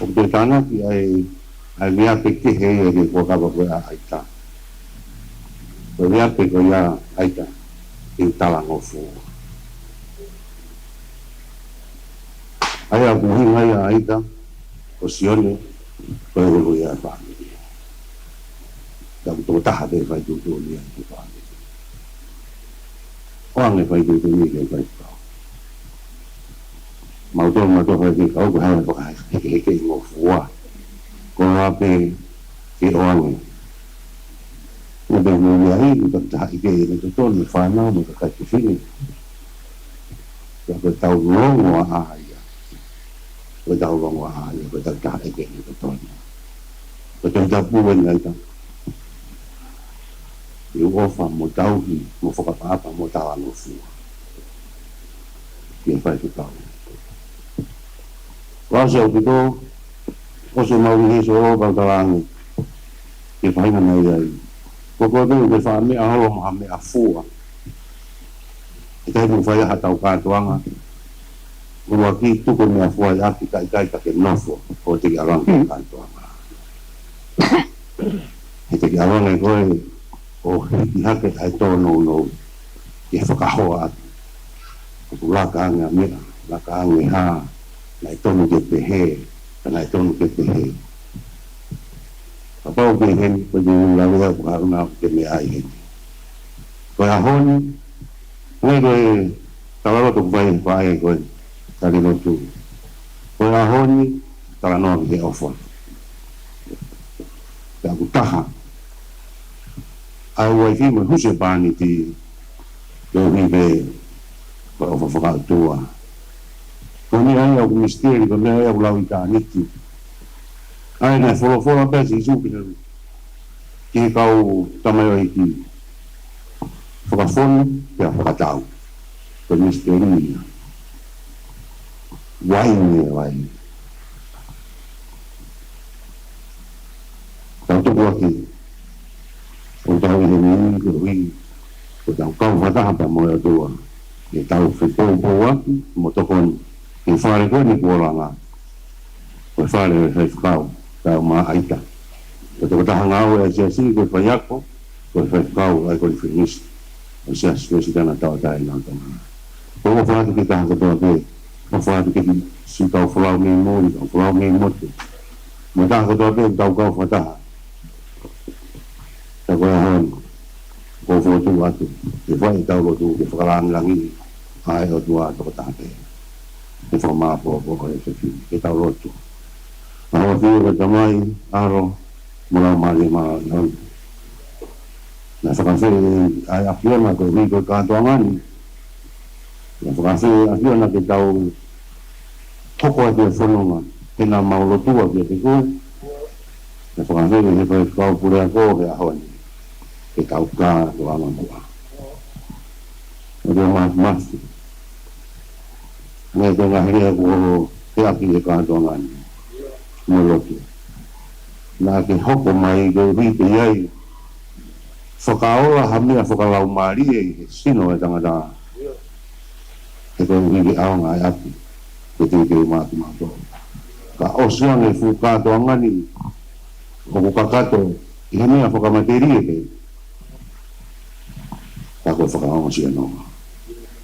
ʻOku toe tānaki ʻa e, ʻa e meʻa pē kehe ia ki he fuakava ko ē ʻa ʻAita. Ko e meʻa pē ko ia ʻa ʻAita, ke talangofua. ʻA ia ʻoku ʻuhinga ia ʻa ʻAita, ko Sione, ko e ʻulu ia ʻa e fāmili. Pea ʻoku tokotaha pē faituʻutuʻuni ia ʻi he fāmili. ʻOange faituʻutuʻuni ki he faifekau. Mau tō, mau tō faifekau, ko hai fakahekeheke ʻi ngofua. Ko e ʻapi ke ʻoange. Mo te mo ia i, mo te taha ʻi ke, mo te tonu, fānau, mo te kakai fefine. Pea ko e tau longoaʻa ia. Ko e tau longoaʻa ia, ko e tau taha ʻi ke, mo te tonu. Ko e tau tapu ʻe ngai ta. Ke ʻofa mo tauhi, mo fakaʻapaʻapa, mo talangofua. Ki he faifekau. Ko e ʻasi ʻaupito, ʻosi mau ʻi he solo kau talaange. Ke faʻahinga mai ai. Ko e koe pē ʻoku ke faʻa meʻa holo mo ha meʻafua. ʻE taimi ʻoku fai ai haʻatau kātoanga. ʻUluaki tuku e meʻafua ʻi ʻapi, ka ʻikai ka ke nofo. Ko e teʻeki ʻalu ange ki he kātoanga. He teʻeki ʻalu ange koe ʻo hiki hake ʻa e tōnounou ke fakahoa atu. ʻOku laka ange ʻa meʻa, laka ange hā, naʻe tonu ke pehē, ka naʻe tonu ke pehē. Kapau ʻoku ke ʻi heni, ko e te u lave au, ko e hā ʻoku ke meʻa ai heni. Ko e ʻaho ni, ngai ko e talaloto ʻoku fai, fai ko e tali lotu. Ko e ʻaho ni, talanoa ki he ʻofa. Pea ʻoku taha. ʻA e uaifi mo e husepāniti, koeʻuhi pē ko e ʻofa fakaʻotua. Ko e meʻa ia ʻoku misiteli, ko e meʻa ia ʻoku lau ʻitāniti. ʻA ia naʻe folofola pē ʻa Sīsū ki he, ki he kau tamaioʻeiki. Fakafonu pea fakatau. Ko e misiteli ia. Vai ne vai. Tau tuku ʻaki. ʻOku tau ʻi heni koeʻuhi ko ʻetau kau fakataha pea mo e ʻOtua. Ke tau fepoupouaki mo tokoni. Ke fale ko eni kuo langa. Ko e fale ʻo e faifekau, kae ʻumaʻā ʻAita. Ko e tokotaha ngāue ʻa e siasi, ko e faiako, ko e faifekau ʻa e konifelenisi ʻo e Siasi Uēsiliana Tauʻatāina ʻo Tonga. Ko e ʻofa atu ki he taha kotoa pē, ʻofa atu ki he siʻi kau folau mei muli, kau folau mei motu. Mo e taha kotoa pē, tau kau fakataha. Ka ko e ʻaho ni, ʻoku ou fokotuʻu atu, ke fai ʻetau lotu, ke fakalāngilangiʻi ʻa e ʻOtua tokotaha pē. Ke fakamāʻopoʻopo ʻa e fefine, ke tau lotu. ʻAho Fiu, ko e Tamai, ʻAlo, mo e Laumālie Māʻoniʻoni. Naʻe fakaafeʻi ʻa e ʻAfiona koeʻuhi ko e kātoanga ni. Naʻe fakaafeʻi ʻa e ʻAfiona ke tau hoko atu e fononga, he naʻa mau lotua kiate koe. Naʻe fakaafeʻi he faifekau puleako he ʻaho ni, ke tau kātoanga muʻa. ʻOku ou māfimafi. Naʻe ko e ngaahi lea kuo holo he ʻapi he kātoanga ni. Mo lotu. Naʻa ke hoko mai koeʻuhi ke ʻi ai fakaola ha meʻa fakalaumālie ʻi he sino ʻo e tangata. He koeʻuhi ke ʻaonga e ʻapi, ke teuteu maʻa kimautolu. Ka ʻosi ange fuʻu kātoanga ni, ʻoku kakato ʻi he meʻa fakamatelie pē. Ka ko e fakaongo sia nonga.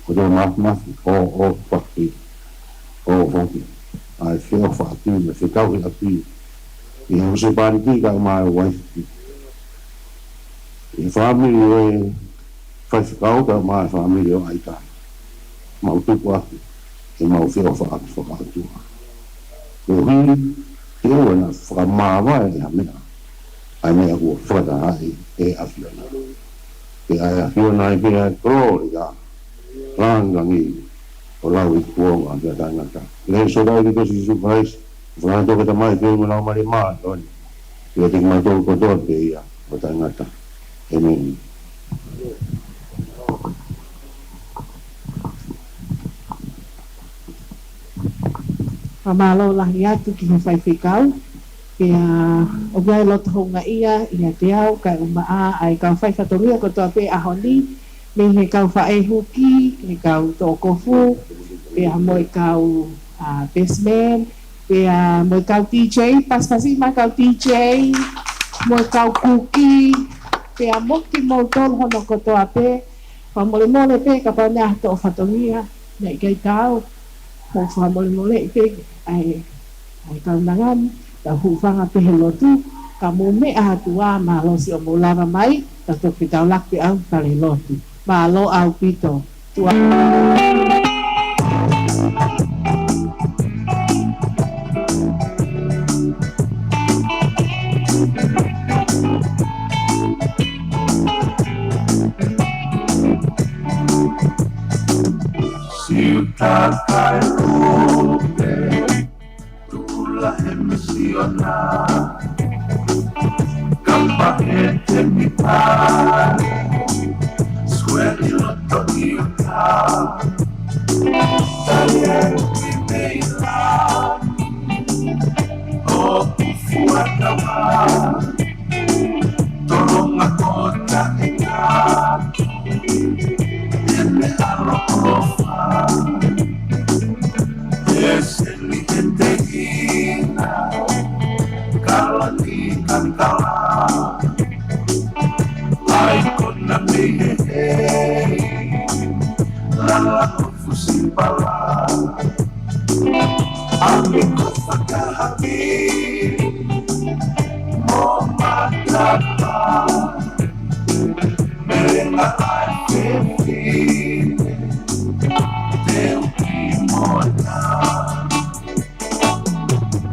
Ko e tō mafimafi, ʻo, ʻo, faki, ʻo, faki. ʻA e feʻofaʻaki, mo e fetauhiʻaki ʻi he husepāniti kae ʻumaʻā e uaifi. ʻI he fāmili ʻo e faifekau kae ʻumaʻā e fāmili ʻo ʻAita. Mau tuku ʻaki, ʻemau feʻofaʻaki fakaʻotua. Koeʻuhi ke ʻoua naʻa fakamāvae ʻe ha meʻa ʻa e meʻa kuo fakatahaʻi ʻe he ʻAfiona. Ke ʻa e ʻAfiona ai pē ʻa e kolōlia, lāngilangi, ʻo lauikuonga ki he taʻengata. Lea ʻa e Sōlai ki he Sīsū Kalaisi, fakaʻatā ke Tamai, Hine mo e Laumālie Māʻoniʻoni. Kiate kimautolu kotoa pē ia ʻo taʻengata. ʻĒmeni. Fakamālō lahi atu ki he faifekau. Pea ʻoku ʻi ai e loto houngaʻia ʻiate au kae ʻumaʻā ʻa e kau faifatongia kotoa pē ʻaho ni, mei he kau faʻē huki, he kau toʻokofu, pea mo e kau, ā, best man, pea mo e kau D J, pasipasi mai kau D J, mo e kau kuki, pea mo kimoutolu hono kotoa pē, fakamolemole pē kapau naʻe ʻi ai ha toʻo fatongia naʻe ʻikai taau, ʻoku fakamolemoleʻi pē ʻa e, ʻa e kaunanga ni, tau hūfanga pē he lotu, ka mou meʻa atu ā, mālō siʻomou lava mai, tau toki fetaulaki pē ʻaupito he lotu. Mālō ʻaupito. Tuʻa. Siuta kai kupe, tula he misiona. Kapa he temipale, square ʻi loto ʻIuta. Tali e uki mei langi, ʻoku fuatawa. Tolonga ko taʻenga, ʻene ʻaloʻofa. Ese ni ʻete hina, kala ni kakala. ʻAi kona mei he hei, lala ʻo Fusipala. ʻAmi ko Fakahavi mo Matapa, melenga ʻa e fefine, Teuki mo Na.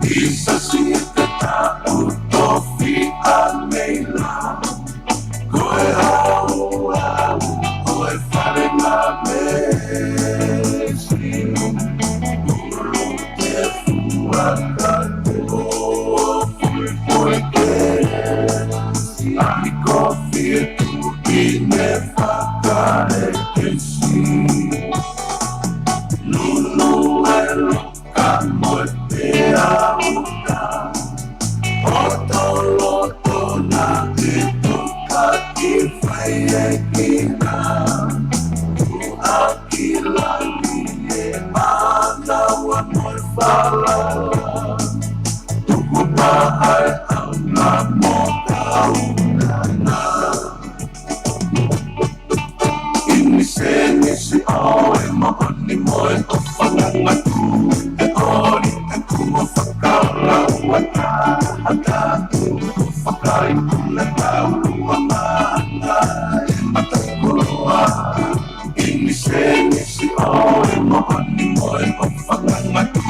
ʻI Sasi ʻete taʻu tofiʻa mei langi. Ko e hauhau ʻo e fale Mamesi, ʻulu te fuaka te o fui poike. ʻAmi ko Fie Tuʻi ne fakaekesi. Nunu e lo Ka mo e pea uta, ʻo toloto na ki tuka ki fai e kina, tuʻa ki langi e ʻana ua mo e falala, tuku paʻa e ʻauna mo kaunanga. ʻIni senisi ʻo e moʻoni mo e ʻofa ngangatu, e ʻoli e kuo fakaola ua taha taha, kuo fakaipuna taulua maʻanga e mata koloa. ʻIni senisi ʻo e moʻoni mo e ʻofa ngangatu,